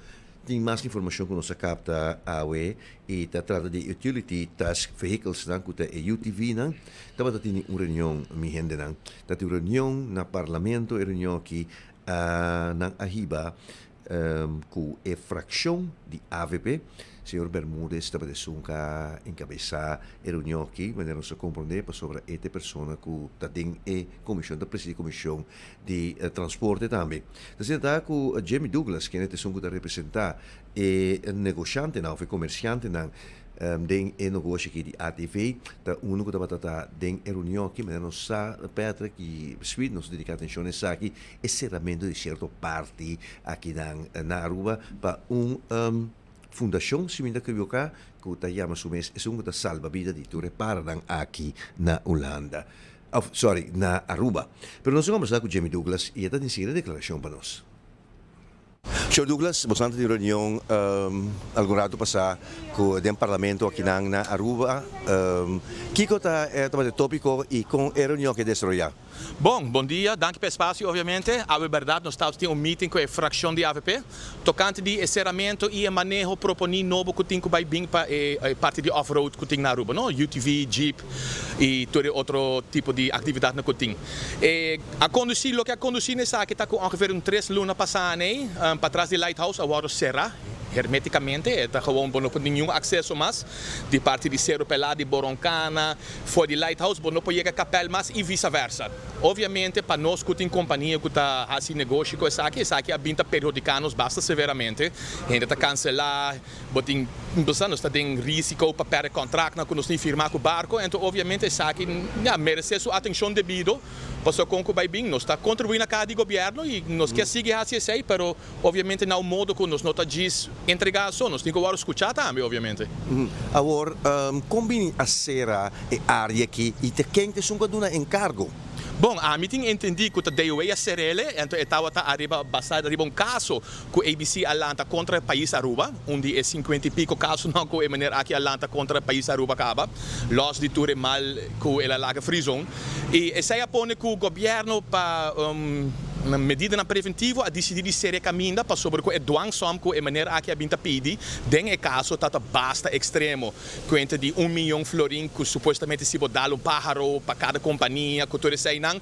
tin mas informacion cu nos a capta awe y ta trata di utility task vehicles nan cu ta e UTV nan tabata tini un reunion mi hendenan ta tin un reunion na parlamento e reunion aki a nan a hiba Ku e frakshon di avp, señor Bermudez tabata esun ku a enkabesá e reunion aki, manera nos a komprondé, pasobra e ta e persona ku ta den e komishon, ta presidí e komishon di transporte tambe. Ta asina ta ku Jimmy Douglas, kende ta esun ku ta representá e negoshantenan òf e komersiantenan den e nogoshi aki di ATV, ta unu ku tabata ta den e reunion aki, manera nos sa, Patrick i Sweet, nos a dediká atenshon na esaki. e seramentu di sierto parti akinan na Aruba pa un fundacion, si mi no ta ekivoca, cu ta yama su mes esun cu ta salba bida di tur e paranan aki na Hulanda, of sorry, na Aruba. Pero nos a conversa cu Jimmy Douglas y e ta tin siguiente declaracion pa nos. Señor Douglas, boso tin reunion algun rato pasá ku den parlamento akinan na Aruba. Kiko ta e tabata e tópiko i kon e reunion ke desaroyá? Bon, bon dia. Danki pa e spasio obviamente. Awe bèrdat nos tabata tin un meeting ku e frakshon di avp tokante di e seramentu i e maneho proponí nobo ku tin ku bai bin pa e parti di off-road ku tin na Aruba, no? UTV, jeep i tur e otro tipo di aktividatnan ku tin. E a kondusí, loke a kondusí na esaki ta ku ongeveer un tres luna pasá anei, patras di Lighthouse a wòrdu será hermétikamente, e ta gewoon bo no por ningun akseso mas di parti di Seru Pelá, di Boroncana, for di Lighthouse bo no por yega Kapèl mas i visa versa. Obviamente pa nos ku tin kompania ku ta hasi negoshi ku esaki, esaki a bin ta perhudiká nos basta severamente, hende ta kanselá, Bo tin bo sa nos ta den risiko pa pèrdè kòntraktnan ku nos tin firmá ku barko, ento obviamente esaki ya meresé su atenshon debido, pasobra kon ku bai bin nos ta kontribuí na kaha di gobièrnu i nos ke sigui hasi esei, pero obviamente na un modo ku nos no ta djis entregá so, nos tin ku wòrdu skuchá tambe obviamente. Awor, kon bini a sera e área aki i ta ken ta esun ku a duna enkargo? Bon, ami tin entendí ku ta DOA a ser'ele, anto e tabata ariba basá riba un kaso ku ABC a lanta kontra e pais Aruba, un di e sinkuenta i piko kasonan ku e meneer aki a lanta kontra e pais Aruba kaba, lòs di tur e mal ku el a laga free zone. I esei a pone ku gobièrnu pa medidanan preventivo a disidí di sera e kaminda pasobra ku e dwangsom ku e meneer aki a bin ta pidi den e kaso ta ta basta ekstremo. Kuenta di un miyon florin ku supuestamente si bo dal un páharo pa kada kompania ku tur eseinan,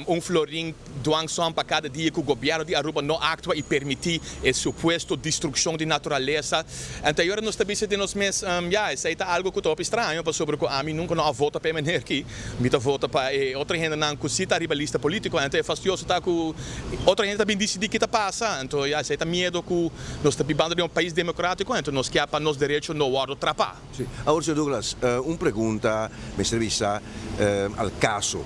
un florin dwangsom pa kada dia ku gobièrnu di Aruba no aktua i permití e supuesto destrukshon di naturalesa. Anto ayora nos ta bisa den nos mes, ya, esei ta algu ku ta hopi straño pasobra ku ami nunka no a vota pa e meneer aki. Mi ta vota pa e otro hendenan ku si ta riba lista polítiko. Anto e fastioso ta ku otro hende ta bin disidí ki ta pasa. Anto ya, esei ta miedo ku Nos ta bibando den un pais democratico enton nos kier pa nos derecho no wordo trapa. Sí. Awor, señor Douglas, un pregunta mester bisa al caso.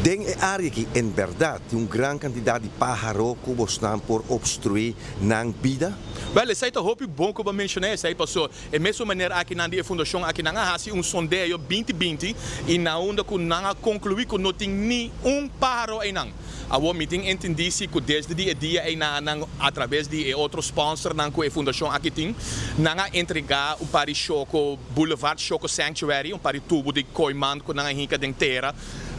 Den e area aki en berdad tin un gran cantidad di paharo cu bosnan por obstrui nan bida? Wel, esey ta hopi bon cu bo a menciona esey, paso e mesun manera aki nan di e fundacion aki nan a haci un sondeo binti binti y na unda cu nan a conclui cu no tin ni un paharo eynan. Awor mi tin entendí si ku desde di e dia ei nan nan atraves di e otro sponsornan ku e fundashon aki tin, nan a entregá un par di shoko Boulevard Shoko Sanctuary, un par di tubu di koiman ku nan a hinka den tera.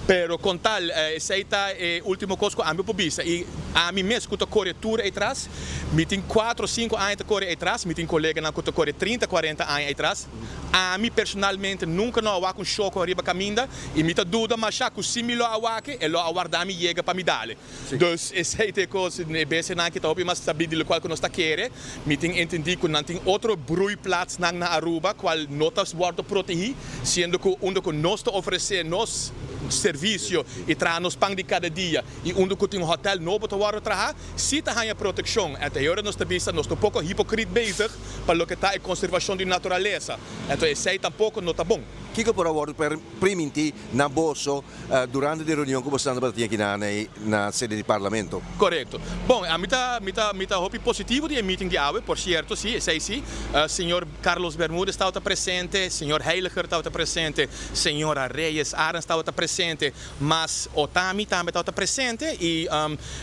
Pero kon tal, esei ta e último kos ku ami por bisa. I ami mes ku ta kore tur ei tras, mi tin kuatro sinku aña ta kore ei tras, mi tin koleganan ku ta kore trinta, kuarenta aña ei tras. Ami personalmente nunka no a wak un shoko riba kaminda. I mi ta duda masha ku si mi lo a wak, e lo a warda mi yega pa mi dale. Dus esei ta e kos, e bestianan aki ta hopi mas sabí di lokual ku nos ta kere. Mi tin entendí ku nan tin otro broeiplaatsnan na Aruba kual no ta wòrdu protehí, siendo ku unda ku nos ta ofresé nos servisio i traha nos pan di kada dia i unda ku tin un hòtèl nobo ta wòrdu trahá, si ta haña protekshon. Anto e ora nos ta bisa nos ta un poko hipokrit bezig pa loke ta e konservashon di naturalesa. Anto esei tampoko no ta bon. Kiko por a wòrdu primintí na boso durante di reunion ku boso tabata tin aki na sede di Parlamento? Korekto. Bon, ami ta mi ta mi ta hopi positivo di e meeting di awe, por sierto, si, esei si. Señor Carlos Bermudez tabata presente, señor Heiliger tabata presente, señora Reyes Arends tabata presente, mas Otami tambe tabata presente i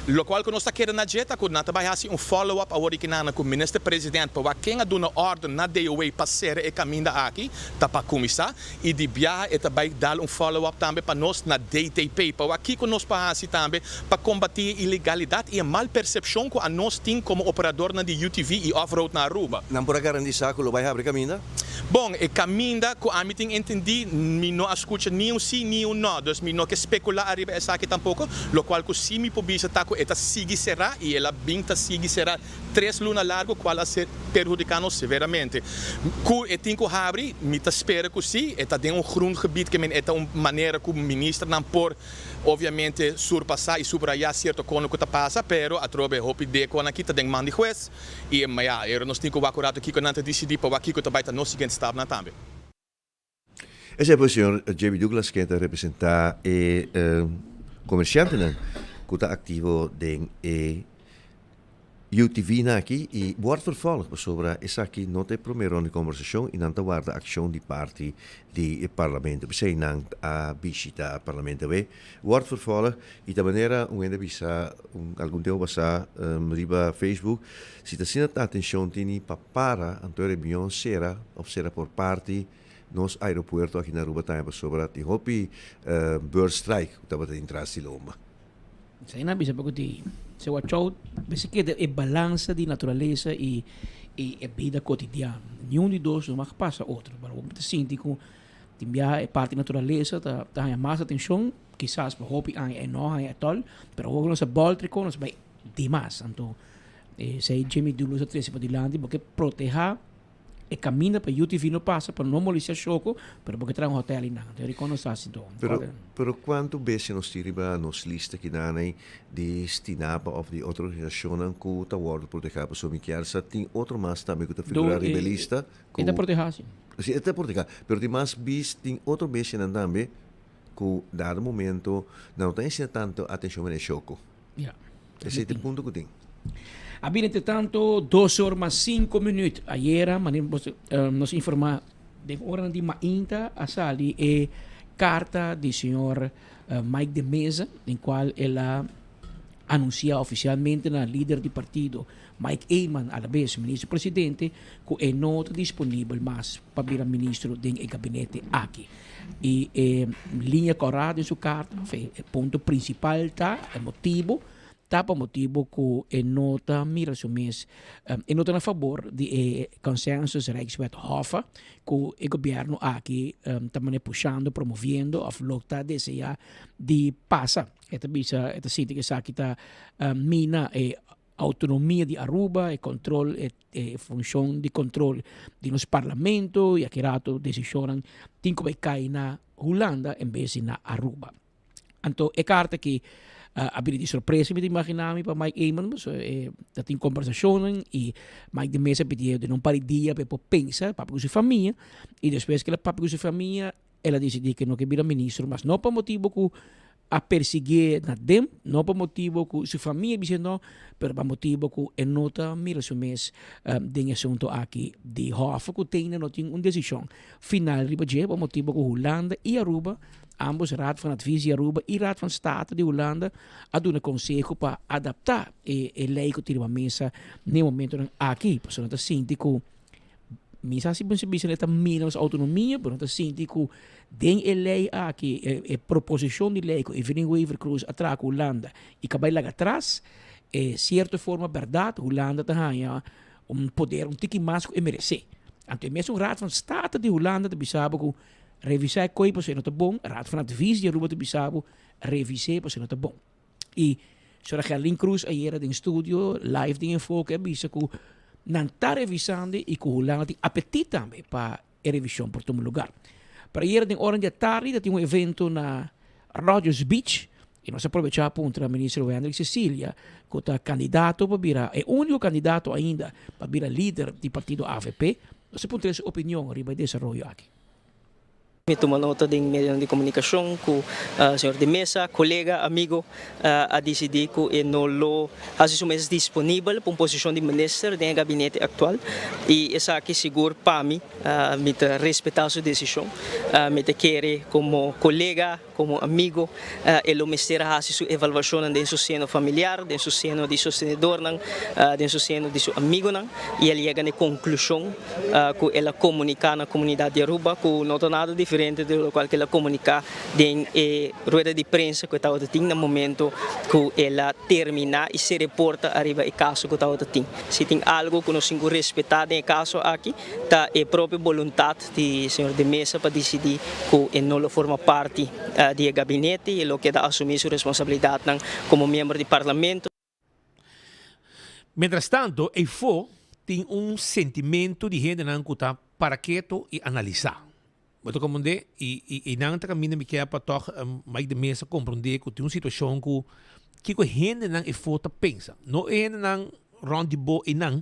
lokual ku nos ta keda na dje ta ku nan ta bai hasi un follow up awor di kinana ku Minister President pa wak ken a duna órden na DOW pa sera e kaminda aki. Ta pa kuminsá i di biaha e ta bai dal un follow up tambe pa nos na DTP pa wak kiko nos por hasi tambe pa kombatí e ilegalidat i e mal persepshon ku anos tin komo operadornan di UTV i off-road na Aruba. Nan por a garantisa ku lo bai habri kaminda? Bon, e kaminda ku ami tin entendí mi no a skucha ni un sí ni un no, dus mi no ke spekulá ariba esaki tampoko. Lokual ku sí mi por bisa ta ku e ta sigui será i el a bin ta sigui será Tres luna largo cual a ser perhudica nos severamente. Cu e tin cu habri, mi ta spera cu si, e ta den un groengebied ke men e ta un manera cu ministernan por obviamente surpasa y subraya cierto cono cu ta pasa, pero atrobe hopi deconan aki ta den man di huez y ya, ero nos tin cu wak un rato kico nan ta dicidi pa wak kico ta bay ta nos siguiente stapnan tambe. Esei pues señor JB Douglas ken ta representa e comerciantenan cu ta activo den e UTV nan aki y word vervolg pasobra esaki no ta e prome ronda di conversacion y nan ta warda accion di parti di e parlamento. P'esei nan a bishita parlamento awe. Word vervolg y ta manera un hende a bisa un algun tempo pasa riba Facebook si ta asina ta atencion tini pa para anto e reunion cera of cera por parti Nos aeropuerto aki na Aruba tambe pasobra tin hopi bird strike ku tabata tin tras di lomba. Esei nan bisa paku tin se wachou mester keda e balansa di naturalesa i e bida kotidiano. Niun di dos no mag pasa otro. Pero bo ta sinti ku tin biaha e parti naturalesa ta haña mas atenshon, kisas pa hopi aña e no haña etòl, pero awor ku nos a bòlter kon nos bai dimas. Anto esei Jimmy Douglas a trese padilanti bo ke protehá E caminda pa UTV no pasa pa no molestia Shoko, pero bo ke traha un hotel einan. Anto Rincon no sa si don. Pero, pero cuanto bes nos tin riba nos lista kinan di Stinapa of di otro organisacionnan cu ta wordo proteha? Pasobra mi kier sa tin otro mas tambe cu ta figura riba e lista. E ta proteha si. Si, e ta proteha. Pero tin mas bis, tin otro bestianan tambe cu dado momento nan no ta enseña tanto atencion manera Shoko. Ja. Esei ta e punto ku tin. A bira entretanto dos or mas cinco minuut. Ayera, manera bos, nos informa den oranan di mainta a sali e carta di señor. Mike de Meza den cual el a anuncia oficialmente na lider di partido Mike Eman alabes minister presidente cu e no ta disponibel mas pa bira ministro den e gabinete aki. Y e liña cora den su carta of e punto principal ta e motibo ta pa motibo cu e no ta mira su mes, e no ta na fabor di e Consensus Rijkswet Hoffa cu e gobierno aki ta mane pushando, promoviendo of lo ta desea di pasa. E ta bisa, e ta sinti cu esaki ta mina e autonomia di Aruba, e control, e funcion di control di nos parlamento y aki rato decisionnan tin cu bay cay na Hulanda en bes di na Aruba. Anto e carta aki a bini di sorpresa mi ta imagina mi pa Mike Eman pasobra e ta tin combersacionnan y Mike de Meza a pidié den un par di dia pa e por pensa papia cu su famia y despues cu el a papia cu su famia el a dicidi cu e no ke bira ministro mas no pa motibo cu a persiguié na dem, no pa motibo cu su famia bis'é no, pero pa motibo cu e no ta mira su mes den e asunto aki di Hof cu tene no tin un decision final riba dje pa motibo cu Hulanda y Aruba, ambos Raad van Advies di Aruba y Raad van State di Hulanda a duna conseho pa adapta e ley cu tin riba mesa n'e momentonan aki pasobra nan ta sinti cu Mi sa si bo bisa e ta mina nos autonomia, pero no ta sinti cu den e ley aki, e proposicion di ley cu Evelyn Wever Croes a traha cu Hulanda y ca bay laga atras, e cierto forma berdad Hulanda ta haya un poder un tiki mas cu e merece. Anto e mesun Raad van State di Hulanda ta bisa bo cu revisa e coy pasobra e no ta bon, Raad van Advies di Aruba ta bisa bo revise pasobra e no ta bon. Y Sra. Gerlin Cruz ayera den studio live den Enfoke a bisa cu nan ta revisando y cu Hulanda tin apetit tambe pa e revision por tuma lugar. Pero ayera den ora di atardi ta tin un evento na Rodgers Beach y nos a aprovecha puntra Minister Wendrick Cecilia cu ta candidato pa bira e unico candidato ainda pa bira lider di partido avp. Nos a puntra su opinion riba e desaroyo aki. Mi tuma nota den medionan di komunikashon ku señor De Meza, kolega, amigo, a disidí ku e no lo hasi su mes disponibel pa un posishon di minister den e gabinete aktual i esaki sigur pa mi, mi ta respetá su desishon. Mi ta kere komo kolega, komo amigo, e lo mester a hasi su evaluashonnan den su seno familiar, den su seno di sostenedornan, den su seno di su amigonan i el yega na e konklushon ku el a komuniká na komunidat di Aruba ku no ta nada diferente di lokual ku el a komuniká den e rueda di prensa ku e tabata tin na momento ku el a terminá i se reporta ariba e kaso ku tabata tin. Si tin algu ku nos tin ku respetá den e kaso aki ta e propio boluntat di señor De Meza pa disidí ku e no lo forma parti di e gabinete i e lo keda asumí su responsabilidatnan komo miembro di parlamento. Mientras tanto, eyfo tin un sentimento di hendenan cu ta para keto y analisa. Bo ta comprende? Y, y, y nan ta caminda mi kier pa toch Mike de Meza comprende cu tin un situacion cu kico e hendenan eyfo ta pensa. No e hendenan rond di bo eynan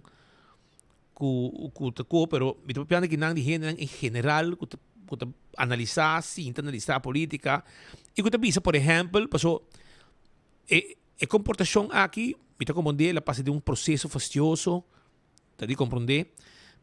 cu, cu ta cu, pero mi ta papiando aki nan di hendenan en general cu ta, cu ta analisa, sinta analisa politica y cu ta bisa, por ehempel, paso e. E komportashon aki, mi ta komprondé, el a pasa den un proseso fastioso, ta di komprondé,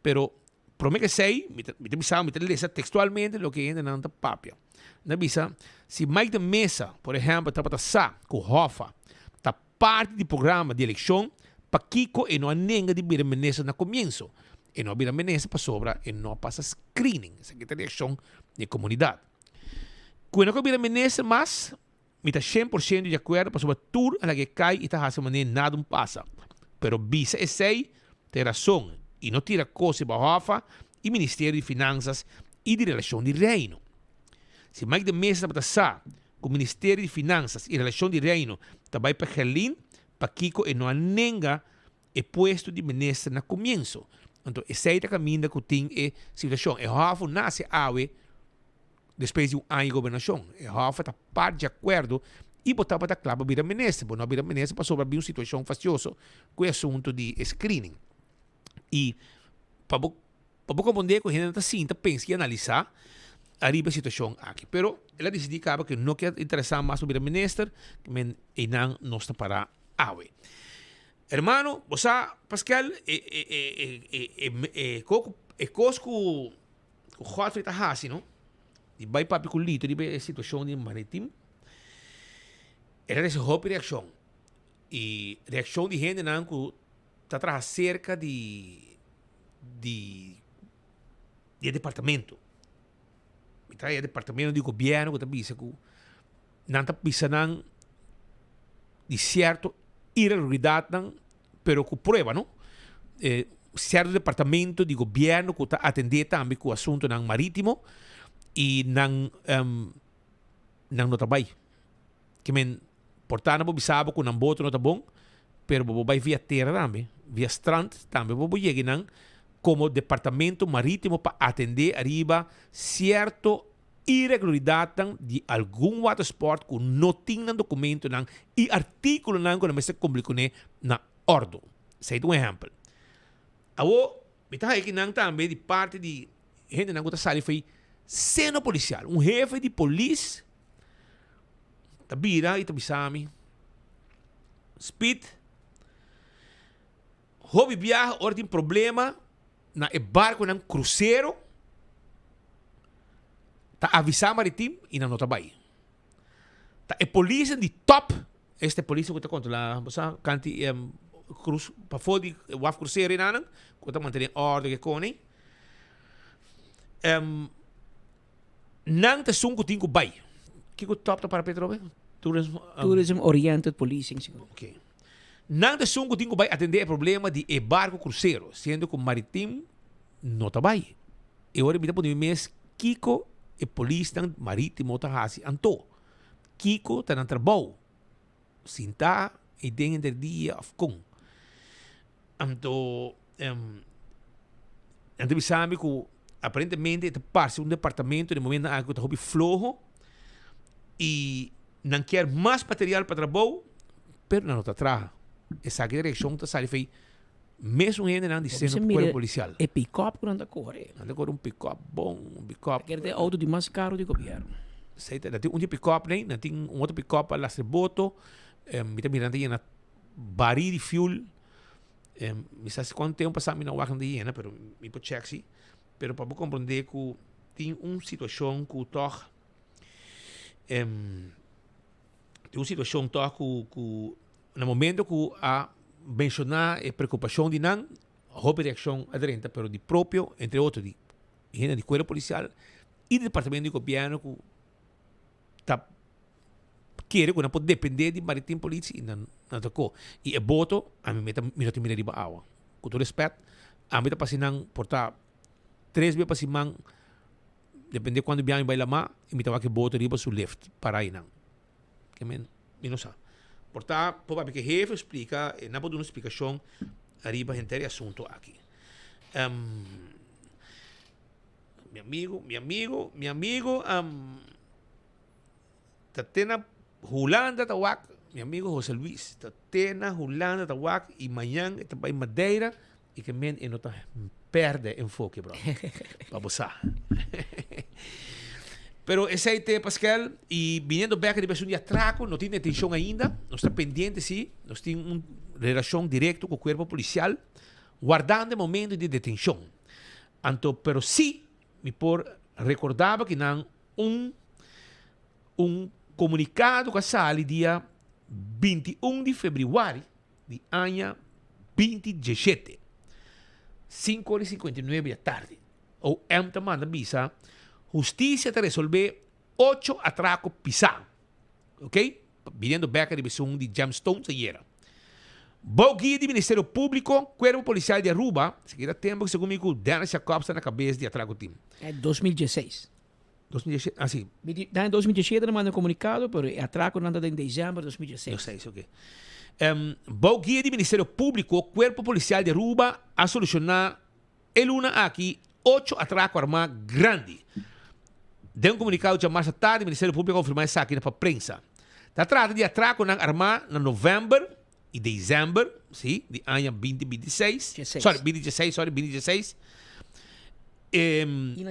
pero promé ke esei, mi ta mi ta bisa, mi ta lesa tekstualmente loke e hendenan ta papia. Nan a bisa, si Mike de Meza, por ehèmpel, tabata sa ku Hoffa ta parti di programa di elekshon, pakiko e no a nenga di bira minister na komienso? E no a bira minister pasobra e no a pasa screening. Esaki ta reakshon di e komunidat. Ku e no ke bira minister mas, Mi ta shen por shento di akuerdo pasobra tur a laga e kai i ta hasi manera nada un pasa. Pero bisa esei ta e rason i no tira kos riba Hoffa i Ministerio di Finansas i di Relashon di Reino. Si Mike de Meza tabata sa ku Ministerio di Finansas i Relashon di Reino ta bai pa Gerlin, pakiko e no a nenga e puesto di minister na komienso? Anto esei ta kaminda ku tin e situashon. E Hoffa nase awe. Despues di un aña di gobernashon, e hòf ta part di akuerdo i bo tabata kla pa bira minister. Bo no a bira minister pasobra a bin un situashon fastioso ku e asuntu di e screening. I pa bo pa bo komprondé ku hende ta sinta, pensa i analisá ariba e situashon aki. Pero el a disidí kaba ku e no ke interesá mas pa bira minister, men einan nos ta pará awe. Hermano, bo sa, Paskel, e e e e e e e kos ku Ku Godfrey ta hasi no, di bai papia ku Lito riba e situashon di Maritim. E ta trese hopi reakshon. I reakshon di hendenan ku ta traha serka di di di e departamento. Mi ta e departamento di gobièrnu ku ta bisa ku nan ta bisa nan di sierto iregularidatnan pero ku prueba no. E sierto departamento di gobièrnu ku ta atendé tambe ku asuntunan marítimo i nan nan no ta bai. Ke men por ta nan bo bisa bo ku nan boto no ta bon, pero bo por bai via tera tambe, via strand tambe bo por yega nan komo departamento marítimo pa atendé ariba sierto iregularidatnan di algun watersport ku no tin nan dokumentonan i artíkulonan ku nan mester kumpli kuné na òrdu. Esei ta un ehèmpel. Awor, mi ta haña kinan tambe di parti di hendenan ku ta sali fo'i seno polisial. Un hefe di polis ta bira i ta bisa mi, Speed, hopi biaha ora tin problema na e barkonan krusero ta avisá Maritim i nan no ta bai. Ta e polisnan di top, esta e polisnan ku ta kontrolá, bo sa, kanti krus, pafó di waf krusero ei nan, ku ta mantené òrdu ke kone, nan ta esun ku tin ku bai. Kiko top ta para Petro? Tourism, Tourism Oriented Policing, sigur. Ok. Nan ta esun ku tin ku bai atendé e problema di e barku krusero, siendo ku Maritim no ta bai. E ora mi ta pone mi mes kiko e polisnan marítimo ta hasi anto. Kiko ta nan trabou? Sintá ei den henter dia òf kon? Anto nan ta bisa mi ku aparentemente e ta parse un departamento den momentonan aki ku ta hopi floho i nan kier mas material pa trabou, pero nan no ta traha. Esaki ta reaccion ta sali fei mesun hendenan di seno cuerpo policial. E pick-up cu nan ta core. Nan ta core un pick-up bon, un pick-up. Kier ta e auto di mas caro di gobierno. Esey ta, nan tin un di pick-up ney, nan tin un otro pick-up pa lastra boto. Mi ta mira nan ta yena bari di fuel. Mi sa si cuanto tempo pasa mi no wak nan ta yena, pero mi por check si. Pero pa bo comprende cu tin un situacion cu toch. Tin un situacion toch cu cu na momento cu a menciona e preocupacion di nan, hopi reaccion a drenta, pero di propio, entre otro di hende di cuerpo policial y di departamento di gobierno cu ta kere cu nan por depende di Maritime Politie y nan nan ta ko. Y e boto, ami mi ta mi no ta mira riba awa. Cu tur respet, ami ta pasa nan por ta tres bes pa siman. Depende cuando biaha mi bay lama y mi ta wak e boto riba su lift para aynan. Ke men, mi no sa. Por ta, por papia ke hefe splica, e nan por duna un splicacion ariba henter e asunto aki. Um, mi amigo, mi amigo, mi amigo, um, Ta te na Hulanda ta wak, mi amigo Jose Luis, ta te na Hulanda ta wak y mañan e ta bay Madeira y ke men e no ta perde enfoke bro. Pa bo sa. Pero esey te Pascal y biniendo bek riba esun di atraco no tin detencion ainda, nos ta pendiente si, nos tin un relacion directo cu cuerpo policial wardando e momento di detencion. Anto pero si mi por recordaba ki nan Un un komunikado ku a sali dia 21 di febrüari di aña 2017, sinku ora i 59 di atardi, OM ta manda bisa hustisia ta resolvé ocho atrako pisá. Ok, biniendo bek riba esun di Gemstones ayera. Bou guia di Ministerio Públiko, Kuerpo Polisial di Aruba, esaki ta tempu ku segun mi ku Dennis Jacobs ta na kabes di atrako tim. E 2016. 2016, ah si. Mi di, den 2017 nan manda un komunikado, pero e atrakonan ta den desèmber 2016. 2016, ok. Um, bou guia di Ministerio Públiko, Kuerpo Polisial di Aruba a solushoná e luna aki ocho atrako armá grandi. Den un komunikado djamarsa tardi, Ministerio Públiko a konfirmá esaki na pa prensa. Ta trata di atrakonan armá na novèmber i desèmber, sí, di aña 2026, sorry, 2016, sorry, 2016,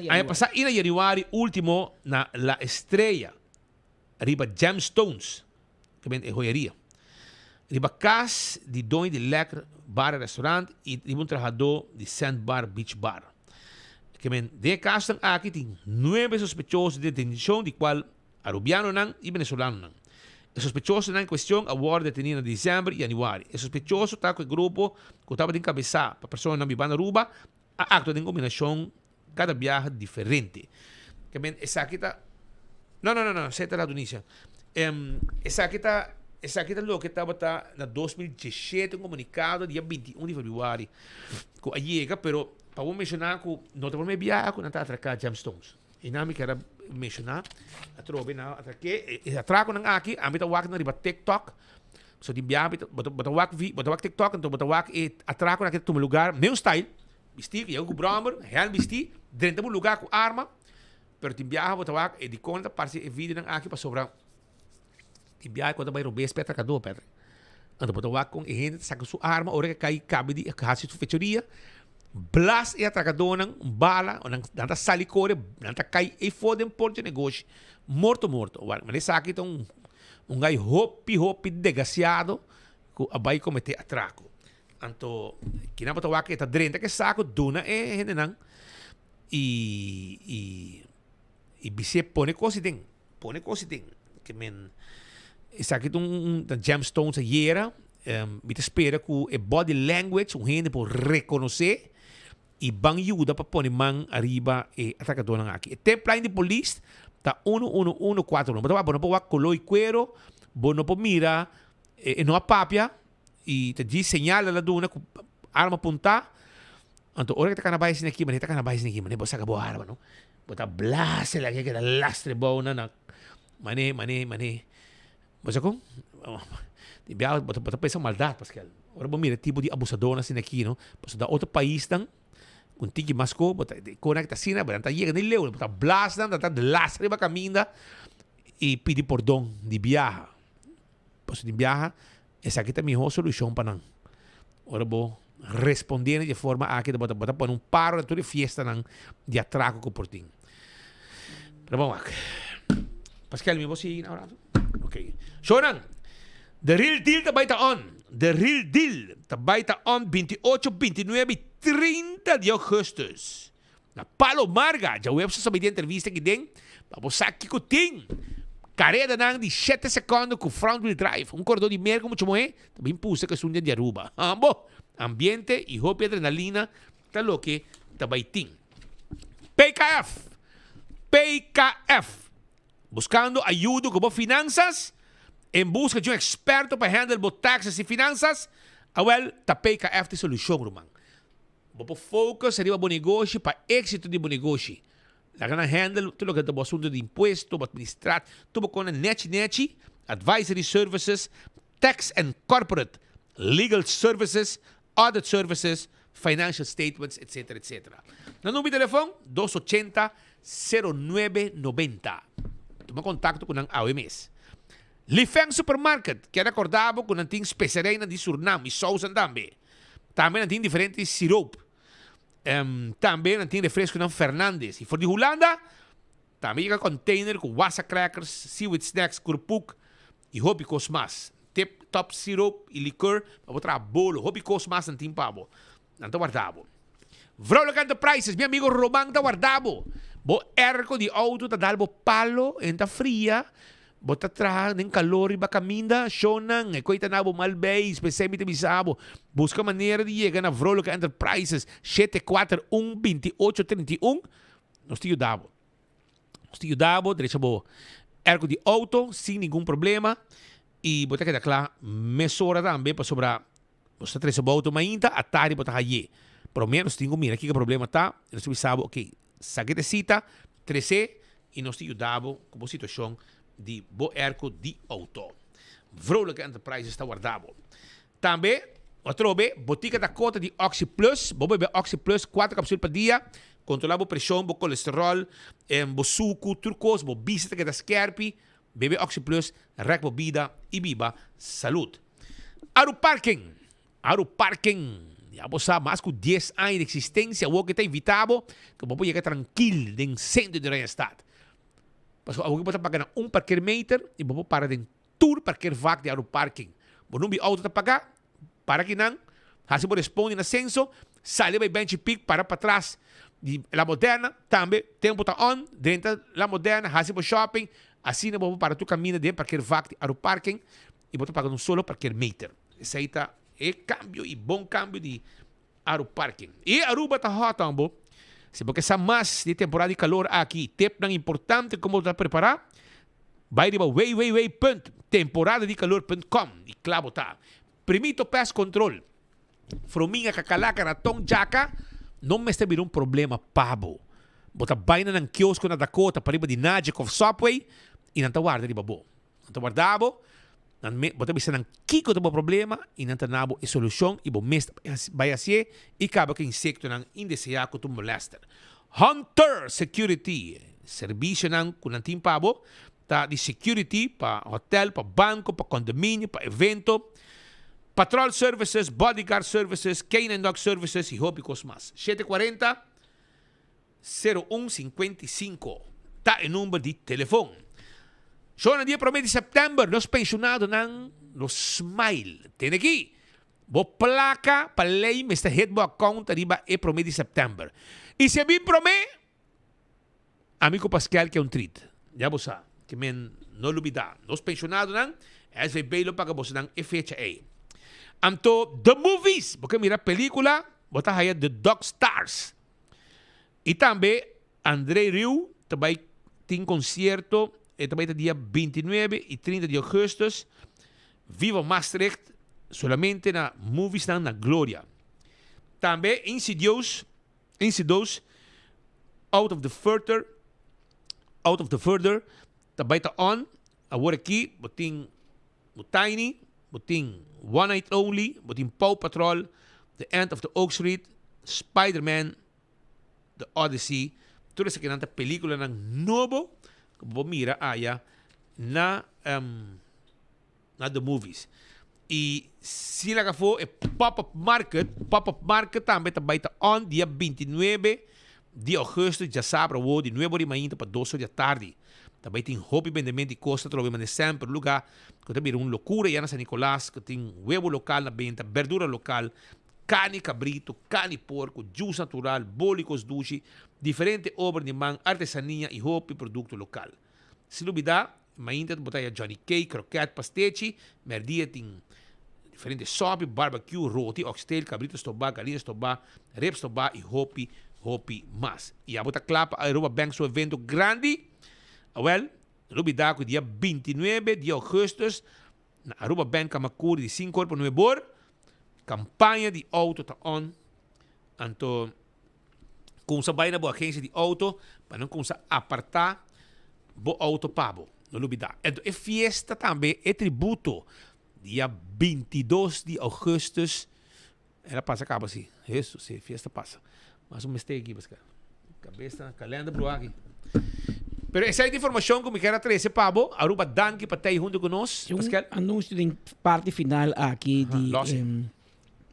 aña pasá i na yanüari último na La Estrella, riba Gemstones, ke men e joyeria, riba kas di doño di Lekker Bar en Restaurant i riba un trahadó di Sandbar Beach Bar. Ke men den e kasnan aki tin nuebe sospechoso di detenshon di kual arubianonan i venezolanonan. E sospechosonan en kuestion a wòrdu detení na desèmber i yanüari. E sospechoso ta ku e grupo ku tabatin kabesá pa personanan biba na Aruba a aktua den kombinashon kada biaha diferente. Ke men esaki ta No no no no esei ta Ladonisia. Esaki ta esaki ta loke tabata na 2017 un komunikado dia 21 di februari ku a yega pero pa bo menshoná ku no ta promé biaha ku nan ta atraká Gemstones. I nan mi kier a menshoná atrobe nan a atraké e atrakonan aki ami ta wak nan riba TikTok. So di biaha mi ta bo ta wak bo ta wak TikTok anto bo ta wak e atrakonan aki ta tuma lugar meun style. Bistí, yega ku bròmer, hèlm bistí, drenta bo lugá ku arma, pero tin biaha bo ta wak e dikon ta parse e videonan aki pasobra tin biaha ku ta bai robes pa e atrakadó, Patrick. Anto bo ta wak kon e hende ta saka su arma ora ke kai kabi di hasi su fechoria, blas e atrakadónan un bala, nan ta sali kore, nan ta kai ei for den por dje negoshi, morto morto. Wak, manera esaki ta un un gai hopi hopi degasiado ku a bai kometé atrako. Anto kinan bo ta wak e ta drenta ke saco duna e hendenan y y y bis'é pone cos den, pone cos den. Ke men esaki ta un ta gemstones ayera mi ta spera cu e body language un hende por reconoce y ban yuda pa pone man ariba e atracadornan aki. E tipline di polis ta uno uno uno cuatro uno. Bo ta wak bo no por wak color y cuero, bo no por mira e no a papia. I ta djis señal el a duna ku arma puntá. Anto ora ke ta kana bai asina aki, manera ta kana bai asina aki, manera bo saka bo arma no. Bo ta blase laki keda lastre bou nan na mane mane mane. Bo sa kon? Di biaha bo ta bo ta pensa maldat paskel. Ora bo mira e tipo di abusadornan asina aki no, pasobra da otro paisnan ku un tiki mas ko bo ta kon nan ta asina bo nan ta yega ni leu, bo ta blas nan, nan ta lastra riba kaminda i pidi pordon di biaha. Pasobra di biaha Esaki ta mihó solushon pa nan. Ora bo respondé na dje forma aki bo ta bo ta pone un paro na tur e fiestanan di atrako ku por tin. Pero bon wak. Paskel mi bo sigui na un rato? Ok. Shownan, The Real Deal ta bai ta on. The Real Deal ta bai ta on 28, 29 i 30 di augustus. Na Palo Marga, djaweps a somete entrevista aki den pa bo sa kiko tin. Karedanan di shete sekondo ku front wheel drive. Un koredor di Merka mucha muhé ta bin pusa ku esun den di Aruba. Ambo, ambiente i hopi adrenalina ta loke ta bai tin. PKF! PKF! Buskando ayudo ku bo finansas? En buska di un eksperto pa handle bo taxes i finansas? Awel, ta PKF ta e solushon, ruman. Bo por focus riba bo negoshi pa éxito di bo negoshi. Laga nan handle tur loke ta bo asunto di impuesto, bo administrat, tur bo kona nechi nechi, advisory services, tax and corporate, legal services, audit services, financial statements, etc. Etc. Nan number di telefon, dos ochenta, sero nuebe nobenta. Tuma contacto cu nan awe mes. Lifeng Supermarket kier recorda bo cu nan tin specereynan di Surnam y sousan tambe. Tambe nan tin diferente siroop. Tambe nan tin refresconan Fernandes. Y for di Hulanda tambe yega container cu wasa crackers, seaweed snacks, kurpuk y hopi cos mas. Tip top siroop y liqueur pa bo traha bolo. Hopi cos mas nan tin pa bo. Nan ta warda bo. Vrolijk Enterprises, mi amigo Roman ta warda bo. Bo airco di auto ta dal bo palo en ta fria. Bo ta traha den kalor riba kaminda? Shownan, e koe ta na bo mal beis, p'esei mi ta bisa bo, buska manera di yega na Vrolijke Enterprises, 741 28 31, nos ta yuda bo. Nos ta yuda bo drecha bo airco di auto sin ningun problema y bo ta keda kla mesora tambe pasobra bo ta trese bo auto mainta, atardi bo ta haye. Prome nos tin ku mira kiko problema ta y nos ta bisa bo, ok, Saki te sita, tres'é i nos ta yuda bo ku bo situashon di bo airco di outo. Vrolijke Enterprises ta warda bo. Tambe, atrobe, Botica Dakota di Oxi Plus. Bo bebe Oxi Plus kuater kapsul pa dia. Kontrolá bo preshon, bo kolesteròl, bo suku, tur kos. Bo bista ta keda skèrpi. Bebe Oxi Plus, rèk bo bida i biba salud. Aru Parking. Aru Parking, ya bo sa mas ku dies aña di eksistensia awor ke ta invitá bo ku bo por yega trankil den sentro di Oranjestad. Pasobra awor ke bo ta paga na un parkeermeter i bo por para den tur parkeervak di Aru Parking. Bo number di outo ta paga, para kinan, hasi bo responde na senso, sali bai Benchi Pik para patras di La Moderna, tambe tempu ta on, drenta La Moderna hasi bo shopping. Asina bo por para tur kaminda den parkeervak di Aruparking i bo ta paga un solo parkeermeter. Esei ta e kambio i bon kambio di Aruparking. I Aruba ta hot ambo. Si bo ke sa mas di e temporada di kalor aki i tepnan importante kon bo ta prepará, bai riba www.temporadadikalor.com i kla bo ta. Primito Pest Control, Frominga, kakalaka, raton, djaka no mester bira un problema pa bo. Bo ta bai na nan kiosko na Dakota pariba di Najik of Subway i nan ta warda riba bo. Nan ta warda bo, nan me, bo ta bisa nan kiko ta bo problema i nan ta na bo e solushon i bo mes ta bai hasié i kaba ku e insektonan indeseá ku ta molèster. Hunter Security, Servisionan ku nan tin pa bo ta di security pa hotel, pa banco, pa condominio, pa evento, patrol services, bodyguard services, canine dog services y hopi cos mas. 740 01 55 ta e number di telefon. Shona dia prome di september nos pensionadonan lo smile. Tene aki, bo placa pa ley mester hit bo account ariba e prome di september. Y si e bin prome, Ami ku Pascal ke un trit. Ya bo sa, ke men no lubidá. Nos penshonadonan, SVB lo paga bosonan e fecha ei. Anto The Movies, bo ke mira pelíkula, bo ta haya The Dog Stars. I tambe André Rieu ta bai tin konsierto, e ta bai ta dia 29 i 30 di augustus, Viva Maastricht, solamente na Moviesnan na Gloria. Tambe Insidious. Insidious, Out of the Further, Out of the Further, ta bai ta on. Awor aki bo tin bo Tiny, bo tin One Night Only, bo tin Paw Patrol, The End of the Oak Street, Spider-Man, The Odyssey. Tur esakinan ta peliculanan nobo ku bo por mira aya na na The Movies. Y si laga afo e Pop-Up Market, Pop-Up Market tambe ta bay ta on dia 29 di augustus, djasabra awo di nuebe ora di mainta pa dos ora di atardi. Ta bay tin hopi bendemento di cos ta trobe mane semper luga cu ta bira un locura ya na San Nicolas cu tin webo local na benta, berdura local, carni cabrito, carni porco, juice natural, boli cos dushi, diferente obra di man, artesania y hopi producto local. Si lubida, Mainta bo ta haya Johnny Cake, kroket, pastechi. Merdia tin diferente sopi, barbecue, roti, oxtail, kabrito stobá, galina stobá, rib stobá i hopi, hopi mas. I abo ta kla pa Aruba Bank su evento grandi? Awel, no lubida ku dia 29 di augustus na Aruba Bank Camacuri di sinku or pa nuebe or, kampaña di outo ta on. Anto. Kumsa bai na bo agencia di auto pa nan kumsa aparta bo auto pa bo. No lubida. Ento e fiesta tambe, e tributo, dia 22 di augustus. El a pasa caba si. Hesus, si, fiesta pasa. Mas un mistake aki, Pascal. Cabeza, kalender bruha aki. Pero esei ta informacion cu mi kier a trece pa bo. Aruba danki pa tei hunto cu nos, Pascal. Un anuncio den parti final aki di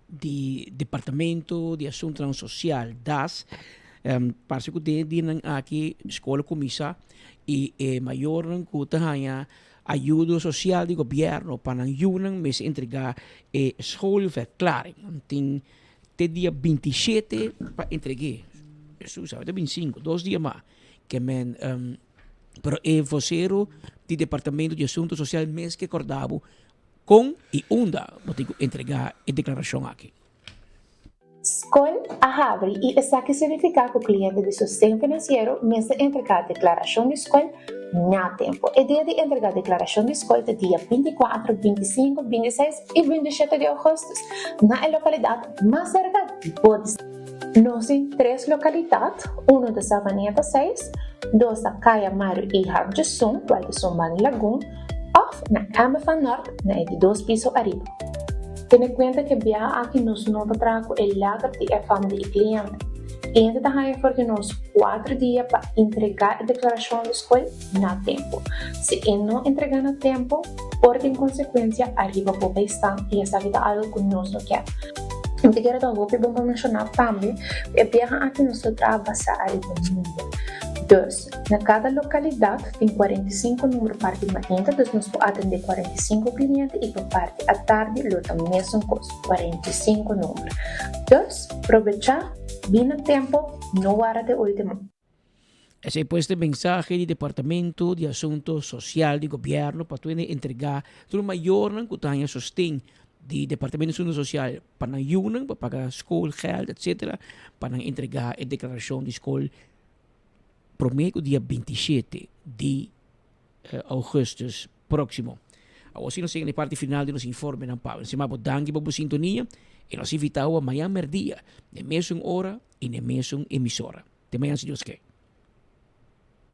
di Departamento di Asuntonan Social, das, parse ku den e dianan aki skol a kuminsá i e mayornan ku ta haña ayudo sosial di gobièrnu pa nan yunan mester entregá e schoolverklaring. Nan tin te dia 27 pa entreg'é. Hesus, awe ta 25, dos dia mas. Ke men, pero e vosero di Departamento di Asunto Sosial mes ke kòrda bo Kon i unda bo tin ku entregá e deklarashon aki? Skol a habri i esaki signifiká ku kliente di sosten finansiero mester entregá deklarashon di skol na tempu. E dia di entregá deklarashon di skol ta dia 24, 25, 26 i 27 di ougùstùs na e lokalidat mas serka di bo distrito. Nos tin tres lokalidat, unu ta Savaneta 6, dos ta Kaya Mario E. Hartjeson, kual ta Sumbani Lagun, òf na Emma van Noord na e di dos piso ariba. Tene kuenta ku e biaha aki nos no ta traha ku e letter di e fam di e kliente. Kliente ta haña for di nos kuater dia pa entregá e deklarashon di skol na tempu. Si e no entregá na tempu, por tin konsekuensia ariba bo bijstand i esaki ta algu ku nos no kier. Mi ta kere ta hopi bon pa menshoná tambe ku e biaha aki nos ta traha basá ariba number. Dus, Na kada lokalidat tin 45 numero parti mainta, dus nos por atendé 45 kliente i pa parti atardi lo ta mesun kos, 45 numero. Dus, probechá, bin na tempo, no wara te ultimo. Esei pues ta e mensahe di Departamento di Asunto Sosial di Gobièrnu pa tur hende entregá tur mayornan ku ta haña sosten di Departamento di Asunto Sosial pa nan yunan pa paga schoolgeld etcetera pa nan entregá e deklarashon di skol promé ku dia 27 di augustus próksimo. Awor si nos yega na e parti final di nos informenan pa awe. Nos stima bo danki pa bo sintonia i nos invitá bo mañan mèrdia na e mesun ora i na e mesun emisora. Te mañan si Dios ke.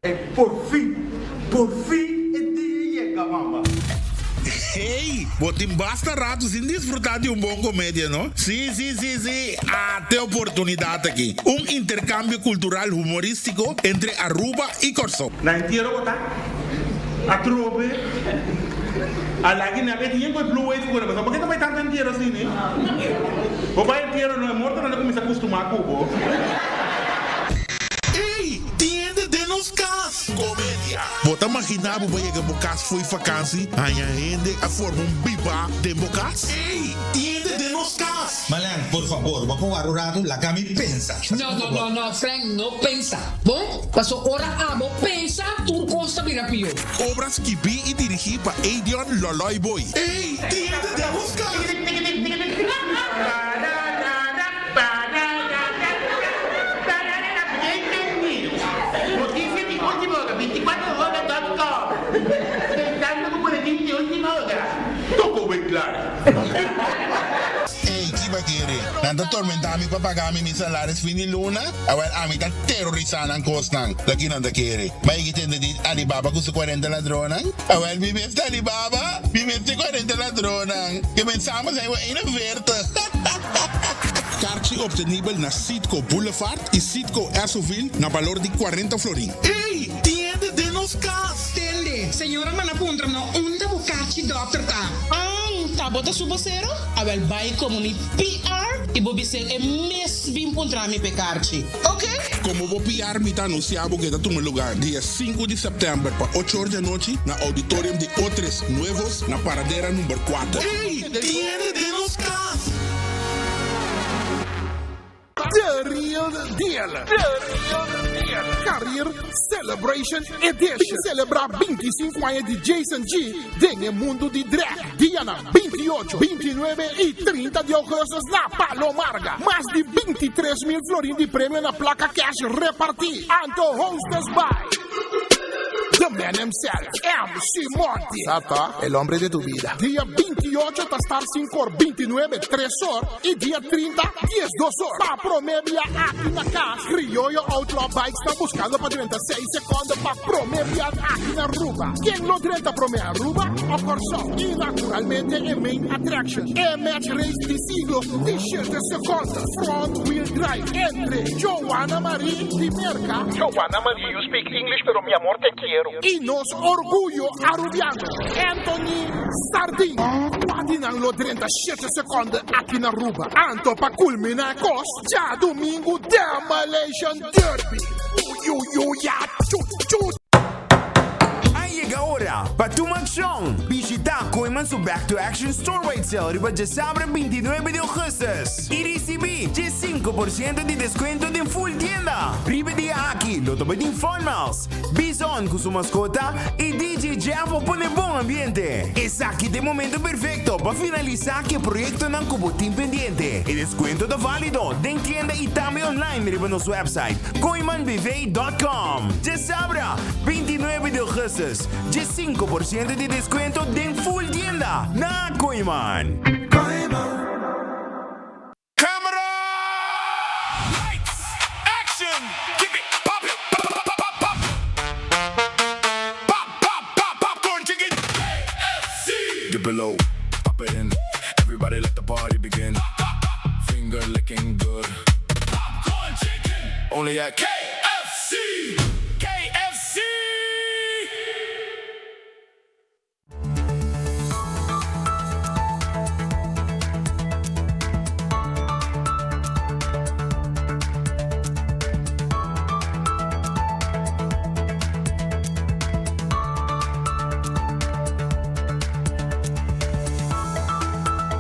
E porfin, porfin e dia yega mama. Hey, bo tin basta rato sin disfruta di un bon comedia, no? Sí, sí, sí, sí, ate oportunidad aki. Un intercambio cultural humoristico entre Aruba y Corsou. Na entiero bo ta atrobe a lagi nan e tin yen ku e blue wave ku nan pasobra bo ke ta bai tantu entiero asina bo bai entiero no e mortonan ta kuminsa kustumá ku bo. Ey, tin hende den nos kas! Komedia. Bo ta maginá bo bai yega bo kas fo'i fakansi, haña hende a forma un bibá den bo kas? Ey, tin hende den nos kas! Marlene, por fabor, bo por wara un ratu? Laga mi pensa. No, no, no, no, Frank, no pensa. Bon, paso ora abo pensa, tur cos ta bira pió. Obra skibí i dirigí pa Edion Loloy Boy. Ey, tin hende den nos kas! Noticia di ultima ora, 24 hora dot com. Pensando cu boletin di ultima ora. Toko bay klaar. Ey, ki ba kere? Nan ta tormenta mi pa paga mi mi salaris fin di luna? Awel, ami ta terorisa nan kosnan. Ta ki nan ta kere? Ma e ki tende di Alibaba ku su kuarenta ladronnan? Awel, mi mes ta Alibaba, mi mes ta e kuarenta ladronnan. Ke men samen zijn we 41. Karchi optenibel na Citgo Boulevard i Citgo Esso-ville na balor di 40 florin. Ey, tin hende den nos kas! Tende, señora manda puntra no unda bo karchi dokter ta. An, ta bo ta su bosero? Awel bai komo mi PR i bo bis'é e mes bin puntra mi p'e karchi. Ok? Komo bo PR mi ta anunsiá bo ke ta tuma lugar dia sinku di sèptèmber pa ocho or di anochi na Auditorium di Otres Nuevos na Paradera number kuater. Ey, tin hende den nos kas! The Real Deal! The Real Deal! Career Celebration Edition! Bin celebra 25 aña di Jason G den e mundo di drag dianan 28, 29 y 30 di augustus na Palo Marga. Mas di 23 mil florin di premio na placa cash reparti. Anto hostess by The man himself, MC Monty. Sa el hombre de tu vida. Dia 28 ta start 5 or, 29 3 or y dia 30 12 or. Pa prome bia aki na cas, Criollo Outlaw Bikes ta buscando pa drenta 6 seconde pa prome bia aki na Aruba. Ken lo drenta prome Aruba o Corsou? Y naturalmente e main attraction, e match race di siglo di 7 seconde, front wheel drive entre Joanna Marie di Merca, Joanna Marie, you speak English pero mi amor te quiero. Y nos orguyo Arubiano, Anthony Sardin. Cua di nan lo drenta shete seconde aki na Aruba? Anto pa culmina e cos, djadumingu Demolition Derby. Uyuyuya chu chu. A yega ora pa tuma accion! Bishita Kooyman su Back to Action Store-wide Sale riba djasabre 29 di augustus y ricibi 15% di descuento den full tienda. Riba e dia aki lo ta bay tin Fun Miles, Bison cu su mascota y DJ Jeff pa pone bon ambiente. Esaki ta e momento perfecto pa finalisa cu e proyectonan cu bo tin pendiente. E descuento ta valido den tienda y tambe online riba nos website kooimanbv.com. Djesabra, 29 di augustus, 15% di descuento den full tienda na Kooyman. Camera! Lights! Action! Keep it pop it pop pop pop pop Pop pop pop popcorn chicken KFC! Dip it low, pop it in. Everybody let the party begin. Finger licking good. Popcorn chicken! Only at KFC.